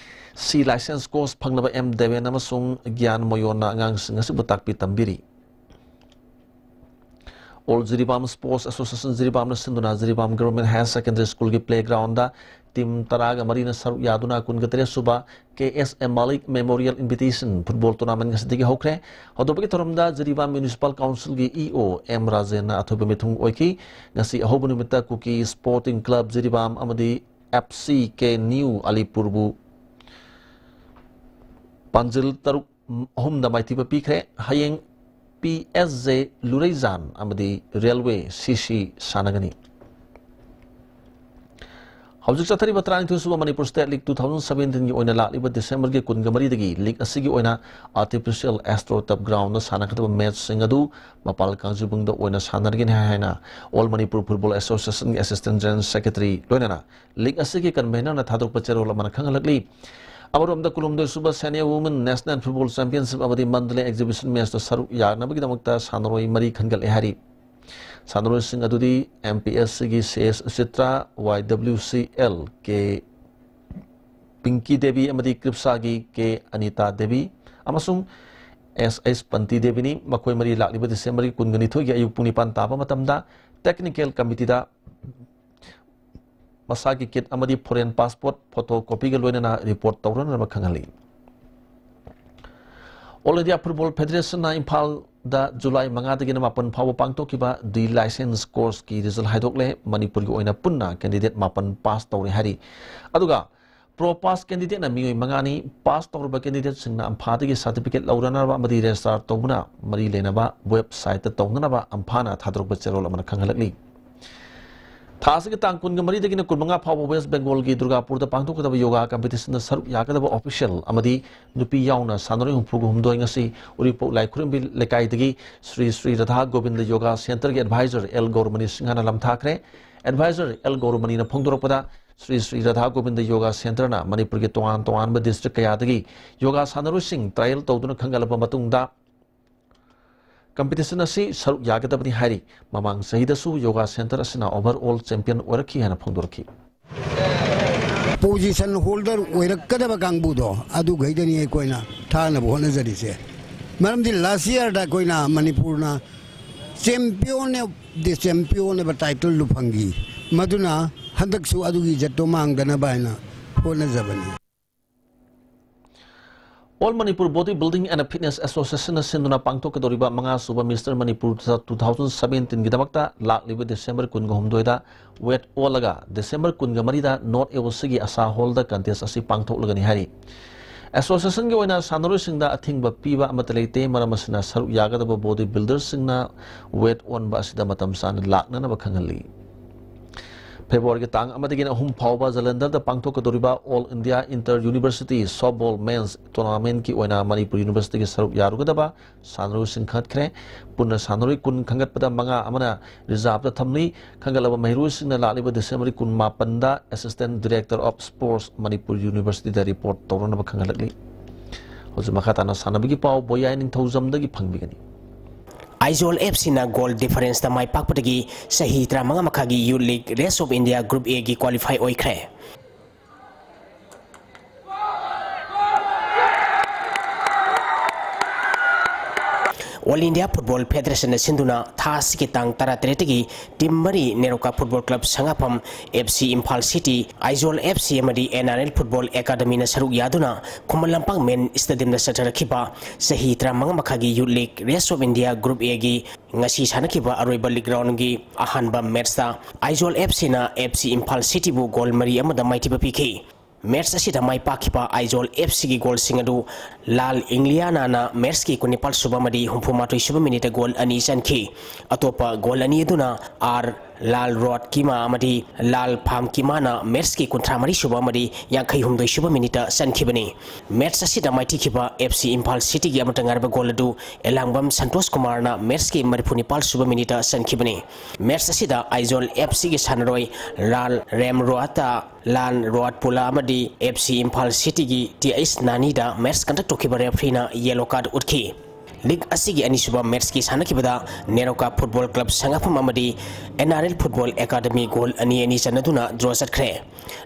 C license course ꯐꯪꯂꯕ ꯑꯦꯝ ꯗꯦꯕꯦꯟ ꯑꯃꯁꯨꯡ ꯒ꯭ꯌꯥꯟ ꯃꯣꯌꯣꯟꯅ ꯑꯉꯥꯡꯁꯤꯡ ꯑꯁꯤꯕꯨ ꯇꯥꯛꯄꯤ ꯇꯝꯕꯤꯔꯤ꯫ All Jiribam Sports Association Jiribamꯅ ꯁꯤꯟꯗꯨꯅ Jiribam Government Higher Secondary Schoolꯒꯤ playgroundꯗ team ꯇꯔꯥꯒ ꯃꯔꯤꯅ ꯁꯔꯨꯛ ꯌꯥꯗꯨꯅ ꯀꯨꯟꯒ ꯇꯔꯦꯠ ꯁꯨꯕ K S M Malik Memorial Invitation football tournament ꯉꯁꯤꯗꯒꯤ ꯍꯧꯈ꯭ꯔꯦ꯫ ꯍꯧꯗꯣꯛꯄꯒꯤ ꯊꯧꯔꯝꯗ Jiribam Municipal Councilꯒꯤ E O M ꯔꯥꯖꯦꯟꯅ ꯑꯊꯣꯏꯕ ꯃꯤꯊꯨꯡ ꯑꯣꯏꯈꯤ꯫ ꯉꯁꯤ ꯑꯍꯧꯕ ꯅꯨꯃꯤꯠꯇ Kuki Sporting Club Jiribam ꯑꯃꯗꯤ F C K New Alipurꯕꯨ ꯄꯥꯟꯖꯤꯜ ꯇꯔꯨꯛ ꯑꯍꯨꯝꯗ ꯃꯥꯏꯊꯤꯕ ꯄꯤꯈ꯭ꯔꯦ꯫ ꯍꯌꯦꯡ P S J ꯂꯨꯔꯩꯖꯥꯟ ꯑꯃꯗꯤ Railway C C ꯁꯥꯟꯅꯒꯅꯤ꯫ ꯍꯧꯖꯤꯛ ꯆꯠꯊꯔꯤꯕ ꯇꯔꯥꯅꯤꯊꯣꯏ ꯁꯨꯕ Manipur State League two thousand seventeenꯒꯤ ꯑꯣꯏꯅ ꯂꯥꯛꯂꯤꯕ Decemberꯒꯤ ꯀꯨꯟꯒ ꯃꯔꯤꯗꯒꯤ league ꯑꯁꯤꯒꯤ ꯑꯣꯏꯅ artificial AstroTurf groundꯗ ꯁꯥꯟꯅꯒꯗꯕ matchꯁꯤꯡ ꯑꯗꯨ ꯃꯄꯥꯜ ꯀꯥꯡꯖꯩꯕꯨꯡꯗ ꯑꯣꯏꯅ ꯁꯥꯟꯅꯔꯒꯅꯤ ꯍꯥꯏꯅ All Manipur Football Associationꯒꯤ Assistant General Secretary ꯂꯣꯏꯅꯅ league ꯑꯁꯤꯒꯤ convenorꯅ ꯊꯥꯗꯣꯔꯛꯄ ꯆꯦꯔꯣꯜ ꯑꯃꯅ ꯈꯪꯍꯜꯂꯛꯂꯤ꯫ ꯑꯃꯔꯣꯝꯗ ꯀꯨꯟꯍꯨꯝꯗꯣꯏ ꯁꯨꯕ Senior Women National Football Championship ꯑꯃꯗꯤ Mandalay Exhibition Matchꯇ ꯁꯔꯨꯛ ꯌꯥꯅꯕꯒꯤꯗꯃꯛꯇ ꯁꯥꯟꯅꯔꯣꯏ ꯃꯔꯤ ꯈꯟꯒꯠꯂꯦ ꯍꯥꯏꯔꯤ꯫ ꯁꯥꯟꯅꯔꯣꯏꯁꯤꯡ ꯑꯗꯨꯗꯤ MPSCꯒꯤ C S Chitra, YWCLꯒꯤ Pinky Devi ꯑꯃꯗꯤ KRIPSAꯒꯤ K Anita Devi ꯑꯃꯁꯨꯡ S H Panti Deviꯅꯤ꯫ ꯃꯈꯣꯏ ꯃꯔꯤ ꯂꯥꯛꯂꯤꯕ Decemberꯒꯤ ꯀꯨꯟꯒ ꯅꯤꯊꯣꯏꯒꯤ ꯑꯌꯨꯛ ꯄꯨꯡ ꯅꯤꯄꯥꯟ ꯇꯥꯕ ꯃꯇꯝꯗ technical committeeꯗ ꯃꯁꯥꯒꯤ kit ꯑꯃꯗꯤ foreign passport photocopyꯒ ꯂꯣꯏꯅꯅ report ꯇꯧꯔꯅꯕ ꯈꯪꯍꯜꯂꯤ꯫ All India Football Federationꯅ ꯏꯝꯐꯥꯜꯗ July ꯃꯉꯥꯗꯒꯤꯅ ꯃꯥꯄꯟ ꯐꯥꯎꯕ ꯄꯥꯡꯊꯣꯛꯈꯤꯕ D license courseꯀꯤ result ꯍꯥꯏꯗꯣꯛꯂꯦ꯫ ꯃꯅꯤꯄꯨꯔꯒꯤ ꯑꯣꯏꯅ ꯄꯨꯟꯅ candidate ꯃꯥꯄꯟ pass ꯇꯧꯔꯦ ꯍꯥꯏꯔꯤ꯫ ꯑꯗꯨꯒ pro pass candidateꯅ ꯃꯤꯑꯣꯏ ꯃꯉꯥꯅꯤ, pass ꯇꯧꯔꯕ candidateꯁꯤꯡꯅ ꯑꯝꯐꯥꯗꯒꯤ certificate ꯂꯧꯔꯅꯕ ꯑꯃꯗꯤ register ꯇꯧꯕꯅ ꯃꯔꯤ ꯂꯩꯅꯕ websiteꯇ ꯇꯧꯅꯅꯕ ꯑꯝꯐꯥꯅ ꯊꯥꯗꯣꯔꯛꯄ ꯆꯦꯔꯣꯜ ꯑꯃꯅ ꯈꯪꯍꯜꯂꯛꯂꯤ꯫ ꯊꯥ ꯑꯁꯤꯒꯤ ꯇꯥꯡ ꯀꯨꯟꯒ ꯃꯔꯤꯗꯒꯤꯅ ꯀꯨꯟꯃꯉꯥ ꯐꯥꯎꯕ West Bengalꯒꯤ ꯗꯨꯔꯒꯥꯄꯨꯔꯗ ꯄꯥꯡꯊꯣꯛꯀꯗꯕ yoga competitionꯗ ꯁꯔꯨꯛ ꯌꯥꯒꯗꯕ official ꯑꯃꯗꯤ ꯅꯨꯄꯤ ꯌꯥꯎꯅ ꯁꯥꯟꯅꯔꯣꯏ ꯍꯨꯝꯐꯨꯒ ꯍꯨꯝꯗꯣꯏ ꯉꯁꯤ ꯎꯔꯤꯄꯣꯛ ꯂꯥꯏꯈꯨꯔꯨꯝꯕꯤ ꯂꯩꯀꯥꯏꯗꯒꯤ Shri Shri Radha Govinda yoga centreꯒꯤ advisor L ꯒꯧꯔꯃꯅꯤ ꯁꯤꯡꯍꯅ ꯂꯝꯊꯥꯈ꯭ꯔꯦ꯫ Advisor L ꯒꯧꯔꯃꯅꯤꯅ ꯐꯣꯡꯗꯣꯔꯛꯄꯗ, Shri Shri Radha Govinda yoga centreꯅ ꯃꯅꯤꯄꯨꯔꯒꯤ ꯇꯣꯉꯥꯟ ꯇꯣꯉꯥꯟꯕ district ꯀꯌꯥꯗꯒꯤ yoga ꯁꯥꯟꯅꯔꯣꯏꯁꯤꯡ trial ꯇꯧꯗꯨꯅ ꯈꯟꯒꯠꯂꯕ ꯃꯇꯨꯡꯗ, competition ꯑꯁꯤ ꯁꯔꯨꯛ ꯌꯥꯒꯗꯕꯅꯤ ꯍꯥꯏꯔꯤ꯫ ꯃꯃꯥꯡ ꯆꯍꯤꯗꯁꯨ yoga centre ꯑꯁꯤꯅ overall champion ꯑꯣꯏꯔꯛꯈꯤ ꯍꯥꯏꯅ ꯐꯣꯡꯗꯣꯔꯛꯈꯤ꯫ Position holder ꯑꯣꯏꯔꯛꯀꯗꯕ ꯀꯥꯡꯕꯨꯗꯣ ꯑꯗꯨꯈꯩꯗꯅꯤ ꯑꯩꯈꯣꯏꯅ ꯊꯥꯅꯕ ꯍꯣꯠꯅꯖꯔꯤꯁꯦ꯫ ꯃꯔꯝꯗꯤ last yearꯗ ꯑꯩꯈꯣꯏꯅ ꯃꯅꯤꯄꯨꯔꯅ champion of the champion ꯍꯥꯏꯕ titleꯗꯨ ꯐꯪꯈꯤ꯫ ꯃꯗꯨꯅ ꯍꯟꯗꯛꯁꯨ ꯑꯗꯨꯒꯤ ꯏꯖꯠꯇꯣ ꯃꯥꯡꯗꯅꯕ ꯍꯥꯏꯅ ꯍꯣꯠꯅꯖꯕꯅꯤ꯫ All Manipur Body Building and Fitness Associationꯅ ꯁꯤꯟꯗꯨꯅ ꯄꯥꯡꯊꯣꯛꯀꯗꯧꯔꯤꯕ ꯃꯉꯥ ꯁꯨꯕ Mister Manipur two thousand seventeenꯒꯤꯗꯃꯛꯇ ꯂꯥꯛꯂꯤꯕ December ꯀꯨꯟꯒ ꯍꯨꯝꯗꯣꯏꯗ weight ꯑꯣꯜꯂꯒ December ꯀꯨꯟꯒ ꯃꯔꯤꯗ North East ꯒꯤ ꯑꯁꯥ hallꯗ contest ꯑꯁꯤ ꯄꯥꯡꯊꯣꯛꯂꯒꯅꯤ ꯍꯥꯏꯔꯤ꯫ Associationꯒꯤ ꯑꯣꯏꯅ ꯁꯥꯟꯅꯔꯣꯏꯁꯤꯡꯗ ꯑꯊꯤꯡꯕ ꯄꯤꯕ ꯑꯃꯠꯇ ꯂꯩꯇꯦ꯫ ꯃꯔꯝ ꯑꯁꯤꯅ ꯁꯔꯨꯛ ꯌꯥꯒꯗꯕ body builderꯁꯤꯡꯅ weight ꯑꯣꯟꯕ ꯑꯁꯤꯗ ꯃꯇꯝ ꯆꯥꯅ ꯂꯥꯛꯅꯅꯕ ꯈꯪꯍꯜꯂꯤ꯫ Februaryꯒꯤ ꯇꯥꯡ ꯑꯃꯗꯒꯤꯅ ꯑꯍꯨꯝ ꯐꯥꯎꯕ ꯖꯂꯟꯙꯔꯗ ꯄꯥꯡꯊꯣꯛꯀꯗꯧꯔꯤꯕ All India Inter University Softball Men's Tournamentꯀꯤ ꯑꯣꯏꯅ ꯃꯅꯤꯄꯨꯔ Universityꯒꯤ ꯁꯔꯨꯛ ꯌꯥꯔꯨꯒꯗꯕ ꯁꯥꯟꯅꯔꯣꯏꯁꯤꯡ ꯈꯟꯒꯠꯈ꯭ꯔꯦ꯫ ꯄꯨꯟꯅ ꯁꯥꯟꯅꯔꯣꯏ ꯀꯨꯟ ꯈꯟꯒꯠꯄꯗ ꯃꯉꯥ ꯑꯃꯅ reserveꯇ ꯊꯝꯂꯤ꯫ ꯈꯟꯒꯠꯂꯕ ꯃꯍꯩꯔꯣꯏꯁꯤꯡꯅ ꯂꯥꯛꯂꯤꯕ December ꯀꯨꯟꯃꯥꯄꯟꯗ Assistant Director of Sports Manipur Universityꯗ report ꯇꯧꯔꯅꯕ ꯈꯪꯍꯜꯂꯛꯂꯤ꯫ ꯍꯧꯖꯤꯛ ꯃꯈꯥ ꯇꯥꯅ ꯁꯥꯟꯅꯕꯒꯤ ꯄꯥꯎ ꯕꯣꯌꯥꯏ ꯅꯤꯡꯊꯧꯖꯝꯗꯒꯤ ꯐꯪꯕꯤꯒꯅꯤ꯫ Aizawl FCꯅ goal differenceꯇ ꯃꯥꯏ ꯄꯥꯛꯄꯗꯒꯤ ꯆꯍꯤ ꯇꯔꯥꯃꯉꯥ ꯃꯈꯥꯒꯤ Youth League Race of India Group Aꯒꯤ qualify ꯑꯣꯏꯈ꯭ꯔꯦ꯫ All India Football Federationꯅ ꯁꯤꯟꯗꯨꯅ ꯊꯥ ꯑꯁꯤꯒꯤ ꯇꯥꯡ ꯇꯔꯥꯇꯔꯦꯠꯇꯒꯤ team ꯃꯔꯤ NEROCA Football Club ꯁꯉꯥꯐꯝ, FC Imphal City, Aizawl FC ꯑꯃꯗꯤ NRL Football Academyꯅ ꯁꯔꯨꯛ ꯌꯥꯗꯨꯅ ꯈꯨꯃꯟ ꯂꯝꯄꯥꯛ Main Stadiumꯗ ꯆꯠꯊꯔꯛꯈꯤꯕ ꯆꯍꯤ ꯇꯔꯥꯃꯉꯥ ꯃꯈꯥꯒꯤ Youth League Race of India Group Aꯒꯤ ꯉꯁꯤ ꯁꯥꯟꯅꯈꯤꯕ ꯑꯔꯣꯏꯕ league roundꯒꯤ ꯑꯍꯥꯟꯕ matchꯇ Aizawl FCꯅ FC Imphal Cityꯕꯨ goal ꯃꯔꯤ ꯑꯃꯗ ꯃꯥꯏꯊꯤꯕ ꯄꯤꯈꯤ꯫ Match ꯑꯁꯤꯗ ꯃꯥꯏ ꯄꯥꯛꯈꯤꯕ Aizawl FCꯒꯤ goalꯁꯤꯡ ꯑꯗꯨ ꯂꯥꯜ ꯏꯪꯂꯤꯌꯥꯅꯥꯅ matchꯀꯤ ꯀꯨꯟꯅꯤꯄꯥꯜ ꯁꯨꯕ ꯑꯃꯗꯤ ꯍꯨꯝꯐꯨ ꯃꯥꯊꯣꯏ ꯁꯨꯕ minuteꯇ goal ꯑꯅꯤ ꯆꯟꯈꯤ꯫ ꯑꯇꯣꯞꯄ goal ꯑꯅꯤ ꯑꯗꯨꯅ ꯑꯥꯔ ꯂꯥꯜ ꯔꯣꯠꯀꯤꯃꯥ ꯑꯃꯗꯤ ꯂꯥꯜ ꯐꯥꯝꯀꯤꯃꯥꯅ matchꯀꯤ ꯀꯨꯟꯊ꯭ꯔꯥ ꯃꯔꯤ ꯁꯨꯕ ꯑꯃꯗꯤ ꯌꯥꯡꯈꯩ ꯍꯨꯝꯗꯣꯏ ꯁꯨꯕ minuteꯇ ꯆꯟꯈꯤꯕꯅꯤ꯫ Match ꯑꯁꯤꯗ ꯃꯥꯏꯊꯤꯈꯤꯕ FC Imphal Cityꯒꯤ ꯑꯃꯠꯇ ꯉꯥꯏꯔꯕ goal ꯑꯗꯨ ꯑꯦꯂꯥꯡꯕꯝ ꯁꯟꯇꯣꯁ ꯀꯨꯃꯥꯔꯅ matchꯀꯤ ꯃꯔꯤꯐꯨ ꯅꯤꯄꯥꯜ ꯁꯨꯕ minuteꯇ ꯆꯟꯈꯤꯕꯅꯤ꯫ Match ꯑꯁꯤꯗ Aizawl FCꯒꯤ ꯁꯥꯟꯅꯔꯣꯏ ꯂꯥꯜ ꯔꯦꯝꯔꯣꯍꯥꯇꯥ, ꯂꯥꯜ ꯔꯣꯍꯠꯄꯨꯂꯥ ꯑꯃꯗꯤ FC Imphal Cityꯒꯤ ꯇꯤ ꯑꯩꯆ ꯅꯥꯅꯤꯗ match conduct ꯇꯧꯈꯤꯕ refereeꯅ yellow card ꯎꯠꯈꯤ꯫ ꯂꯤꯒ ꯑꯁꯤꯒꯤ ꯑꯅꯤꯁꯨꯕ ꯃꯦꯠꯁꯀꯤ ꯁꯥꯟꯅꯈꯤꯕꯗ ꯅꯦꯔꯣꯀꯥ ꯐꯨꯠꯕꯣꯜ ꯀ꯭ꯂꯕ ꯁꯉꯥꯐꯝ ꯑꯃꯗꯤ N R L football academy goal ꯑꯅꯤ ꯑꯅꯤ ꯆꯟꯅꯗꯨꯅ ꯗ꯭ꯔꯣ ꯆꯠꯈ꯭ꯔꯦ꯫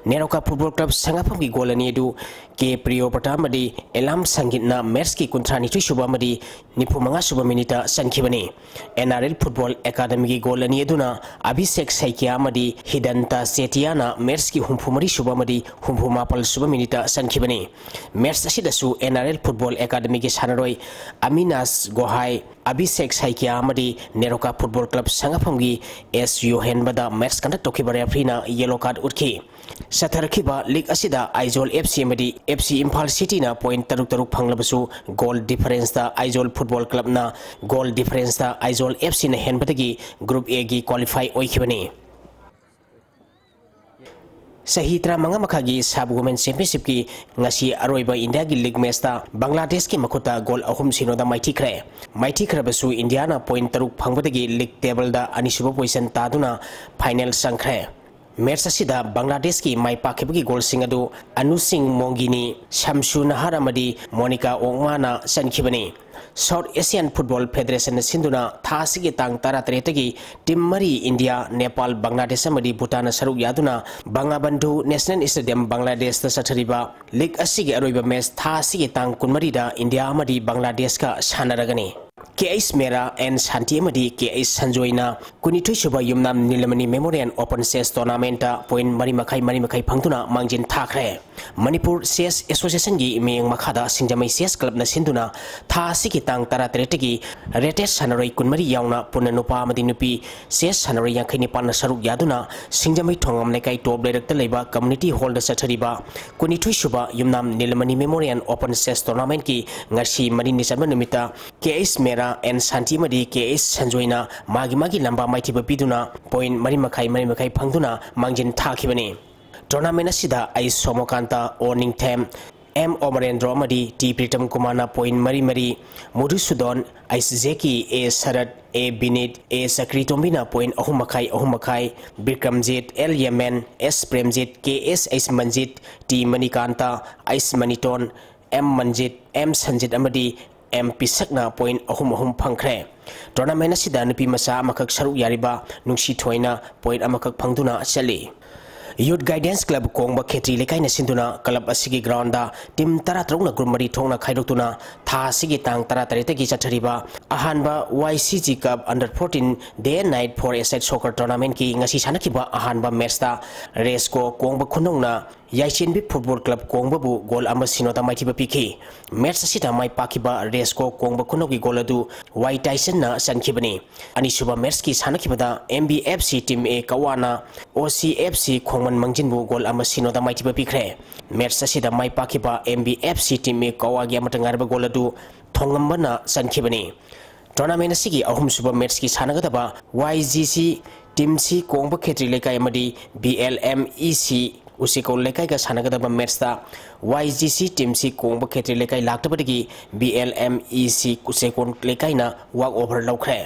ꯅꯦꯔꯣꯀꯥ ꯐꯨꯠꯕꯣꯜ ꯀ꯭ꯂꯕ ꯁꯉꯥꯐꯝꯒꯤ ꯒꯣꯜ ꯑꯅꯤ ꯑꯗꯨ ꯀꯦ ꯄ꯭ꯔꯤꯌꯣꯕ꯭ꯔꯇ ꯑꯃꯗꯤ ꯑꯦꯂꯥꯝ ꯁꯪꯒꯤꯠꯅ ꯃꯦꯠꯁꯀꯤ ꯀꯨꯟꯊ꯭ꯔꯥ ꯅꯤꯊꯣꯏ ꯁꯨꯕ ꯑꯃꯗꯤ ꯅꯤꯐꯨ ꯃꯉꯥ ꯁꯨꯕ ꯃꯤꯅꯤꯠꯇ ꯆꯟꯈꯤꯕꯅꯤ꯫ ꯑꯦꯟ ꯑꯥꯔ ꯑꯦꯜ ꯐꯨꯠꯕꯣꯜ ꯑꯦꯀꯥꯗꯃꯤꯒꯤ ꯒꯣꯜ ꯑꯅꯤ ꯑꯗꯨꯅ ꯑꯚꯤꯁꯦꯛ ꯁꯩꯀ꯭ꯌꯥ ꯑꯃꯗꯤ ꯍꯤꯗꯟꯇ ꯆꯦꯇꯤꯌꯥꯅ ꯃꯦꯠꯁꯀꯤ ꯍꯨꯝꯐꯨ ꯃꯔꯤ ꯁꯨꯕ ꯑꯃꯗꯤ ꯍꯨꯝꯐꯨ ꯃꯥꯄꯜ ꯁꯨꯕ ꯃꯤꯅꯤꯠꯇ ꯆꯟꯈꯤꯕꯅꯤ꯫ ꯃꯦꯠꯁ ꯑꯁꯤꯗꯁꯨ ꯑꯦꯟ ꯑꯥꯔ ꯑꯦꯜ ꯐꯨꯠꯕꯣꯜ ꯑꯦꯀꯥꯗꯃꯤꯒꯤ ꯁꯥꯟꯅꯔꯣꯏ ꯑꯃꯤꯅꯥꯁ ꯒꯣꯍꯥꯏ, ꯑꯚꯤꯁꯦꯛ ꯁꯥꯏꯀꯤꯌꯥ ꯑꯃꯗꯤ ꯅꯦꯔꯣꯀꯥ ꯐꯨꯠꯕꯣꯜ ꯀ꯭ꯂꯕ ꯁꯉꯥꯐꯝꯒꯤ ꯑꯦꯁ ꯌꯣꯍꯦꯟꯕꯗ ꯃꯦꯠꯁ ꯀꯟꯗꯛ ꯇꯧꯈꯤꯕ ꯔꯦꯐ꯭ꯔꯤꯅ ꯌꯦꯂꯣ ꯀꯥꯔꯗ ꯎꯠꯈꯤ꯫ ꯆꯠꯊꯔꯛꯈꯤꯕ ꯂꯤꯒ ꯑꯁꯤꯗ ꯑꯥꯏꯖꯣꯜ ꯑꯦꯐ ꯁꯤ ꯑꯃꯗꯤ ꯑꯦꯐ ꯁꯤ ꯏꯝꯐꯥꯜ ꯁꯤꯇꯤꯅ ꯄꯣꯏꯟꯠ ꯇꯔꯨꯛ ꯇꯔꯨꯛ ꯐꯪꯂꯕꯁꯨ, ꯒꯣꯜ ꯗꯤꯐꯔꯦꯟꯁꯇ ꯑꯥꯏꯖꯣꯜ ꯐꯨꯠꯕꯣꯜ ꯀ꯭ꯂꯕꯅ ꯒꯣꯜ ꯗꯤꯐꯔꯦꯟꯁꯇ ꯑꯥꯏꯖꯣꯜ ꯑꯦꯐ ꯁꯤꯅ ꯍꯦꯟꯕꯗꯒꯤ ꯒ꯭ꯔꯨꯞ ꯑꯦꯒꯤ ꯀ꯭ꯋꯥꯂꯤꯐꯥꯏ ꯑꯣꯏꯈꯤꯕꯅꯤ꯫ ꯆꯍꯤ ꯇꯔꯥꯃꯉꯥ ꯃꯈꯥꯒꯤ ꯁꯕ ꯋꯨꯃꯦꯟ ꯆꯦꯝꯄꯤꯌꯟꯁꯤꯞꯀꯤ ꯉꯁꯤ ꯑꯔꯣꯏꯕ ꯏꯟꯗꯤꯌꯥꯒꯤ ꯂꯤꯒ ꯃꯦꯆꯇ ꯕꯪꯒ꯭ꯂꯥꯗꯦꯁꯀꯤ ꯃꯈꯨꯠꯇ ꯒꯣꯜ ꯑꯍꯨꯝ ꯁꯤꯅꯣꯗ ꯃꯥꯏꯊꯤꯈ꯭ꯔꯦ꯫ ꯃꯥꯏꯊꯤꯈ꯭ꯔꯕꯁꯨ ꯏꯟꯗꯤꯌꯥꯅ ꯄꯣꯏꯟꯠ ꯇꯔꯨꯛ ꯐꯪꯕꯗꯒꯤ ꯂꯤꯒ ꯇꯦꯕꯜꯗ ꯑꯅꯤꯁꯨꯕ ꯄꯣꯖꯤꯁꯟ ꯇꯥꯗꯨꯅ ꯐꯥꯏꯅꯦꯜ ꯆꯪꯈ꯭ꯔꯦ꯫ ꯃꯦꯆ ꯑꯁꯤꯗ ꯕꯪꯒ꯭ꯂꯥꯗꯦꯁꯀꯤ ꯃꯥꯏ ꯄꯥꯛꯈꯤꯕꯒꯤ ꯒꯣꯜꯁꯤꯡ ꯑꯗꯨ ꯑꯅꯨꯁꯤꯡ ꯃꯣꯡꯒꯤꯅꯤ, ꯁꯝꯁꯨ ꯅꯍꯥꯔ ꯑꯃꯗꯤ ꯃꯣꯅꯤꯀꯥ ꯑꯣꯛꯃꯥꯅ ꯆꯟꯈꯤꯕꯅꯤ꯫ ꯁꯥꯎꯠ ꯑꯦꯁꯤꯌꯥꯟ ꯐꯨꯠꯕꯣꯜ ꯐꯦꯗꯔꯦꯁꯟꯅ ꯁꯤꯟꯗꯨꯅ ꯊꯥ ꯑꯁꯤꯒꯤ ꯇꯥꯡ ꯇꯔꯥꯇꯔꯦꯠꯇꯒꯤ ꯇꯤꯝ ꯃꯔꯤ, ꯏꯟꯗꯤꯌꯥ, ꯅꯦꯄꯥꯜ, ꯕꯪꯒ꯭ꯂꯥꯗꯦꯁ ꯑꯃꯗꯤ ꯚꯨꯇꯥꯟꯅ ꯁꯔꯨꯛ ꯌꯥꯗꯨꯅ ꯕꯪꯒꯥꯕꯟꯙꯨ ꯅꯦꯁꯅꯦꯜ ꯁ꯭ꯇꯦꯗꯤꯌꯝ ꯕꯪꯒ꯭ꯂꯥꯗꯦꯁꯇ ꯆꯠꯊꯔꯤꯕ ꯂꯤꯒ ꯑꯁꯤꯒꯤ ꯑꯔꯣꯏꯕ ꯃꯦꯆ ꯊꯥ ꯑꯁꯤꯒꯤ ꯇꯥꯡ ꯀꯨꯟꯃꯔꯤꯗ ꯏꯟꯗꯤꯌꯥ ꯑꯃꯗꯤ ꯕꯪꯒ꯭ꯂꯥꯗꯦꯁꯀ ꯁꯥꯟꯅꯔꯒꯅꯤ꯫ ꯀꯦ ꯑꯩꯆ ꯃꯦꯔꯥ, ꯑꯦꯟ ꯁꯥꯟꯇꯤ ꯑꯃꯗꯤ ꯀꯦ ꯑꯩꯆ ꯁꯟꯖꯣꯏꯅ ꯀꯨꯟꯅꯤꯊꯣꯏ ꯁꯨꯕ ꯌꯨꯝꯅꯥꯝ ꯅꯤꯂꯃꯅꯤ ꯃꯦꯃꯣꯔꯤꯌꯦꯜ ꯑꯣꯄꯟ ꯆꯦꯁ ꯇꯣꯔꯅꯥꯃꯦꯟꯠꯇ ꯄꯣꯏꯟꯠ ꯃꯔꯤ ꯃꯈꯥꯏ, ꯃꯔꯤ ꯃꯈꯥꯏ ꯐꯪꯗꯨꯅ ꯃꯥꯡꯖꯤꯟ ꯊꯥꯈ꯭ꯔꯦ꯫ ꯃꯅꯤꯄꯨꯔ ꯆꯦꯁ ꯑꯦꯁꯣꯁꯤꯌꯦꯁꯟꯒꯤ ꯃꯤꯠꯌꯦꯡ ꯃꯈꯥꯗ ꯁꯤꯡꯖꯃꯩ ꯆꯦꯁ ꯀ꯭ꯂꯕꯅ ꯁꯤꯟꯗꯨꯅ ꯊꯥ ꯑꯁꯤꯒꯤ ꯇꯥꯡ ꯇꯔꯥꯇꯔꯦꯠꯇꯒꯤ ꯔꯦꯇꯦꯗ ꯁꯥꯟꯅꯔꯣꯏ ꯀꯨꯟꯃꯔꯤ ꯌꯥꯎꯅ ꯄꯨꯟꯅ ꯅꯨꯄꯥ ꯑꯃꯗꯤ ꯅꯨꯄꯤ ꯆꯦꯁ ꯁꯥꯟꯅꯔꯣꯏ ꯌꯥꯡꯈꯩ ꯅꯤꯄꯥꯟꯅ ꯁꯔꯨꯛ ꯌꯥꯗꯨꯅ ꯁꯤꯡꯖꯃꯩ ꯊꯣꯉꯥꯝ ꯂꯩꯀꯥꯏ ꯇꯣꯞ ꯂꯩꯔꯛꯇ ꯂꯩꯕ ꯀꯝꯃ꯭ꯌꯨꯅꯤꯇꯤ ꯍꯣꯜꯗ ꯆꯠꯊꯔꯤꯕ ꯀꯨꯟꯅꯤꯊꯣꯏ ꯁꯨꯕ ꯌꯨꯝꯅꯥꯝ ꯅꯤꯂꯃꯅꯤ ꯃꯦꯃꯣꯔꯤꯌꯦꯜ ꯑꯣꯄꯟ ꯆꯦꯁ ꯇꯣꯔꯅꯥꯃꯦꯟꯠꯀꯤ ꯉꯁꯤ ꯃꯔꯤꯅꯤ ꯆꯟꯕ ꯅꯨꯃꯤꯠꯇ ꯀꯦ ꯑꯩꯆ ꯃꯦꯔꯥ, ꯑꯦꯟ ꯁꯥꯟꯇꯤ ꯑꯃꯗꯤ ꯀꯦ ꯑꯩꯆ ꯁꯟꯖꯣꯏꯅ ꯃꯥꯒꯤ ꯃꯥꯒꯤ ꯂꯝꯕꯥ ꯃꯥꯏꯊꯤꯕ ꯄꯤꯗꯨꯅ ꯄꯣꯏꯟꯠ ꯃꯔꯤ ꯃꯈꯥꯏ, ꯃꯔꯤ ꯃꯈꯥꯏ ꯐꯪꯗꯨꯅ ꯃꯥꯡꯖꯤꯟ ꯊꯥꯈꯤꯕꯅꯤ꯫ ꯇꯣꯔꯅꯥꯃꯦꯟꯠ ꯑꯁꯤꯗ ꯑꯩꯆ ꯁꯣꯃꯣꯀꯥꯟꯇ, ꯑꯣ ꯅꯤꯡꯊꯦꯝ, ꯑꯦꯝ ꯑꯣꯃꯔꯦꯟꯗ꯭ꯔꯣ ꯑꯃꯗꯤ ꯇꯤ ꯄ꯭ꯔꯤꯇꯝ ꯀꯨꯃꯥꯔꯅ ꯄꯣꯏꯟꯠ ꯃꯔꯤ ꯃꯔꯤ, ꯃꯙꯨꯁꯨꯗꯟ, ꯑꯩꯆ ꯖꯦꯀꯤ, ꯑꯦ ꯁꯔꯠ, ꯑꯦ ꯕꯤꯅꯤꯠ, ꯑꯦ ꯆꯀ꯭ꯔꯤ ꯇꯣꯝꯕꯤꯅ ꯄꯣꯏꯟꯠ ꯑꯍꯨꯝ ꯃꯈꯥꯏ, ꯑꯍꯨꯝ ꯃꯈꯥꯏ, ꯕꯤꯀ꯭ꯔꯝꯖꯤꯠ, ꯑꯦꯜ ꯌꯦꯃꯦꯟ, S Premjit, K S H Manjit, T Manikanta, H Maniton, M Manjit, M Sanjit ꯑꯃꯗꯤ ꯑꯦꯝ ꯄꯤꯁꯛꯅ ꯄꯣꯏꯟ ꯑꯍꯨꯝ ꯑꯍꯨꯝ ꯐꯪꯈ꯭ꯔꯦ꯫ ꯇꯣꯔꯅꯥꯃꯦꯟ ꯑꯁꯤꯗ ꯅꯨꯄꯤ ꯃꯆꯥ ꯑꯃꯈꯛ ꯁꯔꯨꯛ ꯌꯥꯔꯤꯕ ꯅꯨꯡꯁꯤ ꯊꯣꯏꯅ ꯄꯣꯏꯟ ꯑꯃꯈꯛ ꯐꯪꯗꯨꯅ ꯆꯠꯂꯤ꯫ ꯌꯨꯠ ꯒꯥꯏꯗꯦꯟꯁ ꯀ꯭ꯂꯕ ꯀꯣꯡꯕ ꯈꯦꯇ꯭ꯔꯤ ꯂꯩꯀꯥꯏꯅ ꯁꯤꯟꯗꯨꯅ ꯀ꯭ꯂꯕ ꯑꯁꯤꯒꯤ ꯒ꯭ꯔꯥꯎꯟꯗ ꯇꯤꯝ ꯇꯔꯥ ꯇꯔꯨꯛꯅ ꯒ꯭ꯔꯨꯞ ꯃꯔꯤ ꯊꯣꯛꯅ ꯈꯥꯏꯗꯣꯛꯇꯨꯅ ꯊꯥ ꯑꯁꯤꯒꯤ ꯇꯥꯡ ꯇꯔꯥ ꯇꯔꯦꯠꯇꯒꯤ ꯆꯠꯊꯔꯤꯕ ꯑꯍꯥꯟꯕ Y C G cup under fourteen day and night four a side soccer ꯇꯣꯔꯅꯥꯃꯦꯟꯒꯤ ꯉꯁꯤ ꯁꯥꯟꯅꯈꯤꯕ ꯑꯍꯥꯟꯕ ꯃꯦꯠꯁꯇ ꯔꯦꯁꯀꯣ ꯀꯣꯡꯕ ꯈꯨꯅꯧꯅ ꯌꯥꯏꯁꯦꯟꯕꯤ ꯐꯨꯠꯕꯣꯜ ꯀ꯭ꯂꯕ ꯀꯣꯡꯕꯕꯨ ꯒꯣꯜ ꯑꯃ ꯁꯤꯅꯣꯗ ꯃꯥꯏꯊꯤꯕ ꯄꯤꯈꯤ꯫ ꯃꯦꯠꯁ ꯑꯁꯤꯗ ꯃꯥꯏ ꯄꯥꯛꯈꯤꯕ ꯔꯦꯁꯀꯣ ꯀꯣꯡꯕ ꯈꯨꯅꯧꯒꯤ ꯒꯣꯜ ꯑꯗꯨ ꯋꯥꯏ ꯇꯥꯏꯁꯟꯅ ꯆꯟꯈꯤꯕꯅꯤ꯫ ꯑꯅꯤꯁꯨꯕ ꯃꯦꯠꯁꯀꯤ ꯁꯥꯟꯅꯈꯤꯕꯗ M B F C team A ꯀꯋꯥꯅ O C F C ꯈꯣꯡꯃꯟ ꯃꯥꯡꯖꯤꯟꯕꯨ goal ꯑꯃ ꯁꯤꯅꯣꯗ ꯃꯥꯏꯊꯤꯕ ꯄꯤꯈ꯭ꯔꯦ꯫ ꯃꯦꯠꯁ ꯑꯁꯤꯗ ꯃꯥꯏ ꯄꯥꯛꯈꯤꯕ M B F C team A ꯀꯋꯥꯒꯤ ꯑꯃꯠꯇ ꯉꯥꯏꯔꯕ ꯒꯣꯜ ꯑꯗꯨ ꯊꯣꯡꯉꯝꯕꯅ ꯆꯟꯈꯤꯕꯅꯤ꯫ ꯇꯣꯔꯅꯥꯃꯦꯟ ꯑꯁꯤꯒꯤ ꯑꯍꯨꯝꯁꯨꯕ ꯃꯦꯠꯁꯀꯤ ꯁꯥꯟꯅꯒꯗꯕ ꯋꯥꯏ ꯖꯤ ꯁꯤ ꯇꯤꯝ ꯁꯤ ꯀꯣꯡꯕ ꯈꯦꯇ꯭ꯔꯤ ꯂꯩꯀꯥꯏ ꯑꯃꯗꯤ ꯕꯤ ꯑꯦꯜ ꯑꯦꯝ ꯏ ꯁꯤ ꯎꯆꯦꯀꯣꯜ ꯂꯩꯀꯥꯏꯒ ꯁꯥꯟꯅꯒꯗꯕ ꯃꯦꯠꯁꯇ ꯋꯥꯏ ꯖꯤ ꯁꯤ ꯇꯤꯝ ꯁꯤ ꯀꯣꯡꯕ ꯈꯦꯇ꯭ꯔꯤ ꯂꯩꯀꯥꯏ ꯂꯥꯛꯇꯕꯗꯒꯤ ꯕꯤ ꯑꯦꯜ ꯑꯦꯝ ꯏ ꯁꯤ ꯎꯆꯦꯀꯣꯜ ꯂꯩꯀꯥꯏꯅ ꯋꯥꯛ ꯑꯣꯚꯔ ꯂꯧꯈ꯭ꯔꯦ꯫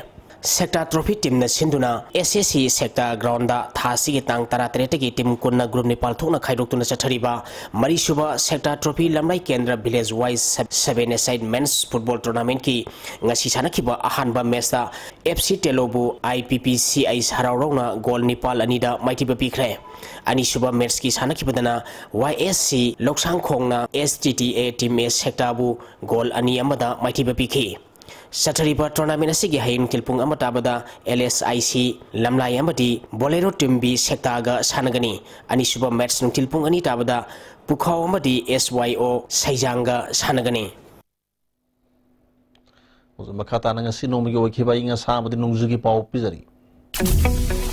ꯁꯦꯛꯇꯥ ꯇ꯭ꯔꯣꯐꯤ ꯇꯤꯝꯅ ꯁꯤꯟꯗꯨꯅ ꯑꯦꯁ ꯑꯦꯁ ꯁꯤ ꯁꯦꯛꯇꯥ ꯒ꯭ꯔꯥꯎꯟꯗ ꯊꯥ ꯑꯁꯤꯒꯤ ꯇꯥꯡ ꯇꯔꯥ ꯇꯔꯦꯠꯇꯒꯤ ꯇꯤꯝ ꯀꯨꯟꯅ ꯒ꯭ꯔꯨꯞ ꯅꯤꯄꯥꯜ ꯊꯣꯛꯅ ꯈꯥꯏꯗꯣꯛꯇꯨꯅ ꯆꯠꯊꯔꯤꯕ ꯃꯔꯤꯁꯨꯕ ꯁꯦꯛꯇꯥ ꯇ꯭ꯔꯣꯐꯤ ꯂꯝꯂꯥꯏ ꯀꯦꯟꯗ꯭ꯔ ꯚꯤꯂꯦꯖ ꯋꯥꯏꯁ ꯁꯕ-, ꯁꯕꯦꯟ ꯑꯦ ꯁꯥꯏꯠ ꯃꯦꯟꯁ ꯐꯨꯠꯕꯣꯜ ꯇꯣꯔꯅꯥꯃꯦꯟꯠꯀꯤ ꯉꯁꯤ ꯁꯥꯟꯅꯈꯤꯕ ꯑꯍꯥꯟꯕ ꯃꯦꯠꯁꯇ ꯑꯦꯐ ꯁꯤ ꯇꯦꯂꯣꯕꯨ ꯑꯥꯏ ꯄꯤ ꯄꯤ ꯁꯤ ꯑꯩꯁ ꯍꯔꯥꯎꯔꯧꯅ ꯒꯣꯜ ꯅꯤꯄꯥꯜ ꯑꯅꯤꯗ ꯃꯥꯏꯊꯤꯕ ꯄꯤꯈ꯭ꯔꯦ꯫ ꯑꯅꯤꯁꯨꯕ ꯃꯦꯠꯁꯀꯤ ꯁꯥꯟꯅꯈꯤꯕꯗꯅ ꯋꯥꯏ ꯑꯦꯁ ꯁꯤ ꯂꯧꯁꯥꯡꯈꯣꯡꯅ S T T A team A ꯁꯦꯛꯇꯥꯕꯨ ꯒꯣꯜ ꯑꯅꯤ ꯑꯃꯗ ꯃꯥꯏꯊꯤꯕ ꯄꯤꯈꯤ꯫ ꯆꯠꯊꯔꯤꯕ ꯇꯣꯔꯅꯥꯃꯦꯟ ꯑꯁꯤꯒꯤ ꯍꯌꯦꯡ ꯅꯨꯡꯊꯤꯜ ꯄꯨꯡ ꯑꯃ ꯇꯥꯕꯗ ꯑꯦꯜ ꯑꯦꯁ ꯑꯥꯏ ꯁꯤ ꯂꯝꯂꯥꯏ ꯑꯃꯗꯤ ꯕꯣꯂꯦꯔꯣ ꯇꯤꯝ ꯕꯤ ꯁꯦꯛꯇꯥꯒ ꯁꯥꯟꯅꯒꯅꯤ꯫ ꯑꯅꯤꯁꯨꯕ ꯃꯦꯠꯁ ꯅꯨꯡꯊꯤꯜ ꯄꯨꯡ ꯑꯅꯤ ꯇꯥꯕꯗ ꯄꯨꯈꯥꯎ ꯑꯃꯗꯤ ꯑꯦꯁ ꯋꯥꯏ ꯑꯣ ꯁꯩꯖꯥꯡꯒ ꯁꯥꯟꯅꯒꯅꯤ꯫ ꯃꯈꯥ ꯇꯥꯅ ꯉꯁꯤ ꯅꯣꯡꯃꯒꯤ ꯑꯣꯏꯈꯤꯕ ꯑꯏꯪ ꯑꯁꯥ ꯑꯃꯗꯤ ꯅꯣꯡꯖꯨꯒꯤ ꯄꯥꯎ ꯄꯤꯖꯔꯤ꯫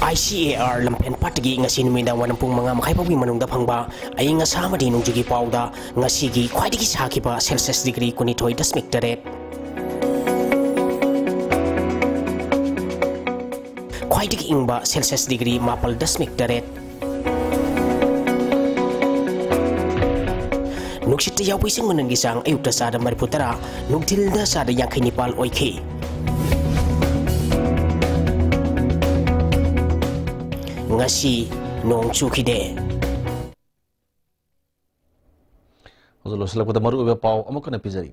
I C A R Lamphel ꯄꯥꯠꯇꯒꯤ ꯉꯁꯤ ꯅꯨꯃꯤꯗꯥꯡ ꯋꯥꯏꯔꯝ ꯄꯨꯡ ꯃꯉꯥ ꯃꯈꯥꯏ ꯐꯥꯎꯒꯤ ꯃꯅꯨꯡꯗ ꯐꯪꯕ ꯑꯏꯪ ꯑꯁꯥ ꯑꯃꯗꯤ ꯅꯣꯡꯖꯨꯒꯤ ꯄꯥꯎꯗ ꯉꯁꯤꯒꯤ ꯈ꯭ꯋꯥꯏꯗꯒꯤ ꯁꯥꯈꯤꯕ ꯁꯦꯜꯁꯤꯌꯁ ꯗꯤꯒ꯭ꯔꯤ ꯀꯨꯟꯅꯤꯊꯣꯏ ꯗꯁꯃꯤꯛ ꯇꯔꯦꯠ, ꯈ꯭ꯋꯥꯏꯗꯒꯤ ꯏꯪꯕ ꯁꯦꯜꯁꯤꯌꯁ ꯗꯤꯒ꯭ꯔꯤ ꯃꯥꯄꯜ ꯗꯁꯃꯤꯛ ꯇꯔꯦꯠ, ꯅꯨꯡꯁꯤꯠꯇ ꯌꯥꯎꯕ ꯏꯁꯤꯡ ꯃꯅꯤꯜꯒꯤ ꯆꯥꯡ ꯑꯌꯨꯛꯇ ꯆꯥꯗ ꯃꯔꯤꯐꯨ ꯇꯔꯥ, ꯅꯨꯡꯊꯤꯜꯗ ꯆꯥꯗ ꯌꯥꯡꯈꯩ ꯅꯤꯄꯥꯜ ꯑꯣꯏꯈꯤ꯫ ꯉꯁꯤ ꯅꯣꯡ ꯆꯨꯈꯤꯗꯦ꯫ ꯍꯧꯖꯤꯛ ꯂꯣꯏꯁꯤꯜꯂꯛꯄꯗ ꯃꯔꯨꯑꯣꯏꯕ ꯄꯥꯎ ꯑꯃꯨꯛ ꯍꯟꯅ ꯄꯤꯖꯔꯤ꯫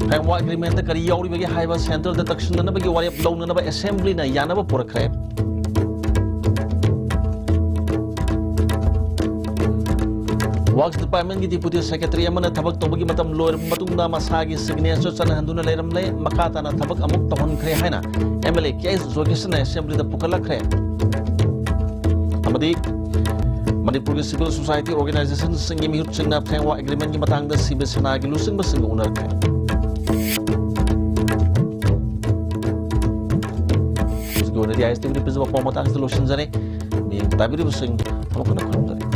Framework Agreement ꯀꯔꯤ ꯌꯥꯎꯔꯤꯕꯒꯦ ꯍꯥꯏꯕ Central ꯗ ꯇꯛꯁꯤꯟꯅꯅꯕꯒꯤ ꯋꯥꯔꯦꯞ ꯂꯧꯅꯅꯕ Assembly ꯅ ꯌꯥꯅꯕ ꯄꯨꯔꯛꯈ꯭ꯔꯦ꯫ Works Department ꯀꯤ Deputy Secretary ꯑꯃꯅ ꯊꯕꯛ ꯇꯧꯕꯒꯤ ꯃꯇꯝ ꯂꯣꯏꯔꯕ ꯃꯇꯨꯡꯗ ꯃꯁꯥꯒꯤ signature ꯆꯠꯅꯍꯟꯗꯨꯅ ꯂꯩꯔꯝꯂꯦ꯫ ꯃꯈꯥ ꯇꯥꯅ ꯊꯕꯛ ꯑꯃꯨꯛ ꯇꯧꯍꯟꯈ꯭ꯔꯦ ꯍꯥꯏꯅ MLA ꯀꯦ ꯑꯦꯁ ꯖꯣꯏꯀꯤꯁꯟ Assembly ꯗ ꯄꯨꯈꯠꯂꯛꯈ꯭ꯔꯦ꯫ ꯑꯃꯗꯤ ꯃꯅꯤꯄꯨꯔꯒꯤ civil society organization ꯁꯤꯡꯒꯤ ꯃꯤꯍꯨꯠꯁꯤꯡꯅ Framework Agreement ꯀꯤ ꯃꯇꯥꯡꯗ ꯁꯤꯕ ꯁꯦꯅꯥꯒꯤ ꯂꯨꯆꯤꯡꯕꯁꯤꯡꯒ ꯎꯅꯈ꯭ꯔꯦ꯫ ꯍꯧꯖꯤꯛꯀꯤ ꯑꯣꯏꯅꯗꯤ ꯑꯥꯏ ꯑꯦꯁ ꯇꯤ ꯚꯤꯅ ꯄꯤꯖꯕ ꯄꯥꯎ ꯃꯇꯥꯡꯁꯤꯗ ꯂꯣꯏꯁꯤꯟꯖꯔꯦ꯫ ꯃꯤꯠꯌꯦꯡ ꯇꯥꯕꯤꯔꯤꯕꯁꯤꯡ ꯑꯃꯨꯛ ꯍꯟꯅ ꯈꯨꯔꯨꯝꯖꯔꯤ꯫